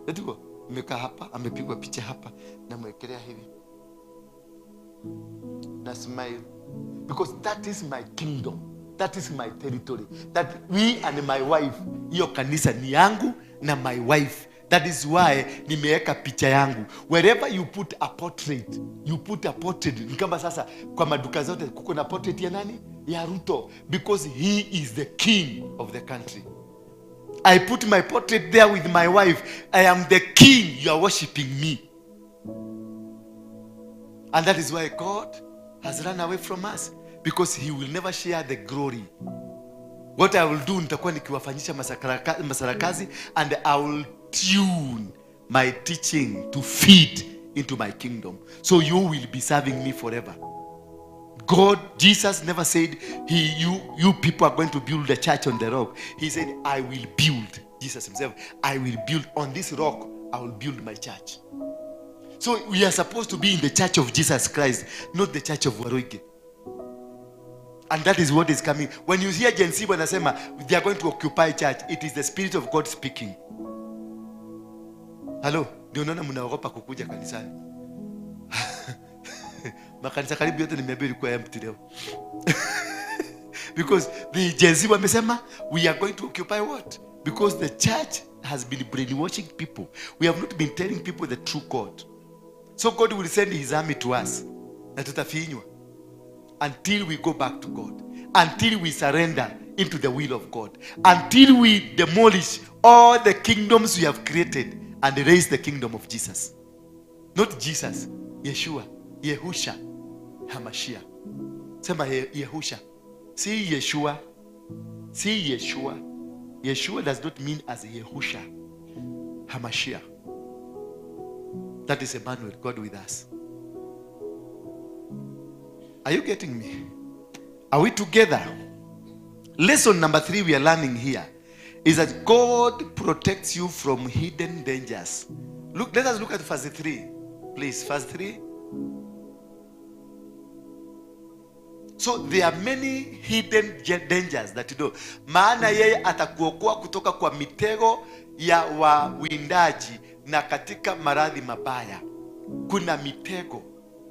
Ndio nimekaa hapa, amepigwa picha hapa, namwekelea hivi. Na smile. Because that is my kingdom. That is my territory. That we and my wife, hiyo kanisa ni yangu na my wife. That is why nimeweka picha yangu. Wherever you put a portrait, you put a portrait. Ni kama sasa kwa maduka zote kuko na portrait ya nani? Ya Ruto, because he is the king of the country. I put my portrait there with my wife. I am the king. You are worshiping me. And that is why God has run away from us. Because he will never share the glory. What I will do, nitakuwa nikiwafanyisha masarakazi, and I will tune my teaching to feed into my kingdom. So you will be serving me forever. God, Jesus never said, you people are going to build a church on the rock. He said, I will build, Jesus himself, I will build on this rock, I will build my church. So we are supposed to be in the church of Jesus Christ, not the church of Waruinge. And that is what is coming. When you hear Gen Z wanasema they are going to occupy church, it is the Spirit of God speaking. Hello, ndio unaona mnaogopa kukuja kanisani. Makanisa karibu yote nimeambiwa ilikuwa empty leo. Because the Gen Z wamesema we are going to occupy what? Because the church has been brainwashing people. We have not been telling people the true God. So God will send his army to us. Na tutafinywa. Until we go back to God. Until we surrender into the will of God. Until we demolish all the kingdoms we have created and raise the kingdom of Jesus. Not Jesus, Yeshua, Yehusha, Hamashia. Sema Yehusha. See Yeshua. See Yeshua. Yeshua does not mean as Yehusha, Hamashia. That is Emmanuel, God with us. Are you getting me? Are we together? Lesson number 3 we are learning here is that God protects you from hidden dangers. Look, let us look at verse 3. Please, verse 3. So there are many hidden dangers that you know. Maana yeye atakuokoa kutoka kwa mitego ya wawindaji na katika maradhi mabaya. Kuna mitego,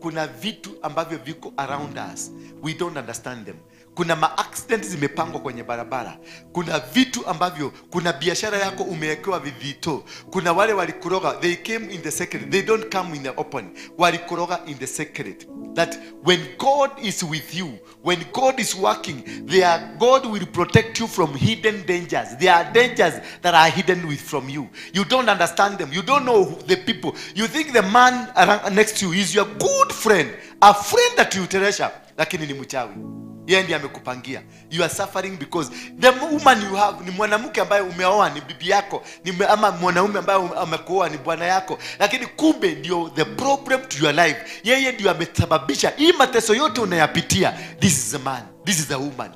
kuna vitu ambavyo viko around us. We don't understand them. Kuna ma-accidents zimepangwa kwenye barabara. Kuna vitu ambavyo, kuna biashara yako umewekewa vivito. Kuna wale walikuroga, they came in the secret. They don't come in the open. Walikuroga in the secret. That when God is with you, when God is working, God will protect you from hidden dangers. There are dangers that are hidden from you. You don't understand them. You don't know the people. You think the man around next to you is your good friend, a friend that you treasure, lakini ni mchawi. Yeye ndiye amekupangia. You are suffering because the woman you have ni mwanamke ambaye umeoa, ni bibi yako, ni ama mwanaume ambaye amekuoa ni bwana yako, lakini kumbe ndio the problem to your life. Yeye ndio amesababisha hii mateso yote unayapitia. This is a man, this is a woman.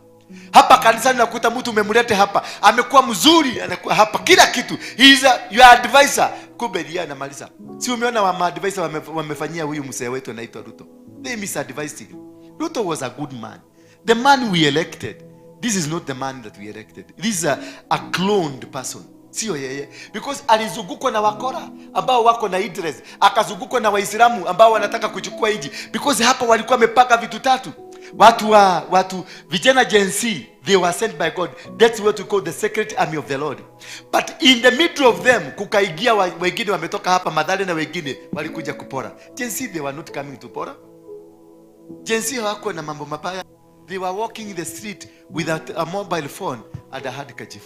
Hapa kanisani nakuta mtu umemleta hapa, amekuwa mzuri, anakuwa hapa kila kitu. He is your advisor. Kumbe ndiye anamaliza. Si umeona wa advisor wamefanyia huyu mzee wetu anaitwa Ruto. They misadvised him. Ruto was a good man. The man we elected, this is not the man that we elected. This is a cloned person. Sio yeye. Because alizungukwa na wakora ambao wako na interest. Akazungukwa na Waislamu ambao wanataka kuchukua hiji. Because hapa walikuwa wamepaka vitu tatu. Watu vijana Gen Z, they were sent by God. That's what we call the secret army of the Lord. But in the middle of them, kukaigia wengine wametoka hapa Mathare na wengine walikuja kupora. Gen Z, they were not coming to pora. Gen Z hawakuwa na mambo mabaya. They were walking in the street without a mobile phone and a handkerchief.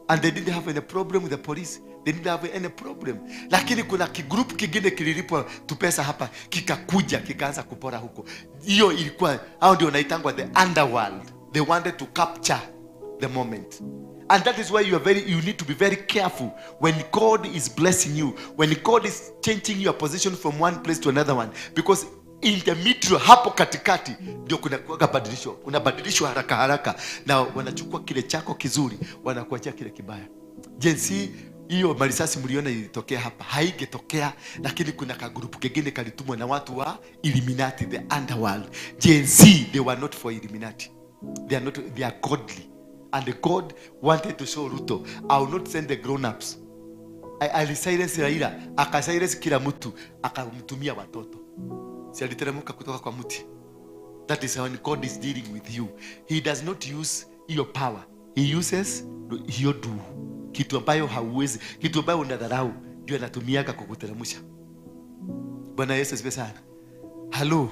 And they didn't have any problem with the police. They didn't have any problem. Lakini kuna kigroup kingine kililipwa tupesa hapa, kikakuja, kikaanza kupora huko. Hiyo ilikuwa, hao ndio wanaitangwa the underworld. They wanted to capture the moment. And that is why you need to be very careful when God is blessing you, when God is changing your position from one place to another one. Because in the middle, hapo katikati ndio kuna kuwaga badilisho. Unabadilishwa haraka haraka na wanachukua kile chako kizuri, wanakuachia kile kibaya. Jinsi hiyo marisasi mliona ilitokea hapa, haigetokea, lakini kuna kagrupu kengine kalitumwa na watu wa Illuminati, the underworld. Gen Z, they were not for Illuminati. They are not, they are godly. And God wanted to show Ruto, I will not send the grown-ups. Alisilence Raila, akasilence kila mtu, akamtumia watoto. Si aliteremka kutoka kwa mti. That is when God is dealing with you. He does not use your power. He uses hiyo du. Kitu ambayo hauwezi, kitu ambayo unadharau, ndio anatumiaga kukuteremsha. Bwana Yesu asifiwe sana. Hello.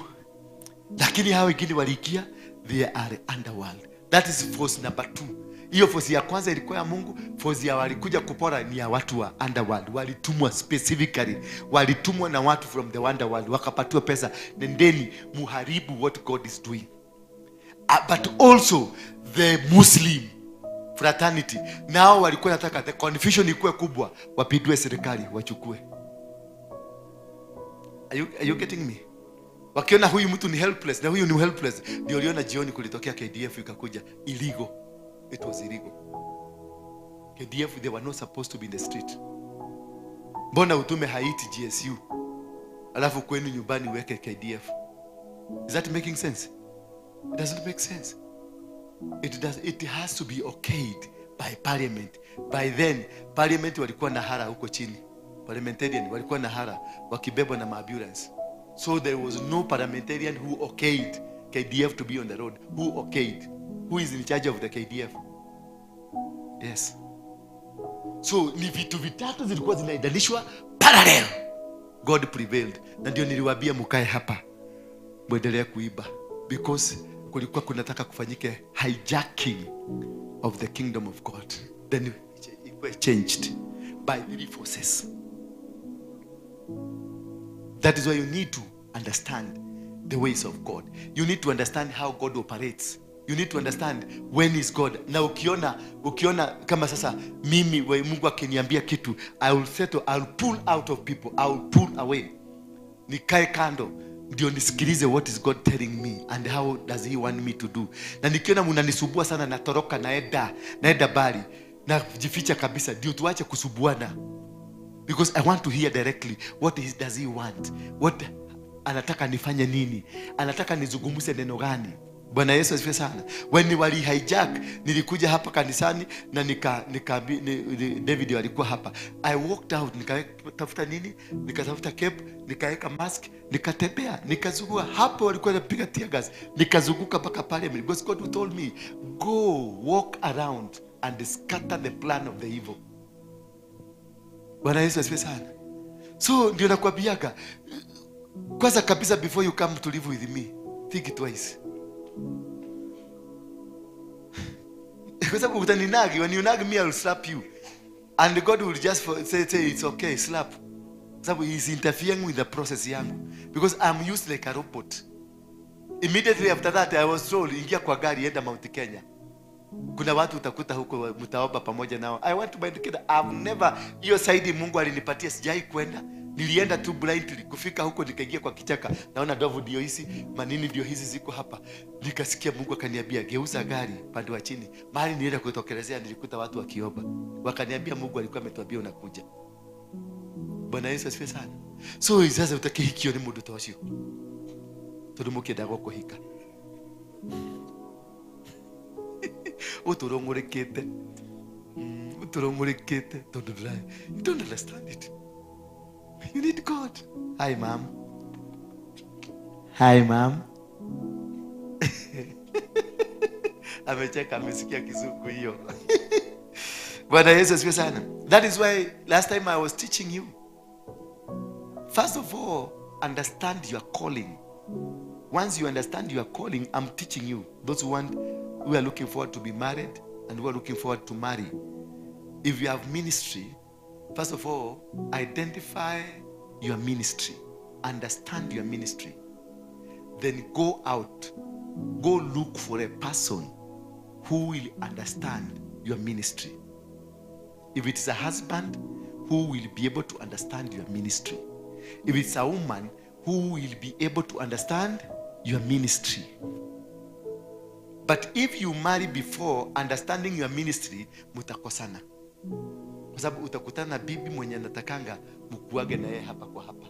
Lakini hao wengine waliingia, they are underworld. That is force number 2. Hiyo force ya kwanza ilikuwa ya Mungu, force ya walikuja kupora ni ya watu wa underworld. Walitumwa specifically, walitumwa na watu from the underworld, wakapatiwa pesa, nendeni muharibu what God is doing. But also the Muslim fraternity nao walikuwa nataka the confusion ikuwe kubwa, wapindue serikali wachukue. Are you getting me? Wakiona huyu mtu ni helpless na huyu ni helpless, ndio uliona jioni kulitokea KDF ikakuja illegal. It was illegal. KDF, they were not supposed to be in the street. Mbona utume Haiti GSU alafu kwenu nyumbani uweke KDF? Is that making sense? It doesn't make sense. It does, it has to be okayed by parliament. By then parliament walikuwa na hara huko chini, parliamentarian walikuwa na hara wakibebwa na maambulance. So there was no parliamentarian who okayed KDF to be on the road. Who okayed? Who is in charge of the KDF? Yes. So ni vitu vitatu zilikuwa zinaendanishwa parallel. God prevailed. Na ndio niliwaambia mkae hapa mwendelee kuiba, because kulikuwa kunataka kufanyike hijacking of the kingdom of God. Then it was changed by three forces. That is why you need to understand the ways of God. You need to understand how God operates. You need to understand when is God. Na ukiona kama sasa mimi Mungu akiniambia kitu, I will settle, I will pull out of people, I will pull away, nikae kando ndio nisikilize what is God telling me and how does he want me to do. Na nikiona mnanisumbua sana, natoroka, naenda mbali, najificha kabisa ndio tuache kusubuana, because I want to hear directly what does he want, what anataka nifanye nini, anataka nizungumze neno gani. Bwana Yesu asifiwe sana. When wali hijack, nilikuja hapa kanisani na nika David walikuwa hapa. I walked out, nikatafuta nini, nikatafuta cape, nikaweka mask, nikatembea, nikazunguka hapo walikuwa wanapiga tear gas, nikazunguka mpaka pale, because God told me, "Go walk around and scatter the plan of the evil." Bwana Yesu asifiwe sana. So ndio nakwambiaga, kwanza kabisa, before you come to live with me, think twice, kwa sababu utaninag. When you nag me, I will slap you, and God will just say it's okay, slap, kwa sababu he is interfering with the process yangu, because I'm used like a robot. Immediately after that I was told, "Ingia kwa gari, enda Mount Kenya, kuna watu utakuta huko, mtaomba pamoja nao." I want to Mount Kenya. I've never, hiyo side Mungu alinipatia, sijai kwenda. Nilienda tu blindly. Kufika huko nikaingia kwa kichaka, naona ndovu ndio hizi, manini ndio hizi ziko hapa. Nikasikia Mungu akaniambia, "Geuza gari pande wa chini." Mahali nilienda kutokelezea, nilikuta watu wakiomba, wakaniambia, "Mungu alikuwa ametuambia unakuja." Bwana Yesu asifiwe sana. So sasa utakihikio ni mundu ta ucio, tondu mukiendaga kuhika uturung'urikite, uturung'urikite tondu you don't understand it. You need God. Hi, ma'am. Hi, ma'am. Amecheka, amesikia Kizungu hiyo. Bwana Yesu asifiwe sana. That is why last time I was teaching you, first of all, understand your calling. Once you understand your calling, I'm teaching you, those who want, who are looking forward to be married and who are looking forward to marry, if you have ministry, first of all, identify your ministry, understand your ministry, then go out, go look for a person who will understand your ministry. If it is a husband, who will be able to understand your ministry. If it's a woman, who will be able to understand your ministry. But if you marry before understanding your ministry, mutakosana, kwa sababu utakutana na bibi mwenye anatakanga mkuage na yeye hapa kwa hapa,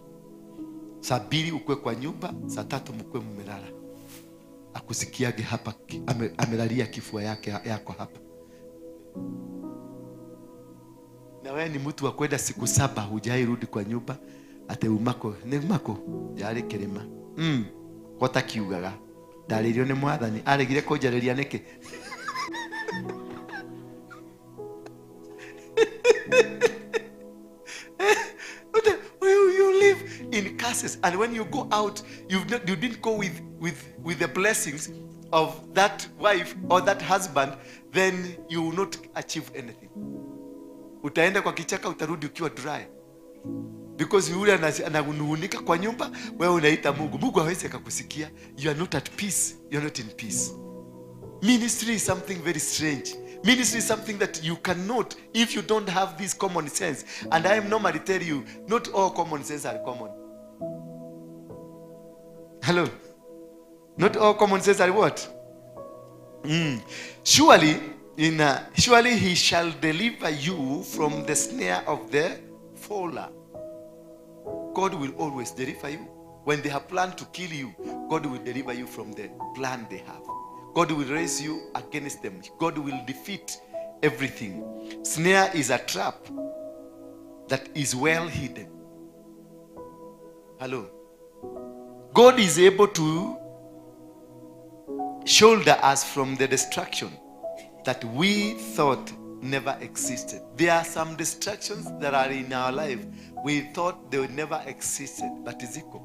saa 2 ukwe kwa nyumba, saa 3 mkwe mmelala, akusikiage hapa amelalia kifua yake yako hapa. Na wewe ni mtu wa kwenda siku 7 hujairudi kwa nyumba, ate umako nĩ umako yarĩ kĩrĩma kota kiugaga ndarĩrio nĩ Mwathani aregire kũnjarĩria nĩkĩ. You live in curses, and when you go out, you didn't go with the blessings of that wife or that husband, then you will not achieve anything. Utaenda kwa kichaka, utarudi ukiwa dry, because yule ananung'unika kwa nyumba, wewe unaita Mungu. Mungu hawezi akakusikia. You are not at peace. You are not in peace. Ministry is something very strange. Ministry is something that you cannot if you don't have this common sense. And I normally tell you, not all common sense are common. Hello? Not all common sense are what? Surely, surely he shall deliver you from the snare of the fowler. God will always deliver you. When they have planned to kill you, God will deliver you from the plan they have. God will raise you against them. God will defeat everything. Snare is a trap that is well hidden. Hello. God is able to shoulder us from the destruction that we thought never existed. There are some distractions that are in our life. We thought they would never existed, but ziko.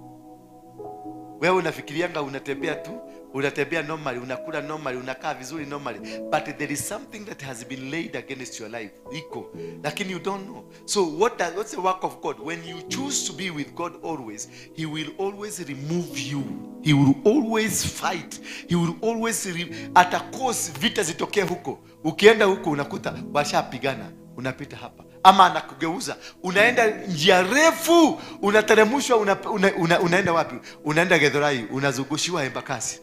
Wewe unafikirianga unatembea tu, unatembea normally, unakula normally, unakaa vizuri normally, but there is something that has been laid against your life. Iko. Lakini you don't know. So what's the work of God? When you choose to be with God always, he will always remove you. He will always fight. He will always atakos vita zitokee huko. Ukienda huko unakuta washapigana, unapita hapa. Ama anakugeuza, unaenda njia refu, unateremshwa, unaenda wapi? Unaenda Githurai, unazungushiwa Embakasi.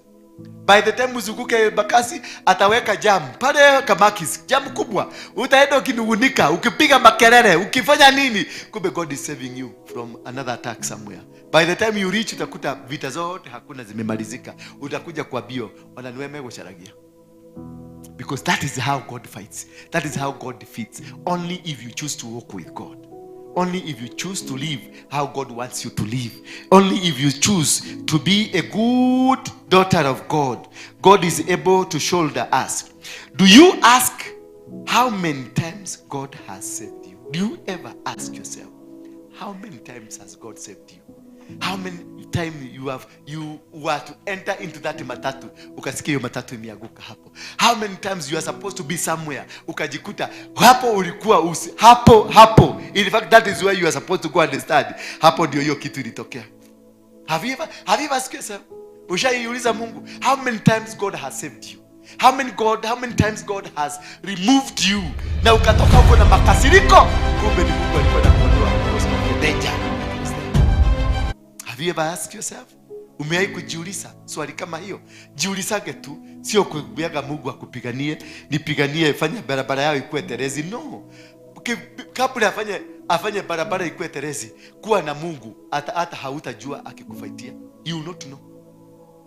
By the time uzunguke Embakasi, ataweka jam pale Kamakis, jam kubwa. Utaenda ukinungunika, ukipiga makelele, ukifanya nini? Kumbe God is saving you from another attack somewhere. By the time you reach, utakuta vita zote hakuna, zimemalizika. Utakuja kwa bio, wananiweme kusharagia. Because that is how God fights. That is how God defeats. Only if you choose to walk with God. Only if you choose to live how God wants you to live. Only if you choose to be a good daughter of God. God is able to shoulder us. Do you ask how many times God has saved you? Do you ever ask yourself, how many times has God saved you? How many times you were to enter into that matatu, ukasikia hiyo matatu imeanguka hapo. How many times you are supposed to be somewhere, ukajikuta hapo ulikuwa hapo. In fact, that is where you are supposed to go and study. Hapo ndio hiyo kitu ilitokea. Have you ever asked yourself? Ushaiuliza Mungu, how many times God has saved you? How many times God has removed you? Na ukatoka huko na makasiriko, kumbe ni Mungu alikuwa anakuondoa because of the danger. Have you ever asked yourself? Umewahi kujiuliza swali kama hiyo? Jiulisage tu, sio kuambiaga Mungu akupiganie, nipiganie, fanya barabara yao ikuwe terezi. No. Kabla afanye barabara ikuwe terezi, kuwa na Mungu, hata hautajua akikufaitia. You will not know.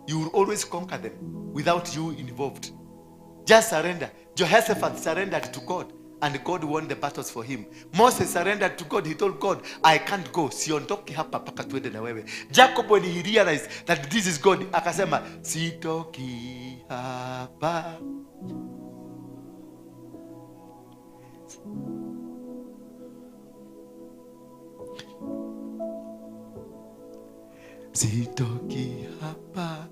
You will always conquer them without you involved. Just surrender. Jehoshaphat surrendered to God, and God won the battles for him. Moses surrendered to God. He told God, I can't go. Siondoki hapa paka tuende na wewe. Jacob, when he realized that this is God, akasema, sitoki hapa. Sitoki hapa.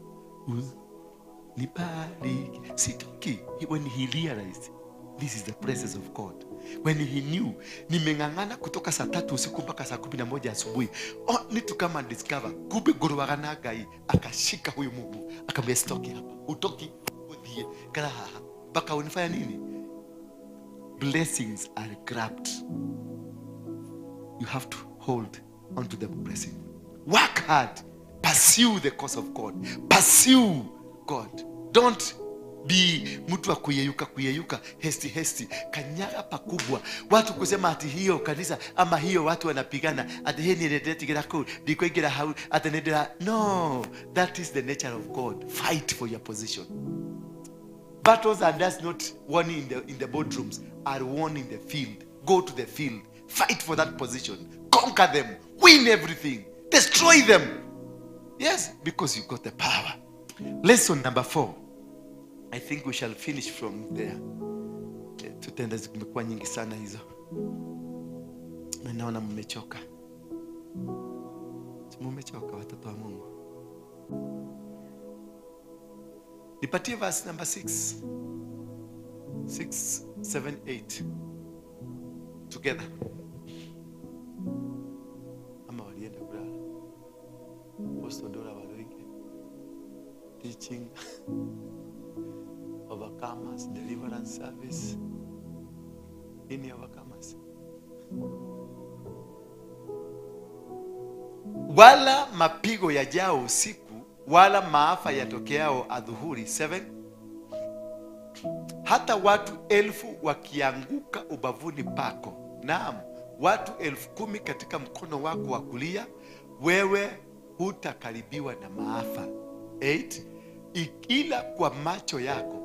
Nibariki. Sitoki. When he realized this is the presence of God. When he knew, nimeng'ang'ana kutoka saa 3 usiku mpaka saa 11 asubuhi. Only to come and discover, kumbe ngorwaga na Ngai, akashika huyu Mungu, akamwambia sitoki hapa. Utoki uthie kala haha. Mpaka unifanya nini? Blessings are grabbed. You have to hold onto the blessing. Work hard. Pursue the cause of God. Pursue God. Don't be mtu wa kuyeyuka hesti kanyaga pakubwa. Watu kusema ati hiyo kanisa ama hiyo watu wanapigana ati hii ni ndetigira ku ndikuingira hau ati ndira. No, that is the nature of God. Fight for your position. Battles are just not won in the boardrooms, are won in the field. Go to the field, fight for that position, conquer them, win everything, destroy them. Yes, because you got the power. Lesson number 4. I think we shall finish from there. Tutenda zimekuwa nyingi sana hizo. Naona mmechoka. Mmechoka watoto wa Mungu. Nipatie verse number 6. 6, 7, 8. Together. Ama walienda kulala. Apostle Dora Waruinge. Teaching of Overcomers Deliverance Service. Nini Overcomers? Wala mapigo yajao usiku, wala maafa yatokeao adhuhuri. 7. Hata watu 1,000 wakianguka ubavuni pako, naam, watu 10,000 katika mkono wako wa kulia, wewe hutakaribiwa na maafa. 8. Ila kwa macho yako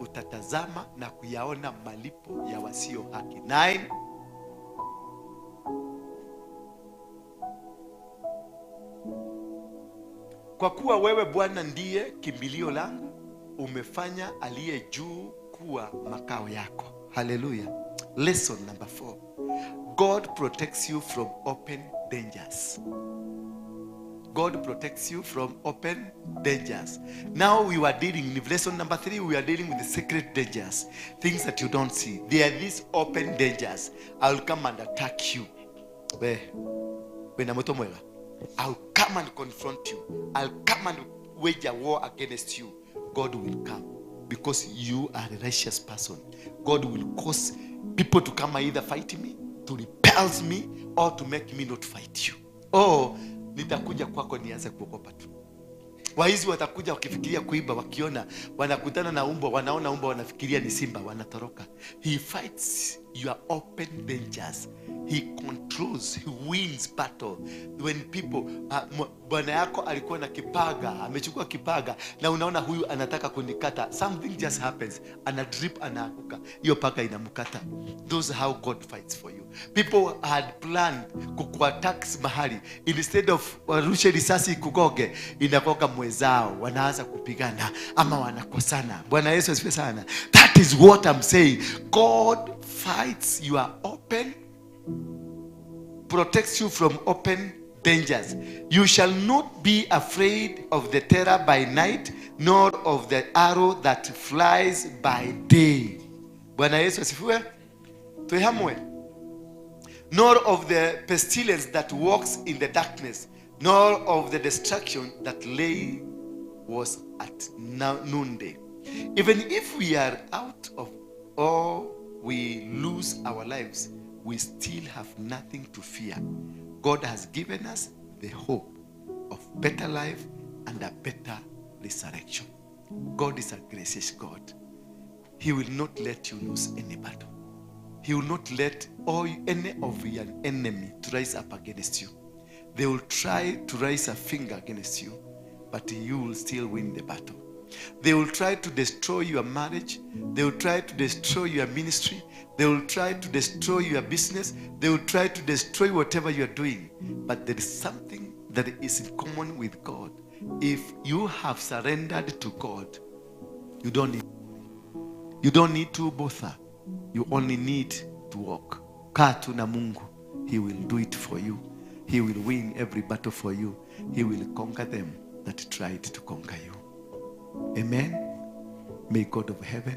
utatazama na kuyaona malipo ya wasio haki. 9. Kwa kuwa wewe Bwana ndiye kimbilio langu, umefanya aliye juu kuwa makao yako. Hallelujah. Lesson number 4. God protects you from open dangers. God protects you from open dangers. Now we were dealing, in lesson number 3, we are dealing with the secret dangers. Things that you don't see. They are these open dangers. I'll come and attack you. I'll come and confront you. I'll come and wage a war against you. God will come because you are a righteous person. God will cause people to come either fight me, to repel me, or to make me not fight you. Or nitakuja kwako nianze kuogopa tu. Waizi watakuja wakifikiria kuiba, wakiona wanakutana na umbwa, wanaona umbwa wanafikiria ni simba, wanatoroka. He fights your open dangers. He controls, he wins battle. When people, bwana yako alikuwa na kipaga, amechukua kipaga na unaona huyu anataka kunikata, something just happens, ana drip, anaanguka, hiyo paka inamkata. Those are how God fights for you. People had planned kukuattack mahali, instead of warushe risasi ikugoge, inagoga mwezao, wanaanza kupigana ama wanakosana. Bwana Yesu asifiwe sana. That is what I'm saying. God fights your open, protects you from open dangers. You shall not be afraid of the terror by night, nor of the arrow that flies by day. Bwana Yesu asifiwe. Tuihamwe. Nor of the pestilence that walks in the darkness, nor of the destruction that lay was at noonday. Even if we are out of all, we lose our lives, we still have nothing to fear. God has given us the hope of better life and a better resurrection. God is a gracious God. He will not let you lose any battle. He will not let any of your enemy to rise up against you. They will try to raise a finger against you, but you will still win the battle. They will try to destroy your marriage. They will try to destroy your ministry. They will try to destroy your business. They will try to destroy whatever you are doing. But there is something that is in common with God. If you have surrendered to God, you don't need to bother. You only need to walk. Kaa tu na Mungu. He will do it for you. He will win every battle for you. He will conquer them that tried to conquer you. Amen. May God of heaven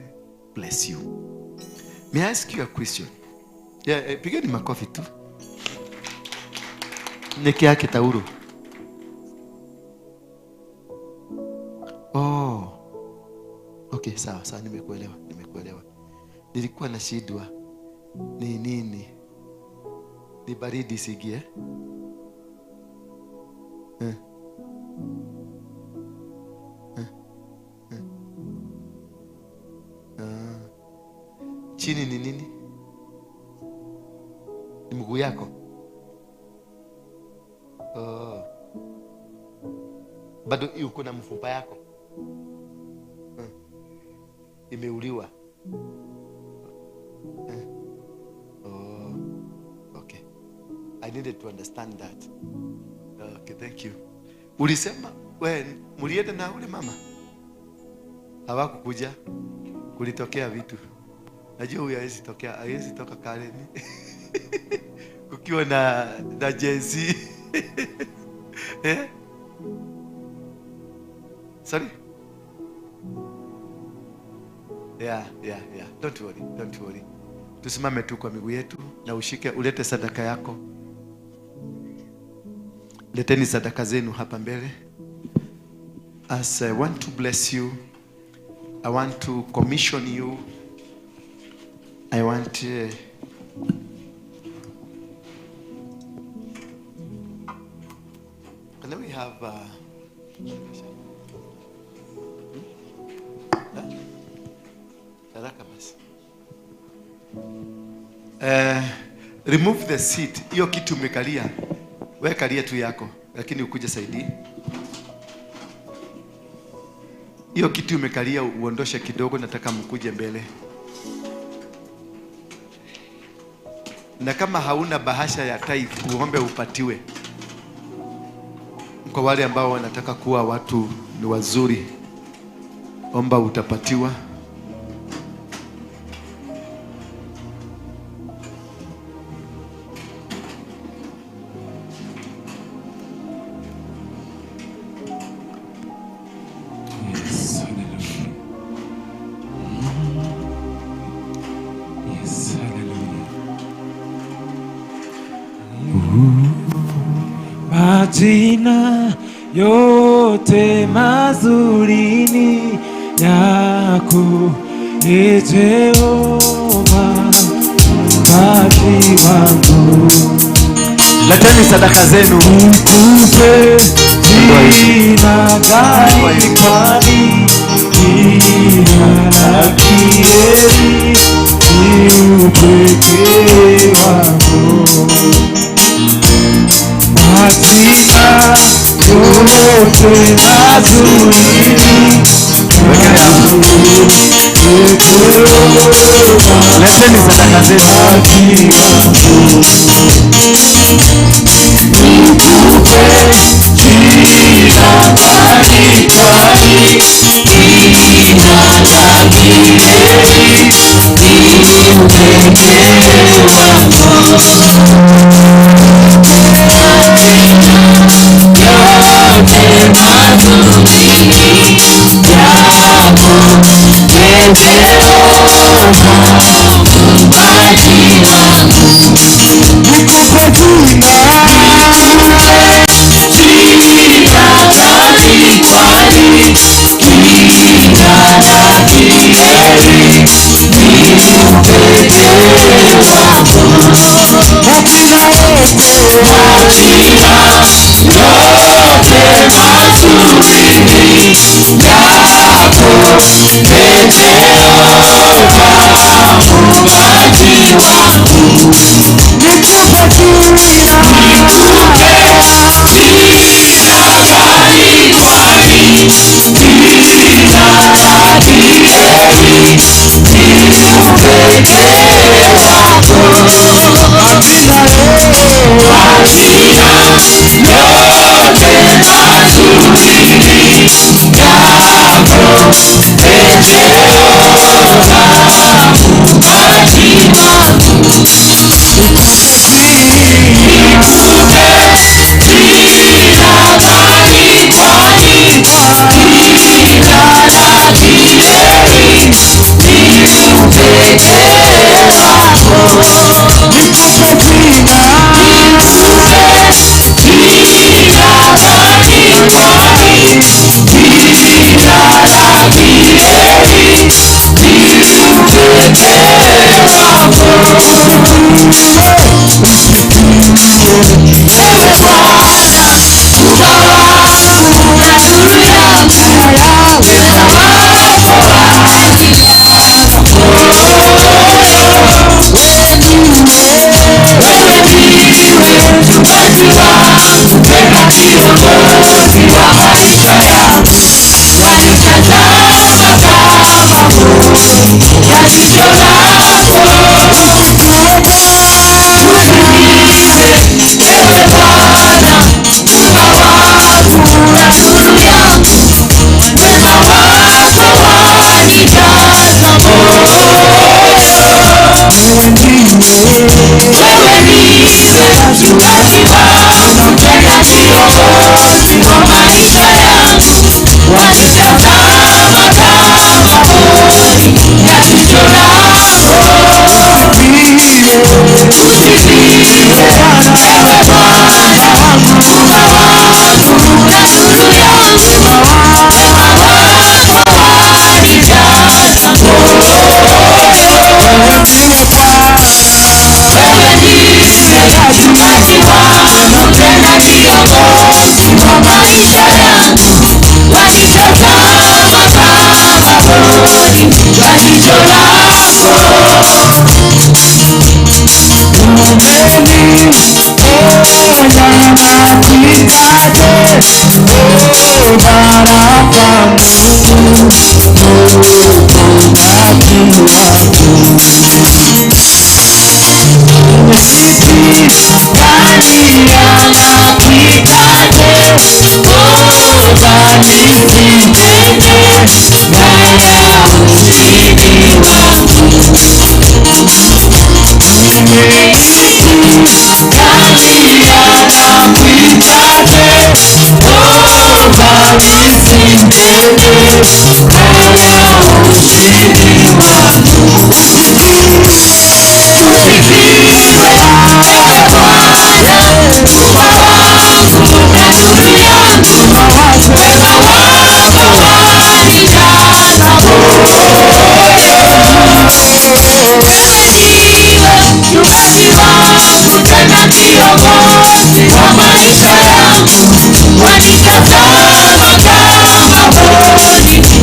bless you. May I ask you a question? Yeah, pigeni makofi tu. Neke yake tauro. Oh. Okay, sawa, sawa, nimekuelewa. Nilikuwa na shidwa. Ni nini? Ni baridi sigie. Chini ni nini? Ni mguu yako? Oh. Bado uko na mfupa yako? Imeuliwa. Oh. Okay. I needed to understand that. Okay, thank you. Ulisema we mulienda na ule mama? Hawakukuja. Kulitokea vitu. Najua huyu hawezi toka Kareni. Kukiwa na Gen Z. Eh? Sorry? Yeah. Don't worry. Tusimame tu kwa miguu yetu na ushike, ulete sadaka yako. Leteni sadaka zenu hapa mbele. As I want to bless you, I want to commission you. I want and then we have Haraka basi. Remove the seat. Hiyo kitu umekalia, wewe kalia tu yako, lakini ukuje saidi. Hiyo kitu umekalia uondoshe kidogo, nataka mkuje mbele. Na kama hauna bahasha ya tithe, uombe upatiwe. Kwa wale ambao wanataka kuwa watu ni wazuri, omba utapatiwa. Yes, hallelujah. Yes, hallelujah. Majina yote mazuri ni yako, e Jehova mpaji wangu. Leteni sadaka zenu. Nikupe jina gani, kwani jina la kiheri ni upekee wako. Majina yote mazuri Wekelea hapo. Leteni sadaka zenu. mpaji wangu.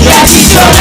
Nasikia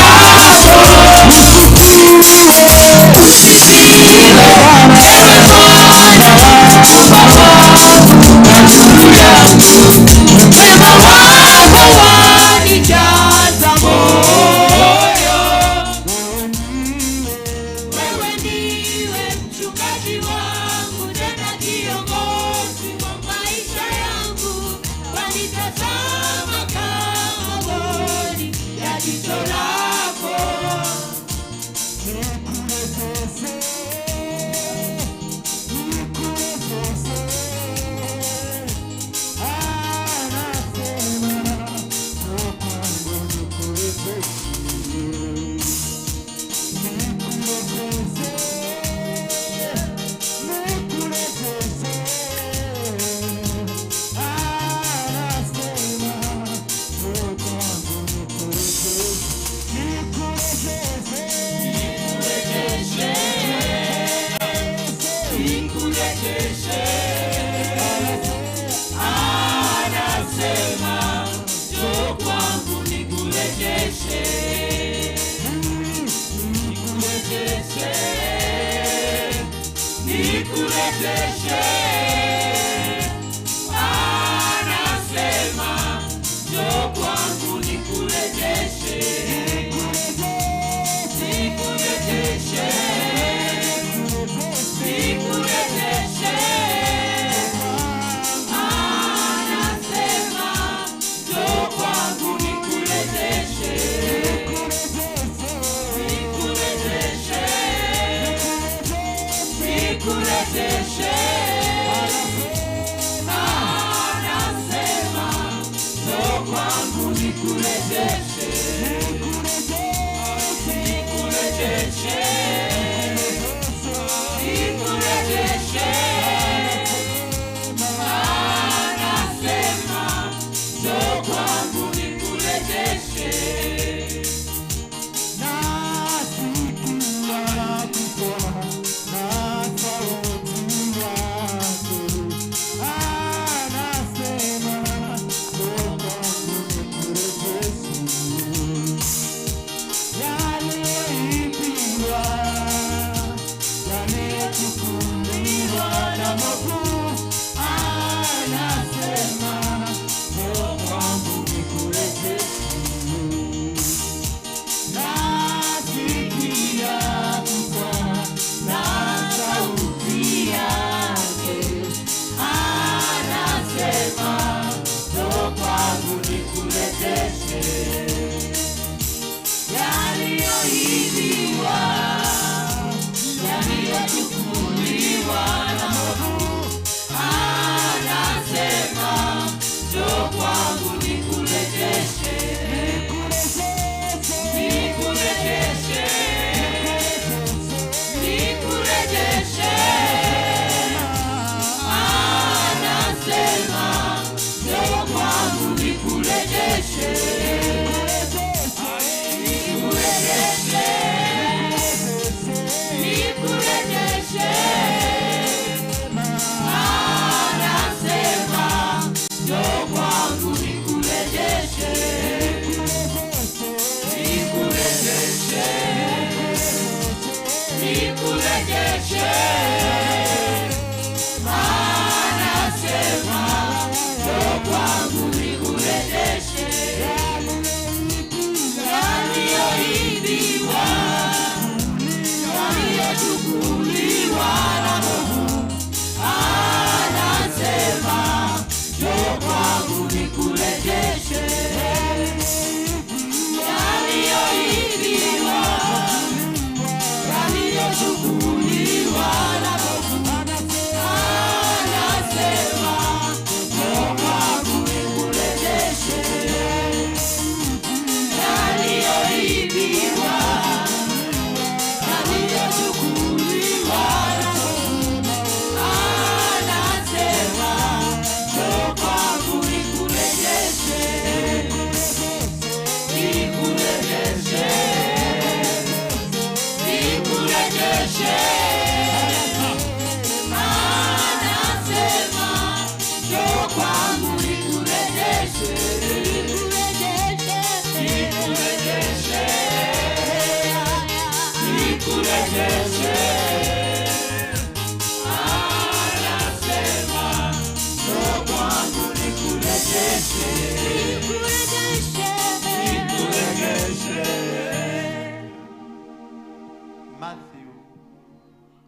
kutoa na sauti.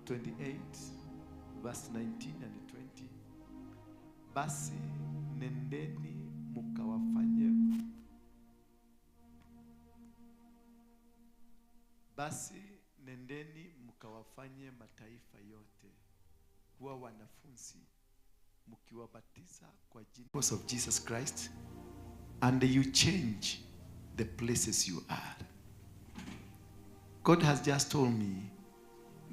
28 verse 19 and 20. Basi nendeni mukawafanye. Basi nendeni mkawafanye mataifa yote kuwa wanafunzi, mkiwabatiza kwa jina of Jesus Christ, and you change the places you are. God has just told me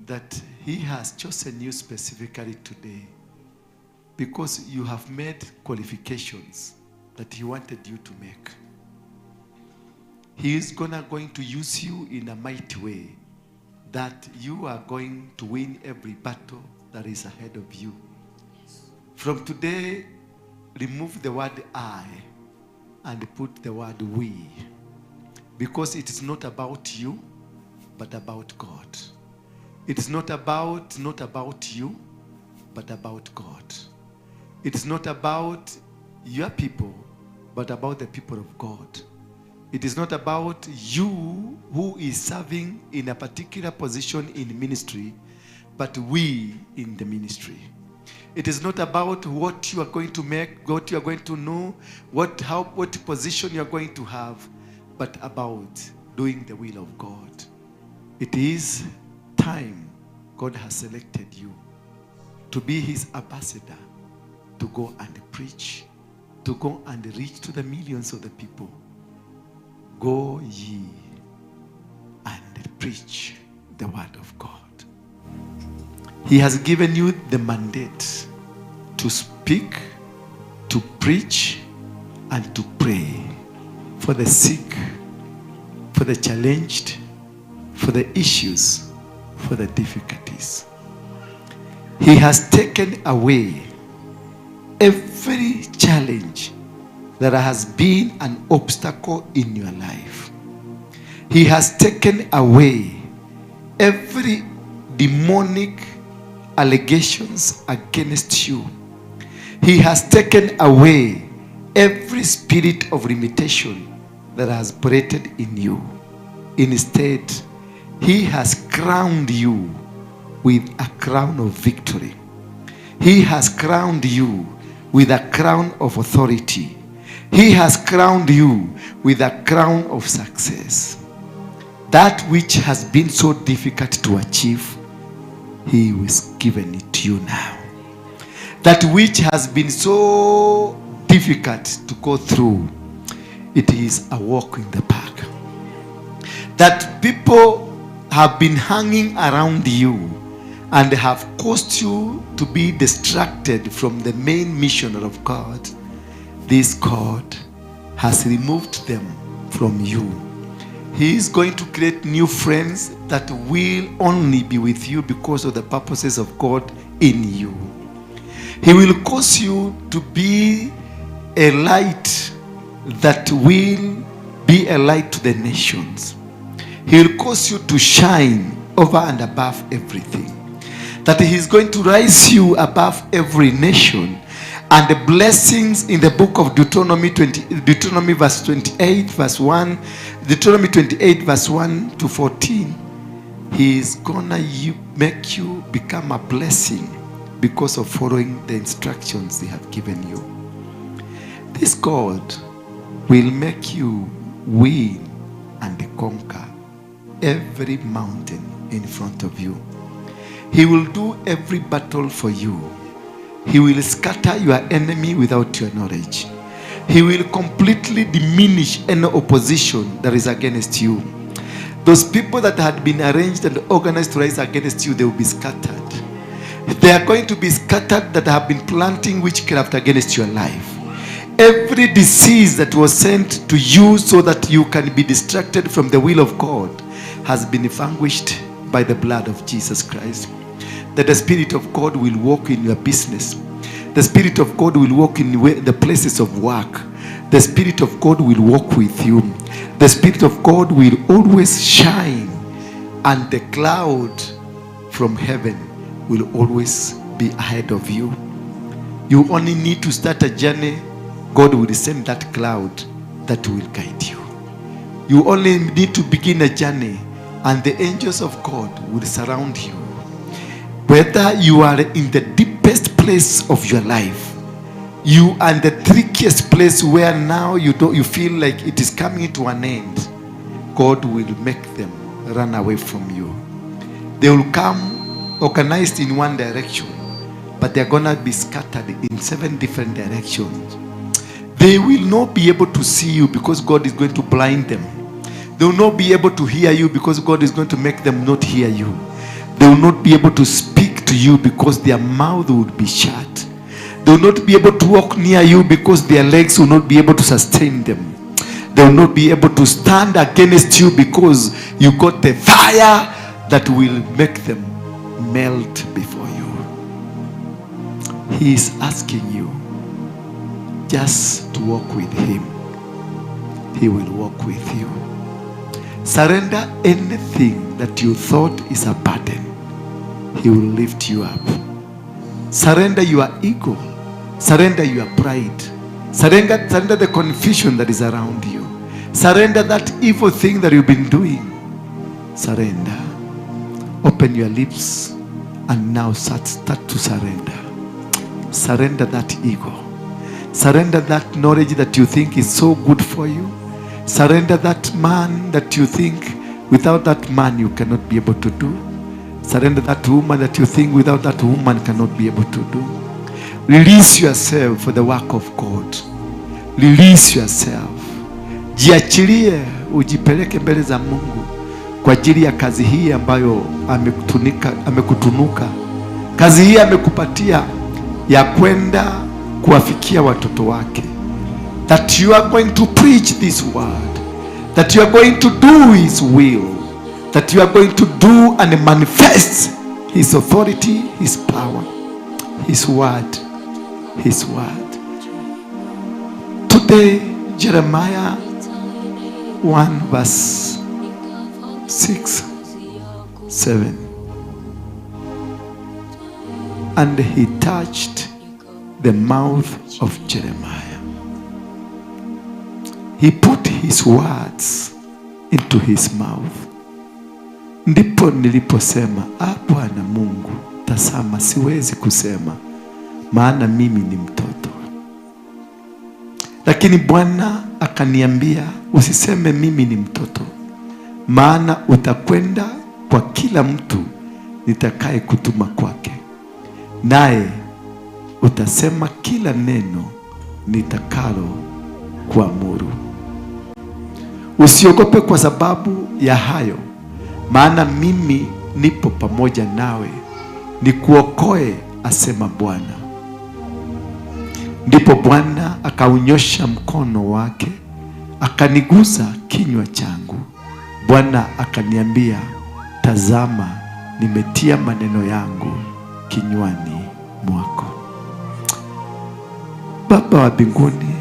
that he has chosen you specifically today because you have made qualifications that he wanted you to make. He is going to use you in a mighty way that you are going to win every battle that is ahead of you. Yes. From today, remove the word I and put the word we, because it is not about you, but about God. It is not about you, but about God. It is not about your people, but about the people of God. It is not about you who is serving in a particular position in ministry, but we in the ministry. It is not about what you are going to make, what you are going to know, what position you are going to have, but about doing the will of God. It is time God has selected you to be his ambassador, to go and preach, to go and reach to the millions of the people. Go ye and preach the word of God. He has given you the mandate to speak, to preach, and to pray for the sick, for the challenged, for the issues, for the difficulties. He has taken away every challenge that has been an obstacle in your life. He has taken away every demonic allegations against you. He has taken away every spirit of limitation that has operated in you. Instead, he has crowned you with a crown of victory. He has crowned you with a crown of authority. He has crowned you with a crown of success. That which has been so difficult to achieve, he was given it to you now. That which has been so difficult to go through, it is a walk in the park. That people have been hanging around you and have caused you to be distracted from the main mission of God. This God has removed them from you. He is going to create new friends that will only be with you because of the purposes of God in you. He will cause you to be a light that will be a light to the nations. He will cause you to shine over and above everything. That he is going to rise you above every nation. And the blessings in the book of Deuteronomy Deuteronomy verse 28, verse 1, Deuteronomy 28, verse 1 to 14, he is gonna make you become a blessing because of following the instructions they have given you. This God will make you win and conquer every mountain in front of you. He will do every battle for you. He will scatter your enemy without your knowledge. He will completely diminish any opposition that is against you. Those people that had been arranged and organized to rise against you, they will be scattered. They are going to be scattered that have been planting witchcraft against your life. Every disease that was sent to you so that you can be distracted from the will of God has been vanquished by the blood of Jesus Christ. That the Spirit of God will walk in your business. The Spirit of God will walk in the places of work. The Spirit of God will walk with you. The Spirit of God will always shine, and the cloud from heaven will always be ahead of you. You only need to start a journey. God will send that cloud that will guide you. You only need to begin a journey, and the angels of God will surround you. Whether you are in the deepest place of your life, you are in the trickiest place where now you don't, you feel like it is coming to an end, God will make them run away from you. They will come organized in one direction, but they're gonna be scattered in 7 different directions. They will not be able to see you because God is going to blind them. They will not be able to hear you because God is going to make them not hear you. They will not be able to speak to you because their mouth would be shut. They will not be able to walk near you because their legs will not be able to sustain them. They will not be able to stand against you because you got the fire that will make them melt before you. He is asking you just to walk with him. He will walk with you. Surrender anything that you thought is a burden. He will lift you up. Surrender your ego. Surrender your pride. Surrender the confusion that is around you. Surrender that evil thing that you've been doing. Surrender. Open your lips and now start to surrender. Surrender that ego. Surrender that knowledge that you think is so good for you. Surrender that man that you think without that man you cannot be able to do. Surrender that woman that you think without that woman cannot be able to do. Release yourself for the work of God. Release yourself. Jiachilie, ujipeleke mbele za Mungu kwa ajili ya kazi hii ambayo amekutunuka. Kazi hii amekupatia ya kwenda kuwafikia watoto wake. That you are going to preach this word. That you are going to do his will. That you are going to do and manifest his authority, his power, his word, his word. Today, Jeremiah 1 verse 6, 7. And he touched the mouth of Jeremiah. He put his words into his mouth. Ndipo niliposema, Bwana Mungu, tazama siwezi kusema, maana mimi ni mtoto. Lakini Bwana akaniambia, usiseme mimi ni mtoto, maana utakwenda kwa kila mtu nitakaye kutuma kwake, naye utasema kila neno nitakalo kuamuru. Usiogope kwa sababu ya hayo, maana mimi nipo pamoja nawe, nikuokoe, asema Bwana. Ndipo Bwana akaunyosha mkono wake, akanigusa kinywa changu. Bwana akaniambia, tazama, nimetia maneno yangu kinywani mwako. Baba wa mbinguni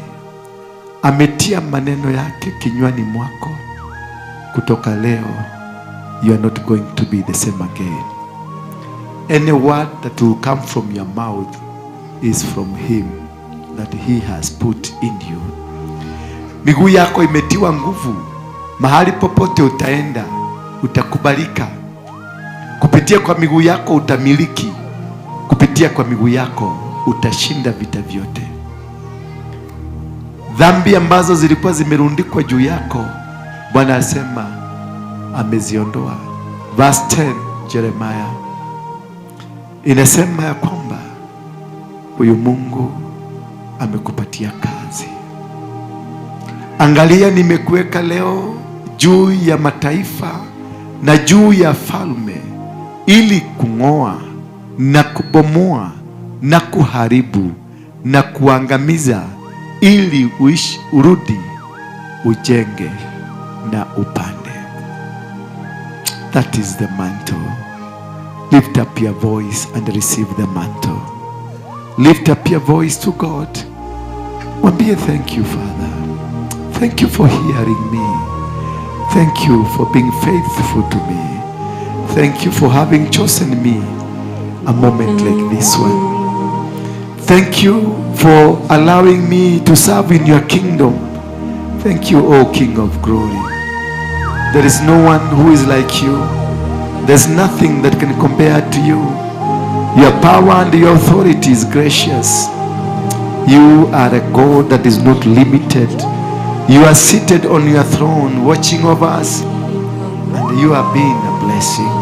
ametia maneno yake kinywani mwako. Kutoka leo, you are not going to be the same again. Any word that will come from your mouth is from him that he has put in you. Miguu yako imetiwa nguvu. Mahali popote utaenda, utakubalika. Kupitia kwa miguu yako utamiliki. Kupitia kwa miguu yako utashinda vita vyote. Dhambi ambazo zilikuwa zimerundikwa juu yako, Bwana asema ameziondoa. Verse 10 Jeremiah inasema ya kwamba huyu Mungu amekupatia kazi. Angalia, nimekuweka leo juu ya mataifa na juu ya falme, ili kung'oa na kubomoa na kuharibu na kuangamiza, ili uishi, urudi, ujenge na upande. That is the mantle. Lift up your voice and receive the mantle. Lift up your voice to God. Mwambie, thank you, Father. Thank you for hearing me. Thank you for being faithful to me. Thank you for having chosen me a moment like this one. Thank you for allowing me to serve in your kingdom. Thank you, O King of glory. There is no one who is like you. There's nothing that can compare to you. Your power and your authority is gracious. You are a God that is not limited. You are seated on your throne watching over us, and you have been a blessing.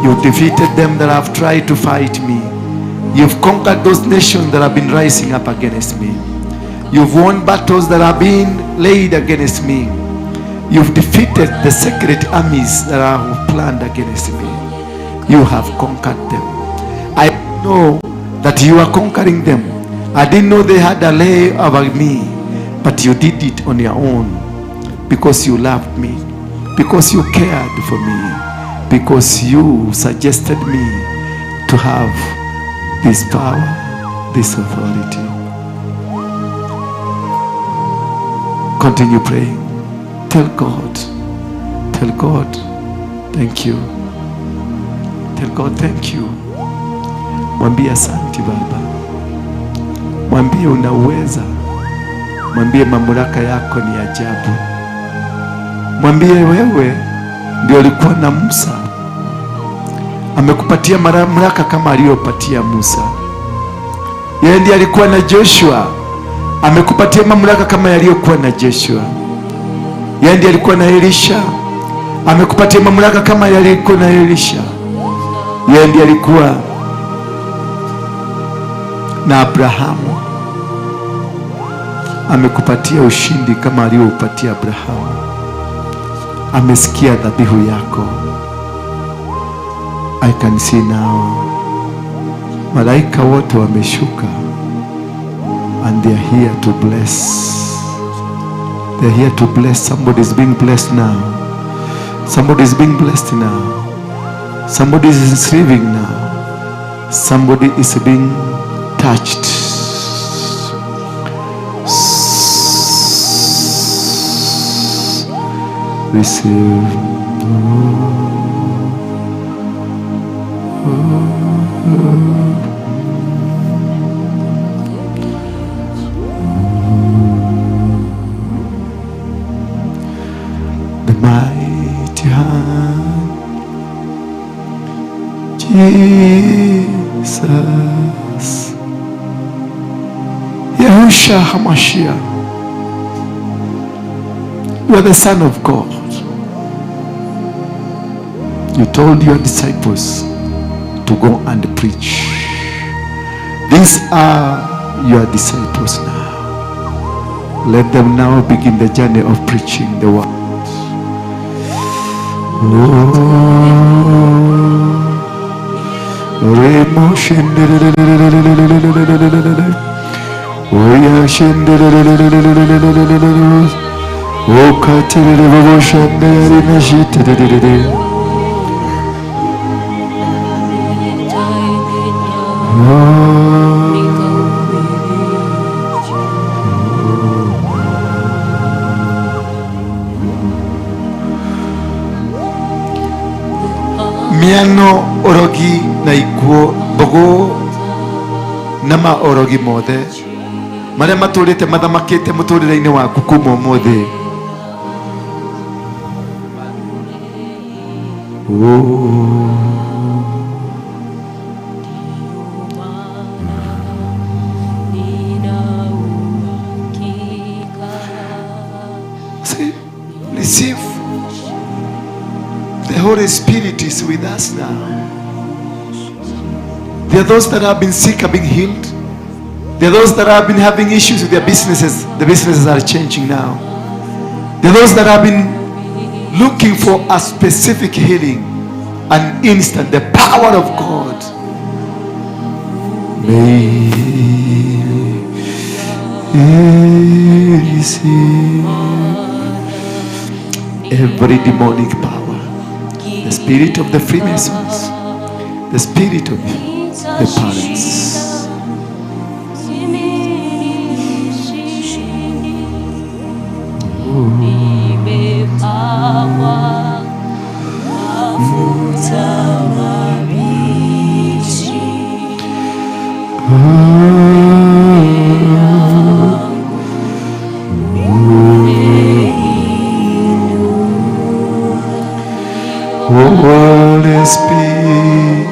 You defeated them that have tried to fight me. You've conquered those nations that have been rising up against me. You've won battles that have been laid against me. You've defeated the secret armies that are planned against me. You have conquered them. I know that you are conquering them. I didn't know they had a lay over me, but you did it on your own because you loved me, because you cared for me, because you suggested me to have this power, this authority. Continue praying. Tell God, thank you. Tell God, thank you. Mwambie asante Baba. Mwambie unaweza. Mwambie mamlaka yako ni ajabu. Mwambie wewe ndio ulikuwa na Musa. Amekupatia mamlaka kama aliyopatia Musa. Yeye ndiye alikuwa na Joshua. Amekupatia mamlaka kama yaliyokuwa na Joshua. Yeye ndiye alikuwa na Elisha. Amekupatia mamlaka kama yaliyokuwa na Elisha. Yeye ndiye alikuwa na Abrahamu. Amekupatia ushindi kama aliyopatia Abrahamu. Amesikia dhabihu yako. I can see now. Malaika wote wameshuka, and they are here to bless. They are here to bless. Somebody is being blessed now. Somebody is being blessed now. Somebody is receiving now. Somebody is being touched. Receive. The mighty hand, Jesus, Yahusha HaMashiach, you are the Son of God. You told your disciples to go and preach. These are your disciples now. Let them now begin the journey of preaching the word. Miano orogi na ikuo mbogo na maorogi mothe maria maturite mathamakite muturire-ini waku kuma umuthi. See, receive. The Holy Spirit is with us now. There are those that have been sick are being healed. There are those that have been having issues with their businesses. The businesses are changing now. There are those that have been looking for a specific healing, an instant, the power of God. May receive every demonic power, the spirit of the Freemasons, the spirit of the parents. Holy Spirit.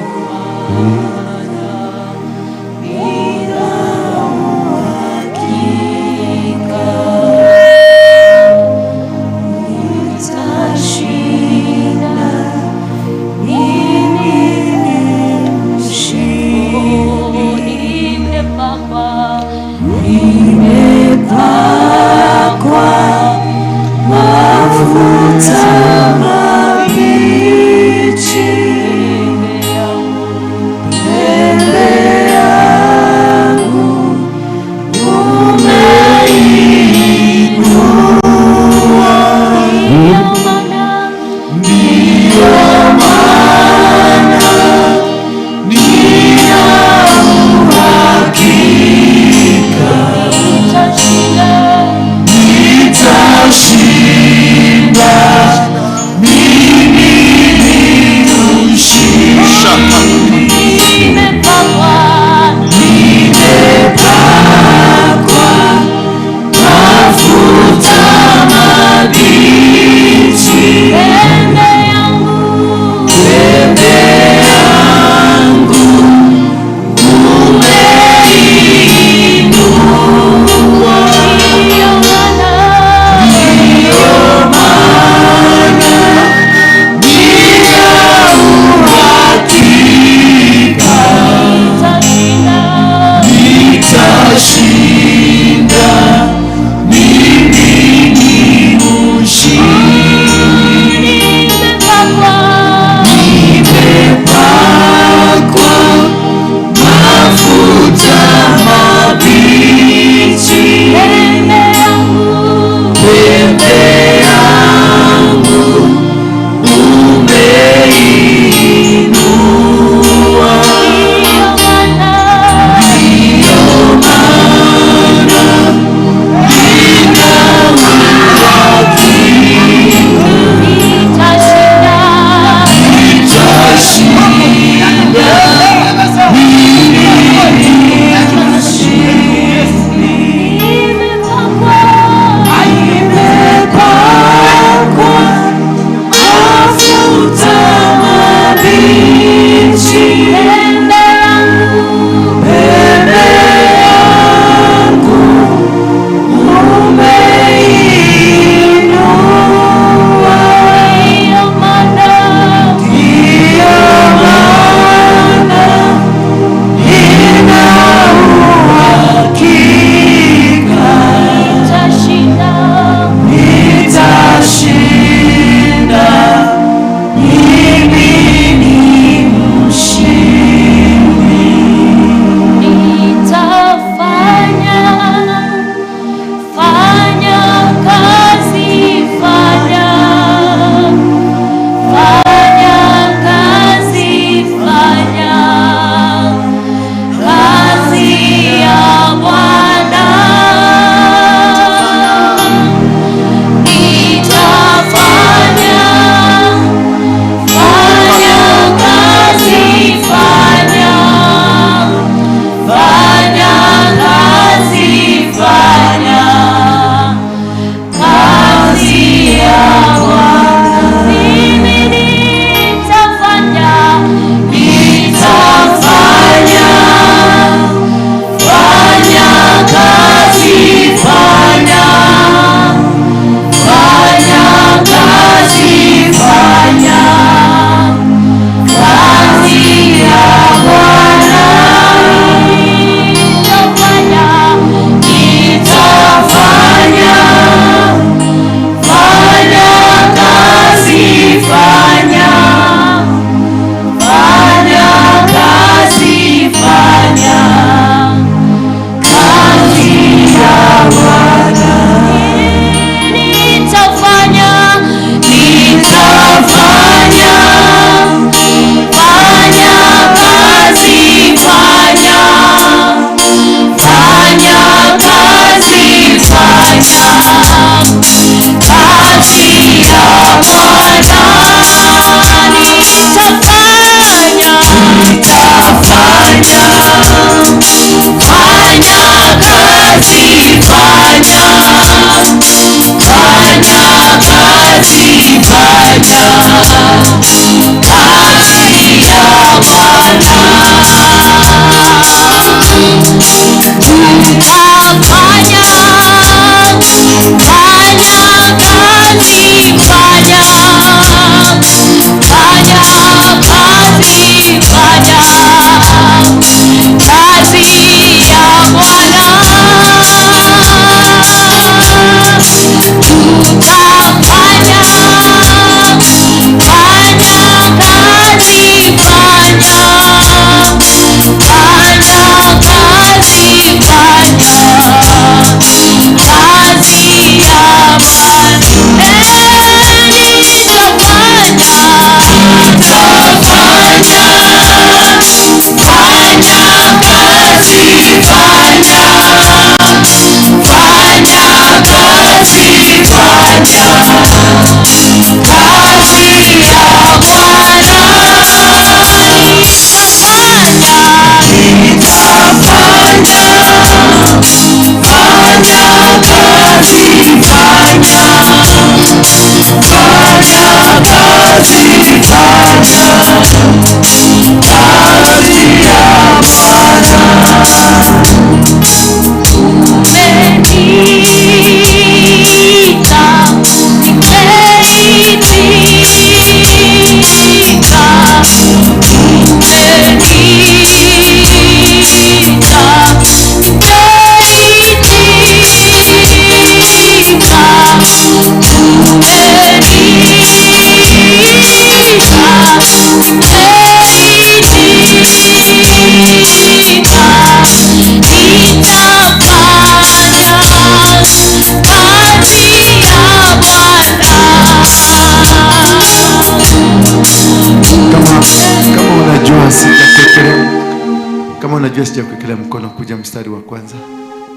Kama unajua sijakuwekelea mkono, kuja mstari wa kwanza.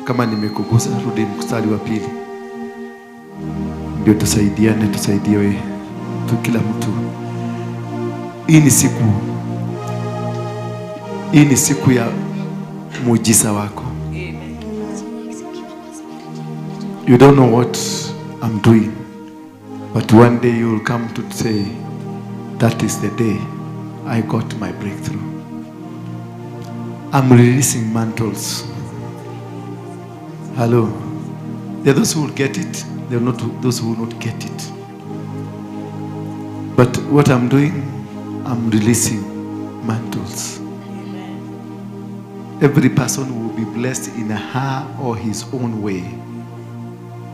Kama nimekugusa, rudi mstari wa pili. Ndio tusaidiane, tusaidiwe tu kila mtu. Hii ni siku ya muujiza wako. You don't know what I'm doing, but one day you will come to say, that is the day I got my breakthrough. I'm releasing mantles. Hello. There are those who will get it. There are not those who will not get it. But what I'm doing, I'm releasing mantles. Amen. Every person will be blessed in her or his own way.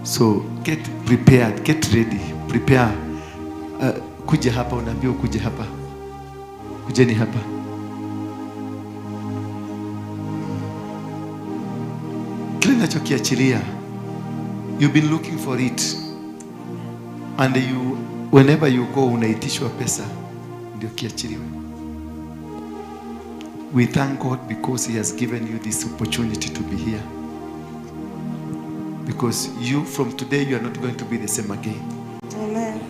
So get prepared, get ready, prepare. Kuja hapa, unaambiwa kuja hapa. Kujeni hapa. Kile ninachokiachilia, you've been looking for it, and you, whenever you go, unaitishwa pesa ndio kiachiliwe. We thank God because he has given you this opportunity to be here. Because you, from today, you are not going to be the same again. Amen.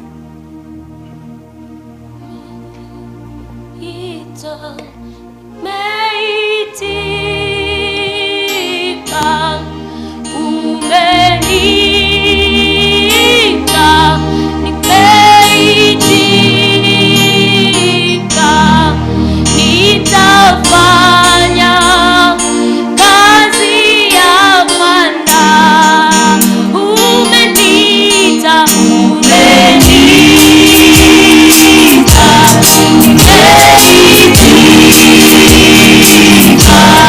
Umeniita, nimeitika, nitafanya kazi ya Bwana. Umeniita, umeniita, nimeitika.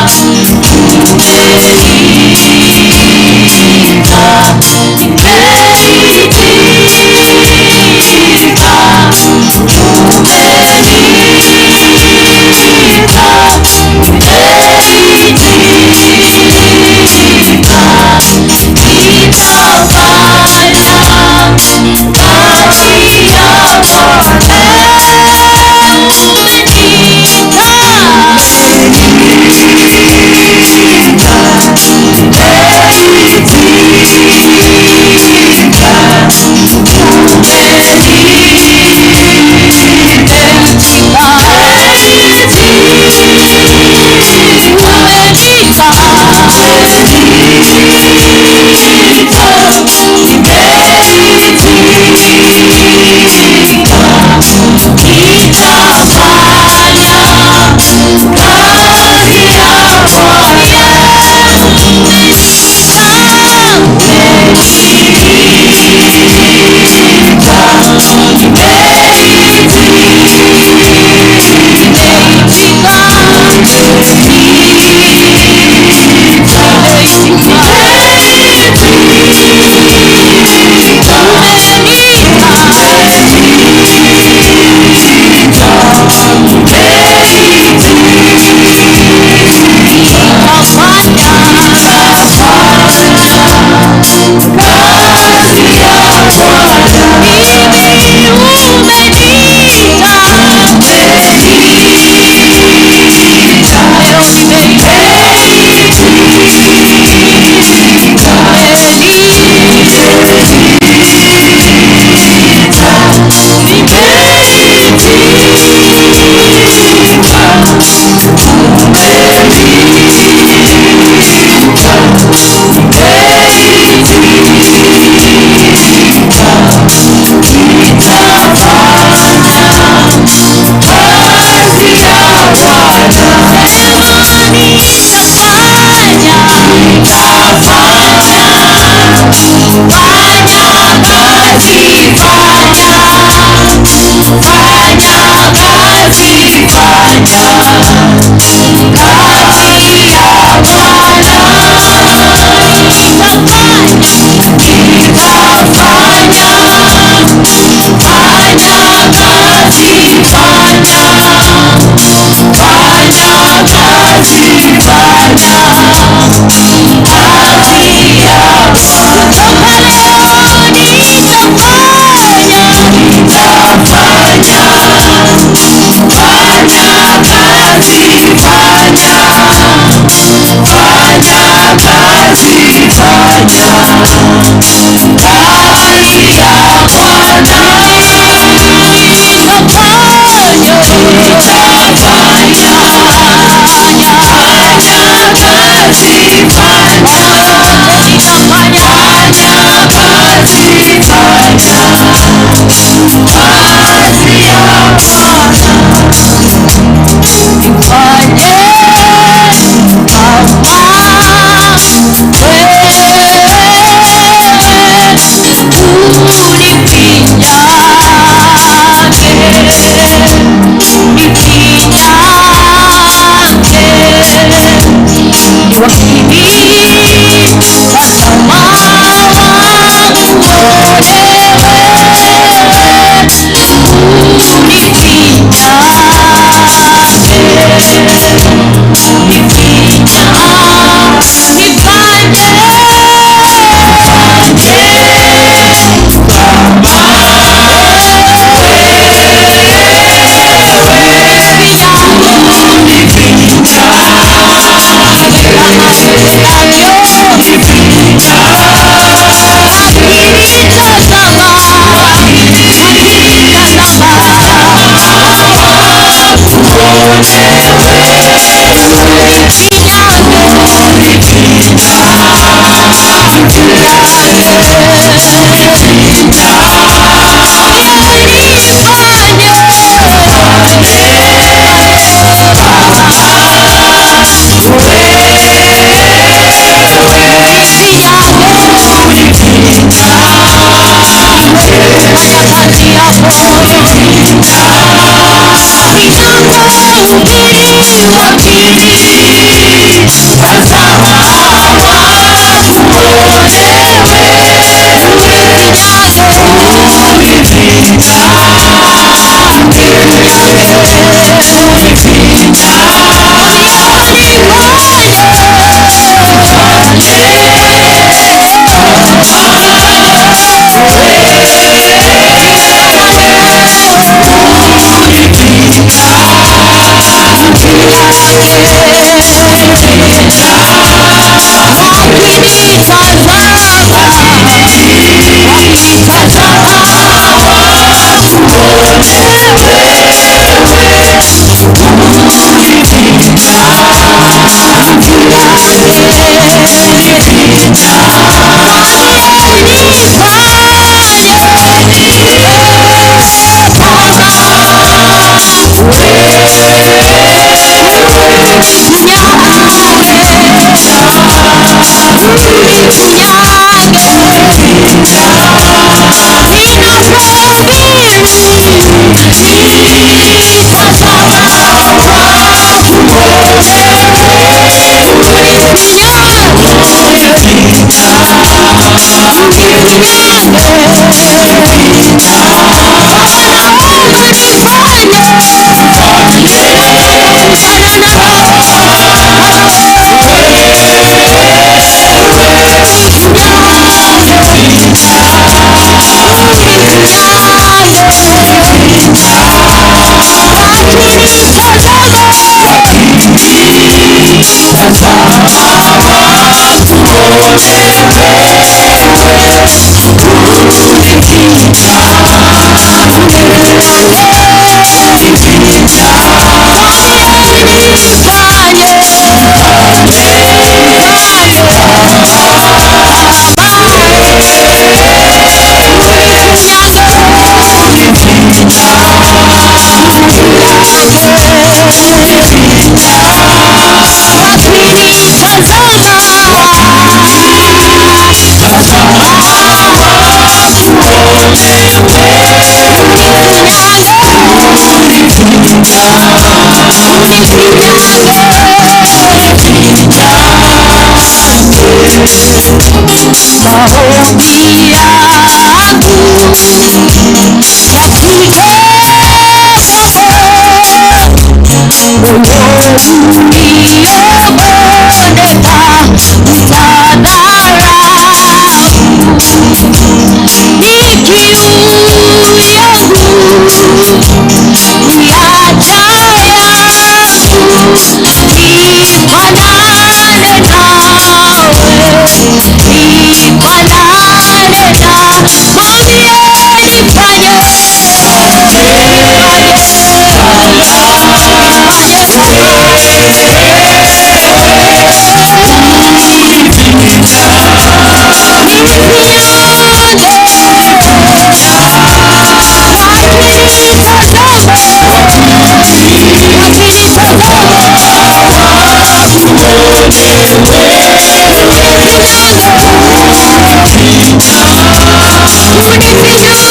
We're Because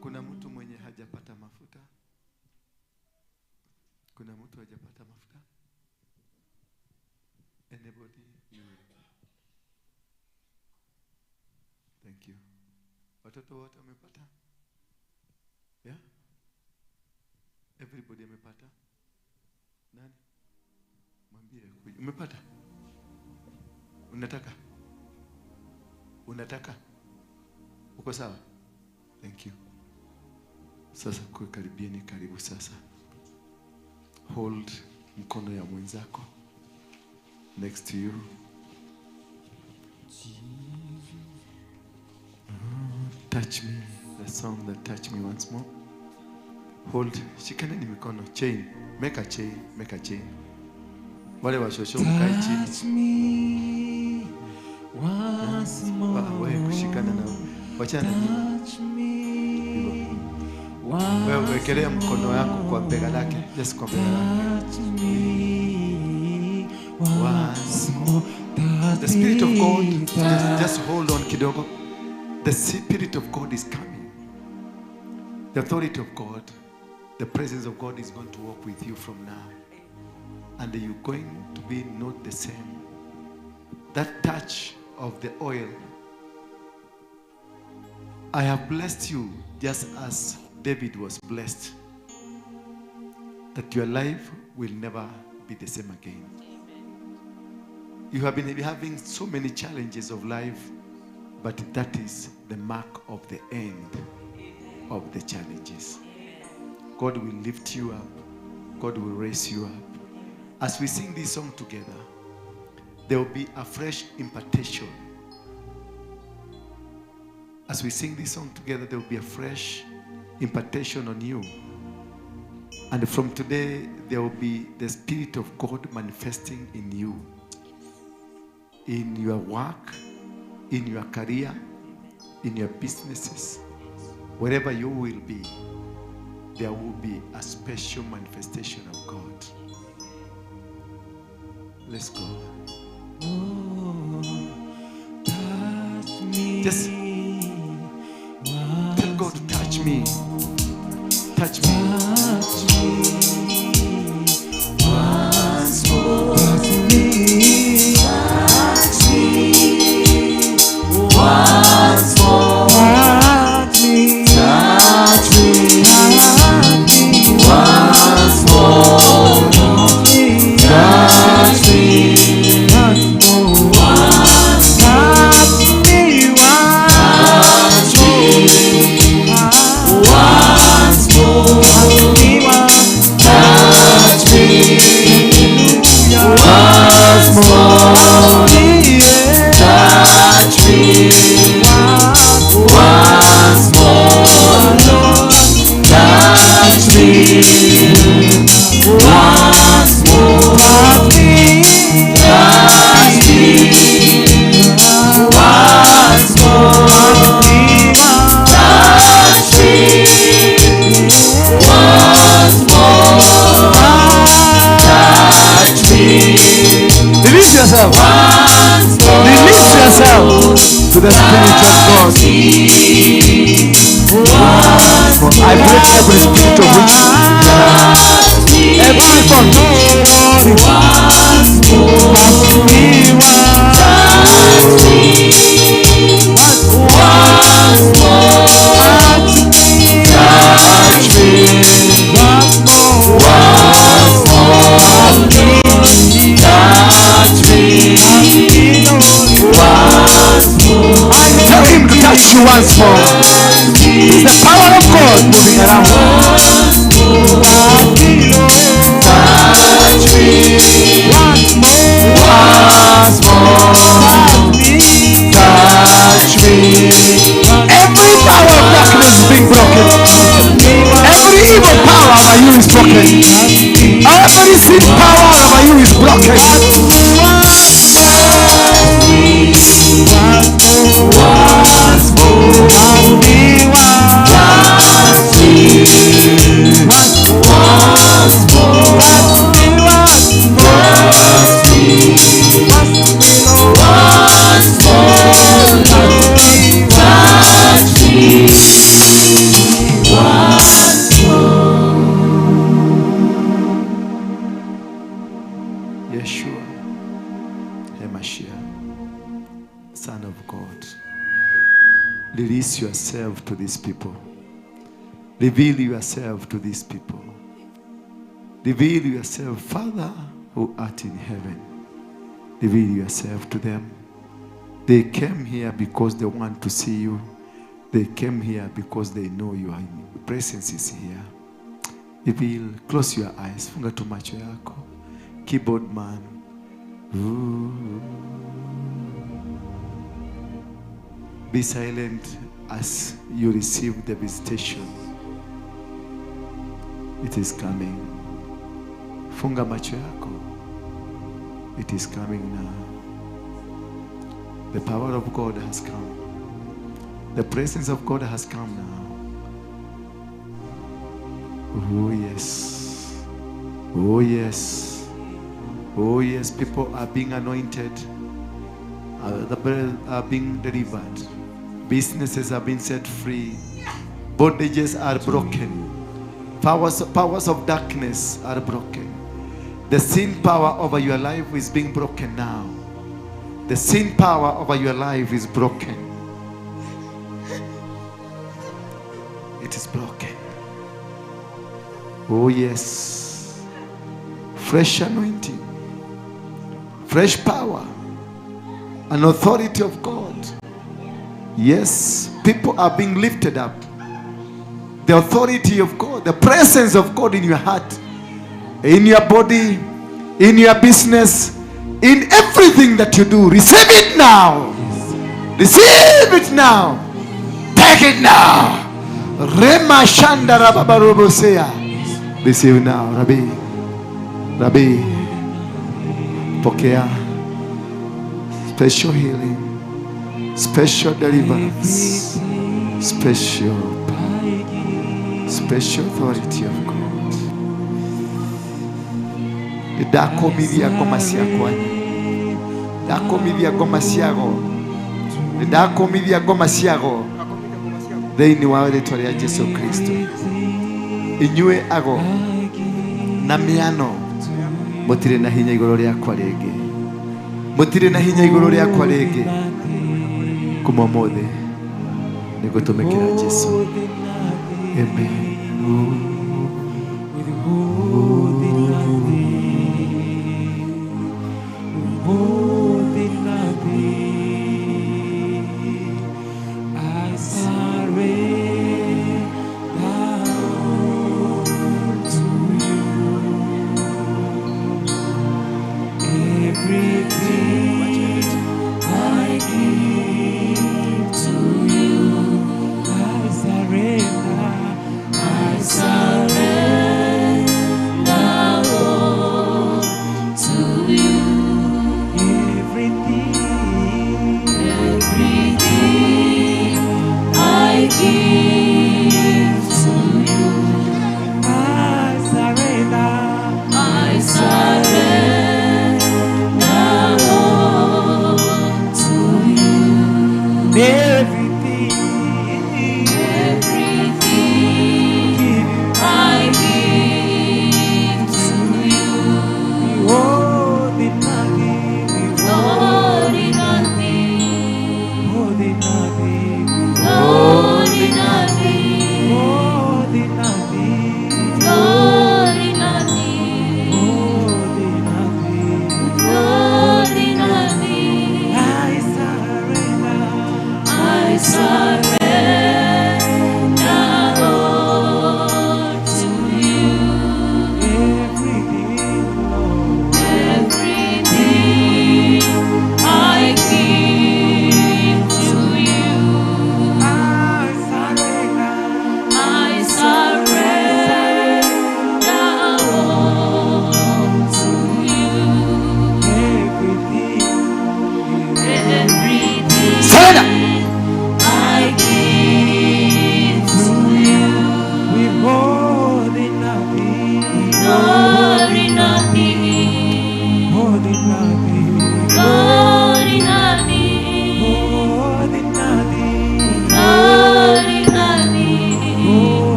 Kuna mtu mwenye hajapata mafuta? Kuna mtu hajapata mafuta? Anybody? You. Thank you. Watoto wote wamepata? Yeah? Everybody amepata? Nani? Mwambie kuja. Umepata? Unataka? Unataka? Uko sawa? Thank you. Sasa karibieni karibu sasa. Hold mkono ya mwenzako next to you. Touch me, the song that touch me once more. Hold, shikaneni mikono, chain, make a chain, make a chain. Wale washosho mkae chini. Touch me once more. Wewe kushikana na wachana na Touch me wewe, wekelea mkono yako kwa bega lake, just kwa bega lake. Touch me once more. The Spirit of God, just hold on kidogo. The Spirit of God is coming. The authority of God, the presence of God is going to walk with you from now. And you're going to be not the same. That touch of the oil, I have blessed you just as David was blessed. That your life will never be the same again. You have been having so many challenges of life, but that is the mark of the end of the challenges. God will lift you up. God will raise you up. As we sing this song together, there will be a fresh impartation. As we sing this song together, there will be a fresh impartation on you. And from today, there will be the Spirit of God manifesting in you. In your work, in your career, in your businesses, wherever you will be, there will be a special manifestation of God. Let's go. Oh, touch me. Just tell God to touch me. Touch me. Touch me once more. Touch me. Touch me once more. Touch me. Touch me. Touch me once more. Touch me. Touch me once more. Touch me once yourself. Release yourself to the Spirit of God. I break every spirit of witchcraft. Every bondage. Touch me once more. Touch me once more. Tell him to touch you once more. It's the power of God moving around. Touch me once more. Once more. Touch me. Every power of darkness is being broken. Every evil power over you is broken. Every sin power over you is broken. Once more. Touch me. Once more. Touch me. Once more. Touch me. Once more. Yeshua, HaMashiach, Son of God, release yourself to these people. Reveal yourself to these people. Reveal yourself, Father who art in heaven. Reveal yourself to them. They came here because they want to see you. They came here because they know your presence is here. Reveal, close your eyes. Funga tu macho yako. Keyboard man. Ooh. Be silent as you receive the visitation. It is coming. Funga macho yako. It is coming now. The power of God has come. The presence of God has come now. Oh yes. Oh yes. Oh yes. People are being anointed. The people are being delivered. Businesses are being set free. Bondages are broken. Powers of darkness are broken. The sin power over your life is being broken now. The sin power over your life is broken. It is broken. Oh yes. Fresh anointing. Fresh power. An authority of God. Yes, people are being lifted up. The authority of God, the presence of God in your heart, in your body, in your business, in everything that you do. Receive it now. Receive it now. Take it now. Rema shanda rababarobosea. Receive now, Rabbi. Rabbi. Pokea. Special healing. Special deliverance. Special power. Special authority of God. Ndakomithia ngoma ciakwa. Ndakomithia ngoma ciago. Ndakomithia ngoma ciago. Thĩinĩ wa rĩtwa rĩa Jesu Kristo. Inyuĩ ago na mĩano mũtirĩ na hinya igũrũ rĩakwa rĩngĩ. Mũtirĩ na hinya igũrũ rĩakwa rĩngĩ. Kuma ũmũthĩ nĩngũtũmĩkĩra Jesu. Amen. I surrender to you. Everything I give to you, I surrender. I surrender all to you. Everything, everything I give to you. I surrender. I surrender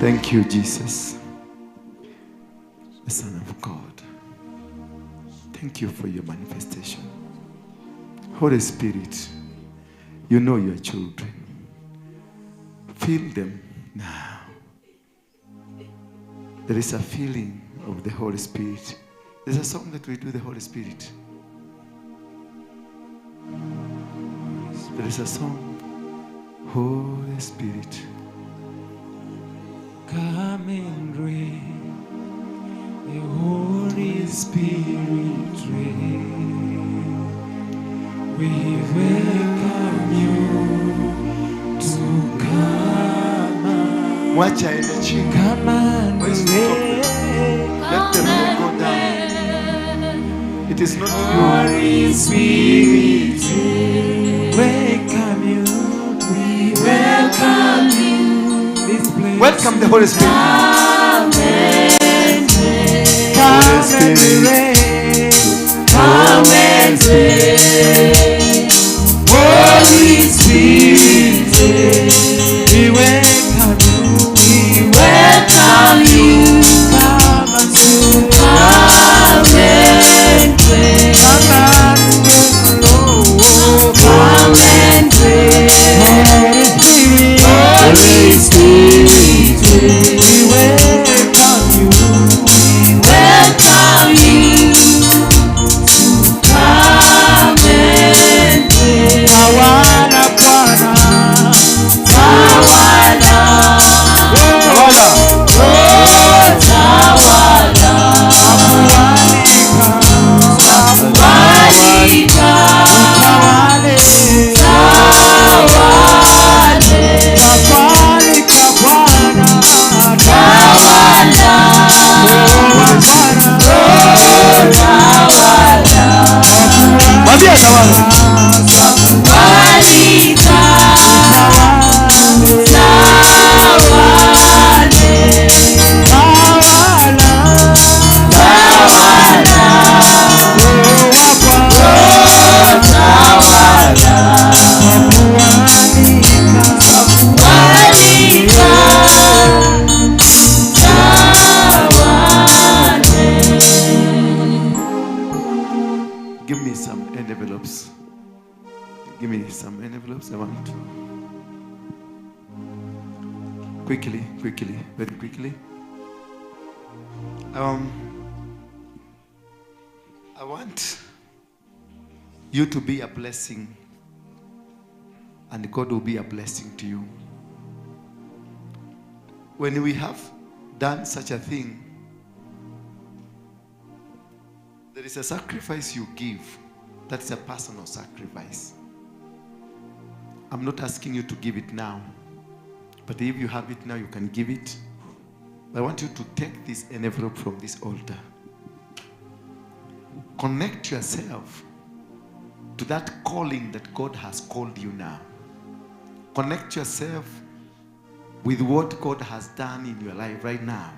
Thank you, Jesus, the Son of God. Thank you for your manifestation. Holy Spirit, you know your children. Feel them now. There is a feeling of the Holy Spirit. There's a song that we do, the Holy Spirit. There is a song, Holy Spirit. Come and reign, the Holy Spirit reign. We welcome you to come and Wacha aende chini. Come and reign. Let the room go down. It is not you. Holy Spirit, welcome you. We welcome you. This place. Welcome the Holy Spirit. Come and reign. Come and reign. Holy Spirit, we welcome you. We welcome you. Come and reign. Come and reign. Come and reign, Lord. Come and reign. Holy Spirit, we welcome you. We welcome you to come and reign. Tawala Bwana, tawala, Tawala. Oh, tawala, tawalika, tawale, tawale, tawalika Bwana, tawala, oh, tawala, Mwambie tawala. tawalika, tawale, tawala, tawala, oh, tawala, tawalika, tawale. Give me some envelopes. Give me some envelopes. I want. Quickly, quickly, very quickly. I want you to be a blessing, and God will be a blessing to you. When we have done such a thing, there is a sacrifice you give. That's a personal sacrifice. I'm not asking you to give it now, but if you have it now, you can give it. I want you to take this envelope from this altar. Connect yourself to that calling that God has called you now. Connect yourself with what God has done in your life right now.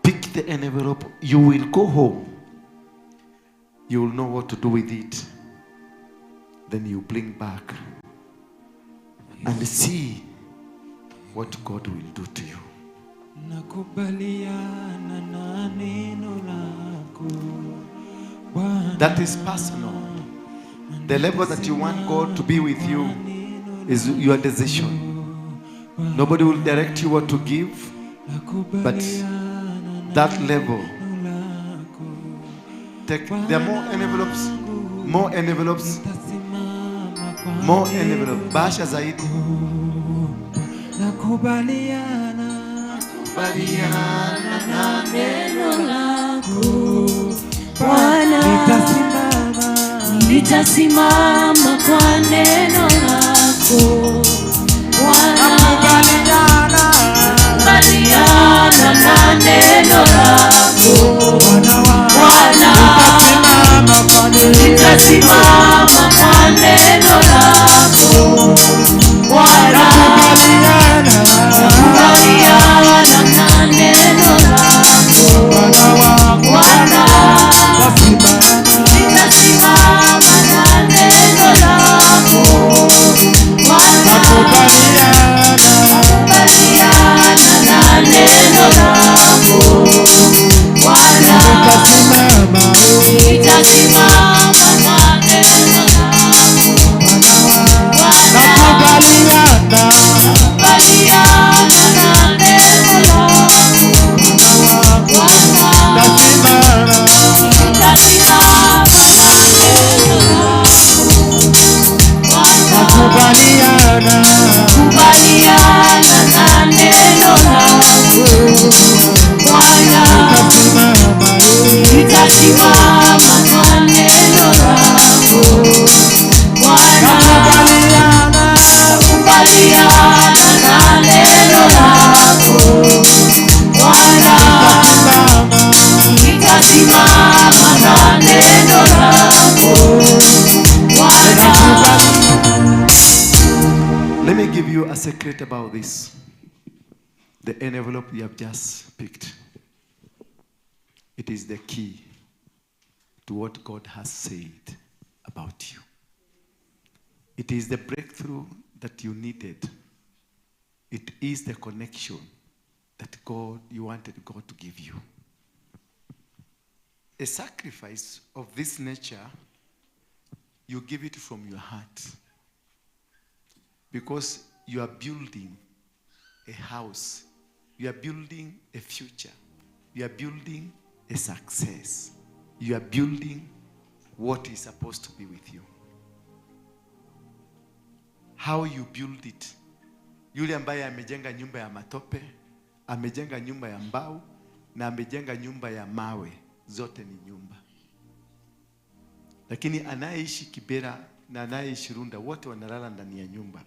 Pick the envelope. You will go home. You will know what to do with it. Then you bring back and see what God will do to you. Nakubaliana na neno lako Bwana. That is personal. The level that you want God to be with you is your decision. Nobody will direct you what to give, but that level. Take, there are more envelopes, more envelopes. Nitasimama More envelope. Bahasha zaidi. Nakubaliana na neno lako Bwana, nitasimama kwa neno lako Bwana, nakubaliana na neno lako Bwana, nitasimama kwa neno lako Bwana, nakubaliana na neno lako Bwana, nitasimama na neno lako Bwana, nakubaliana na neno lako Bwana, nitasimama na neno lako Bwana, nakubaliana na neno lako Bwana, nitasimama na neno lako Bwana, nakubaliana na neno lako Bwana, nitasimama na neno lako Bwana, nakubaliana na neno lako Bwana, nitasimama na neno lako Bwana. Let me give you a secret about this. The envelope you have just picked. It is the key to what God has said about you. It is the breakthrough that you needed. It is the connection that you wanted God to give you. A sacrifice of this nature, you give it from your heart. Because you are building a house. You are building a future. You are building a success. You are building what is supposed to be with you. How you build it. Yule ambaye amejenga nyumba ya matope, amejenga nyumba ya mbao, na amejenga nyumba ya mawe, zote ni nyumba. Lakini anayeishi Kibera na anayeishi Runda, wote wanalala ndani ya nyumba.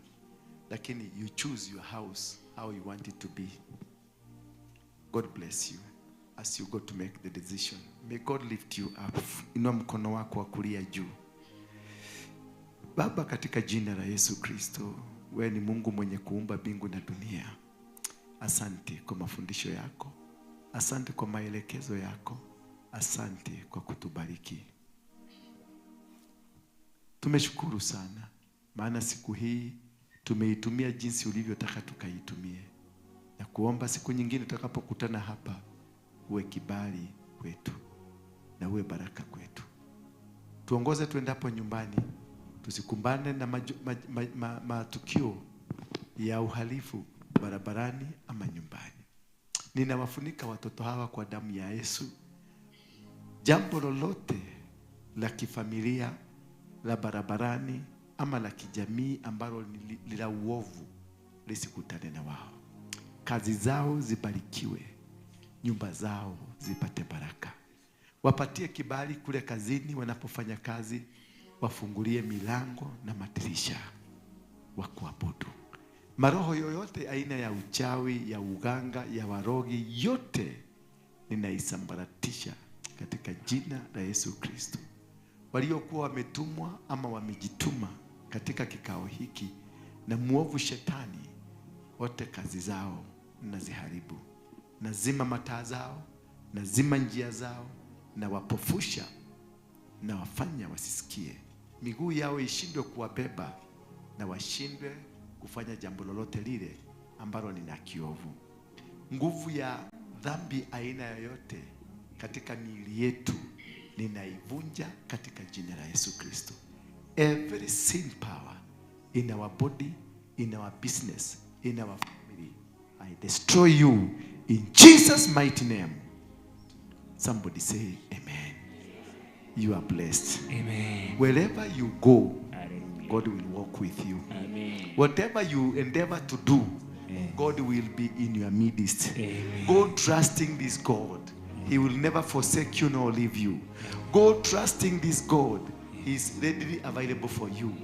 Lakini you choose your house how you want it to be. God bless you as you go to make the decision. May God lift you up. Inua mkono wako wa kulia juu. Baba, katika jina la Yesu Kristo, wewe ni Mungu mwenye kuumba mbingu na dunia. Asante kwa mafundisho yako. Asante kwa maelekezo yako. Asante kwa kutubariki. Tumeshukuru sana, maana siku hii tumeitumia jinsi ulivyotaka tukaitumie. Na kuomba siku nyingine tutakapokutana hapa, uwe kibali kwetu na uwe baraka kwetu. Tuongoze tuendapo nyumbani, tusikumbane na matukio ya uhalifu barabarani ama nyumbani. Ninawafunika watoto hawa kwa damu ya Yesu. Jambo lolote la kifamilia, la barabarani ama la kijamii ambalo ni la uovu lisikutane na wao. Kazi zao zibarikiwe, nyumba zao zipate baraka. Wapatie kibali kule kazini wanapofanya kazi, wafungulie milango na madirisha wa kuabudu. Maroho yoyote aina ya uchawi, ya uganga, ya warogi, yote ninaisambaratisha katika jina la Yesu Kristo. Waliokuwa wametumwa ama wamejituma katika kikao hiki na muovu shetani, wote kazi zao naziharibu. Nazima mataa zao, nazima njia zao, na wapofusha na wafanya wasisikie. Miguu yao ishindwe kuwabeba na washindwe kufanya jambo lolote lile ambalo ni la kiovu. Nguvu ya dhambi aina yoyote katika miili yetu ninaivunja katika jina la Yesu Kristo. Every sin power in our body, in our business, in our family, I destroy you in Jesus' mighty name. Somebody say amen. You are blessed. Amen. Wherever you go, Hallelujah. God will walk with you. Amen. Whatever you endeavor to do, Amen. God will be in your midst. Amen. Go trusting this God. He will never forsake you nor leave you. Go trusting this God. He is readily available for you.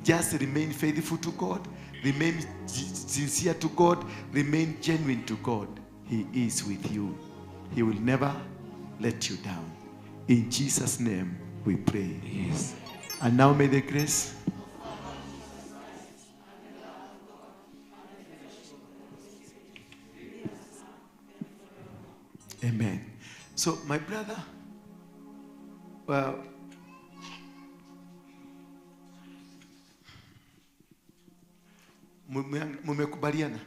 Just remain faithful to God. Remain sincere to God. Remain genuine to God. He is with you. He will never let you down. In Jesus' name we pray. Yes. And now may the grace Amen. So, my brother, well, mumekubaliana.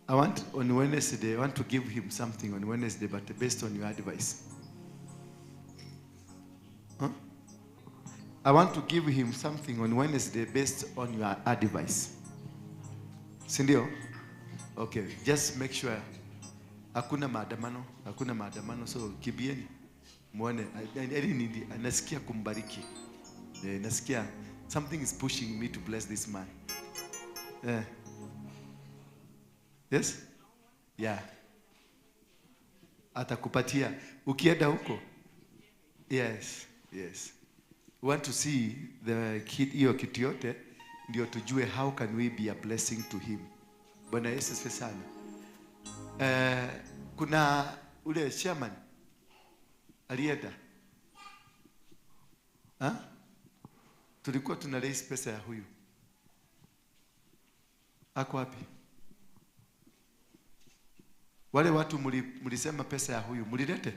I want on Wednesday, I want to give him something on Wednesday, but based on your advice. Huh? I want to give him something on Wednesday based on your advice. Sindio? Okay, just make sure hakuna maandamano, hakuna maandamano, so kibieni muone. Nasikia kumbariki. Nasikia something is pushing me to bless this man. Yes? Yeah. Atakupatia ukienda huko. Yes, yes. We want to see the kid hiyo kitu yote ndio tujue how can we be a blessing to him. Bwana Yesu asifiwe sana. Kuna ule chairman alienda. Ha? Tulikuwa tuna raise pesa ya huyu. Ako wapi? Wale watu mulisema pesa ya huyu, mulilete?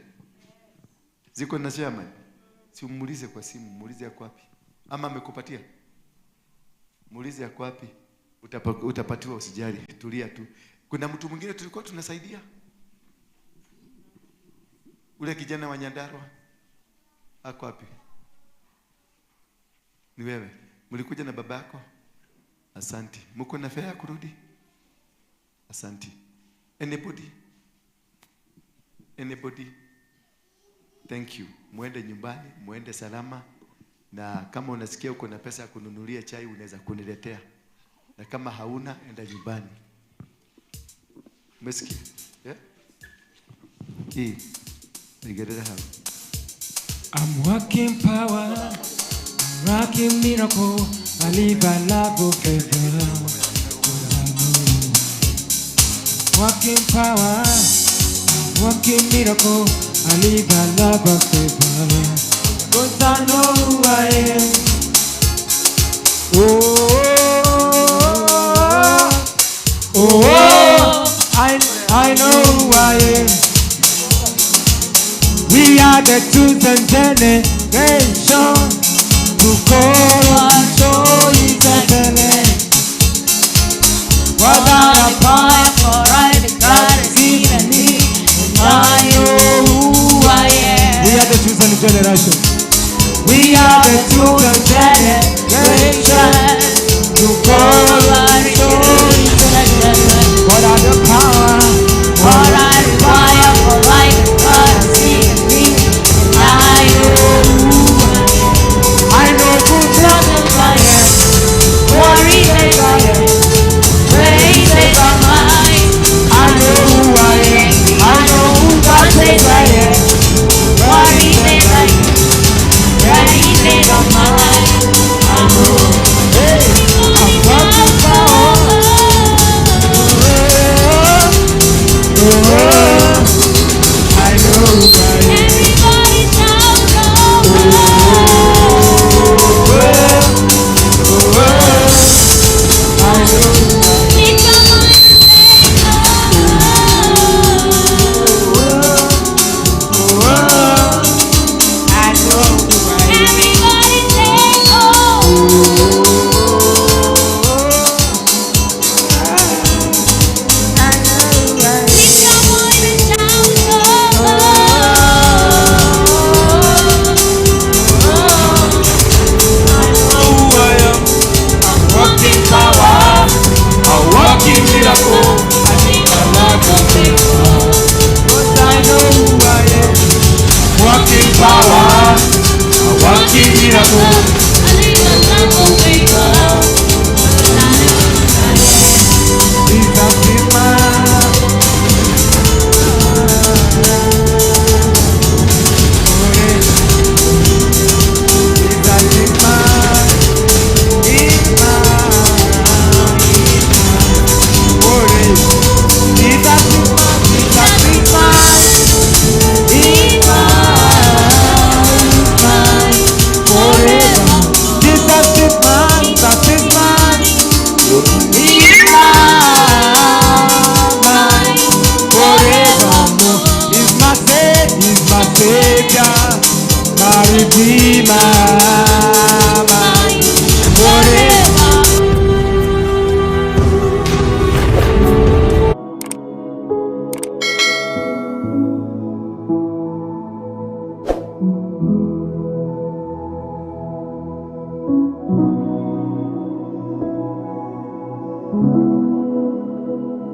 Ziko na chairman? Si umuulize kwa simu, muulize ako wapi? Ama amekupatia? Muulize ako wapi? Utapatiwa, usijali, tulia tu. Kuna mtu mwingine tulikuwa tunasaidia? Ule kijana wa Nyandarua ako wapi? Ni wewe. Mlikuja na babako? Asanti. Mko na fare ya kurudi? Asanti. Anybody? Anybody? Thank you. Muende nyumbani, muende salama. Na kama unasikia uko na pesa ya kununulia chai unaweza kuniletea. Na kama hauna, enda nyumbani. Umesikia? Yeah? Hii. Nigerere hapo. I'm working power, I'm rocking miracle, I live a life of favor. Working power, I'm working miracle, I live a life of favor. 'Cause I know who I am. Oh, oh, oh, I know who I am. We are the chosen generation to call on show His excellence. What I apply for, I God has given me, and I know who I am. We are the chosen generation. We are the chosen generation to call on show His excellence. What are the power? What I require for life, God has given me, and I know who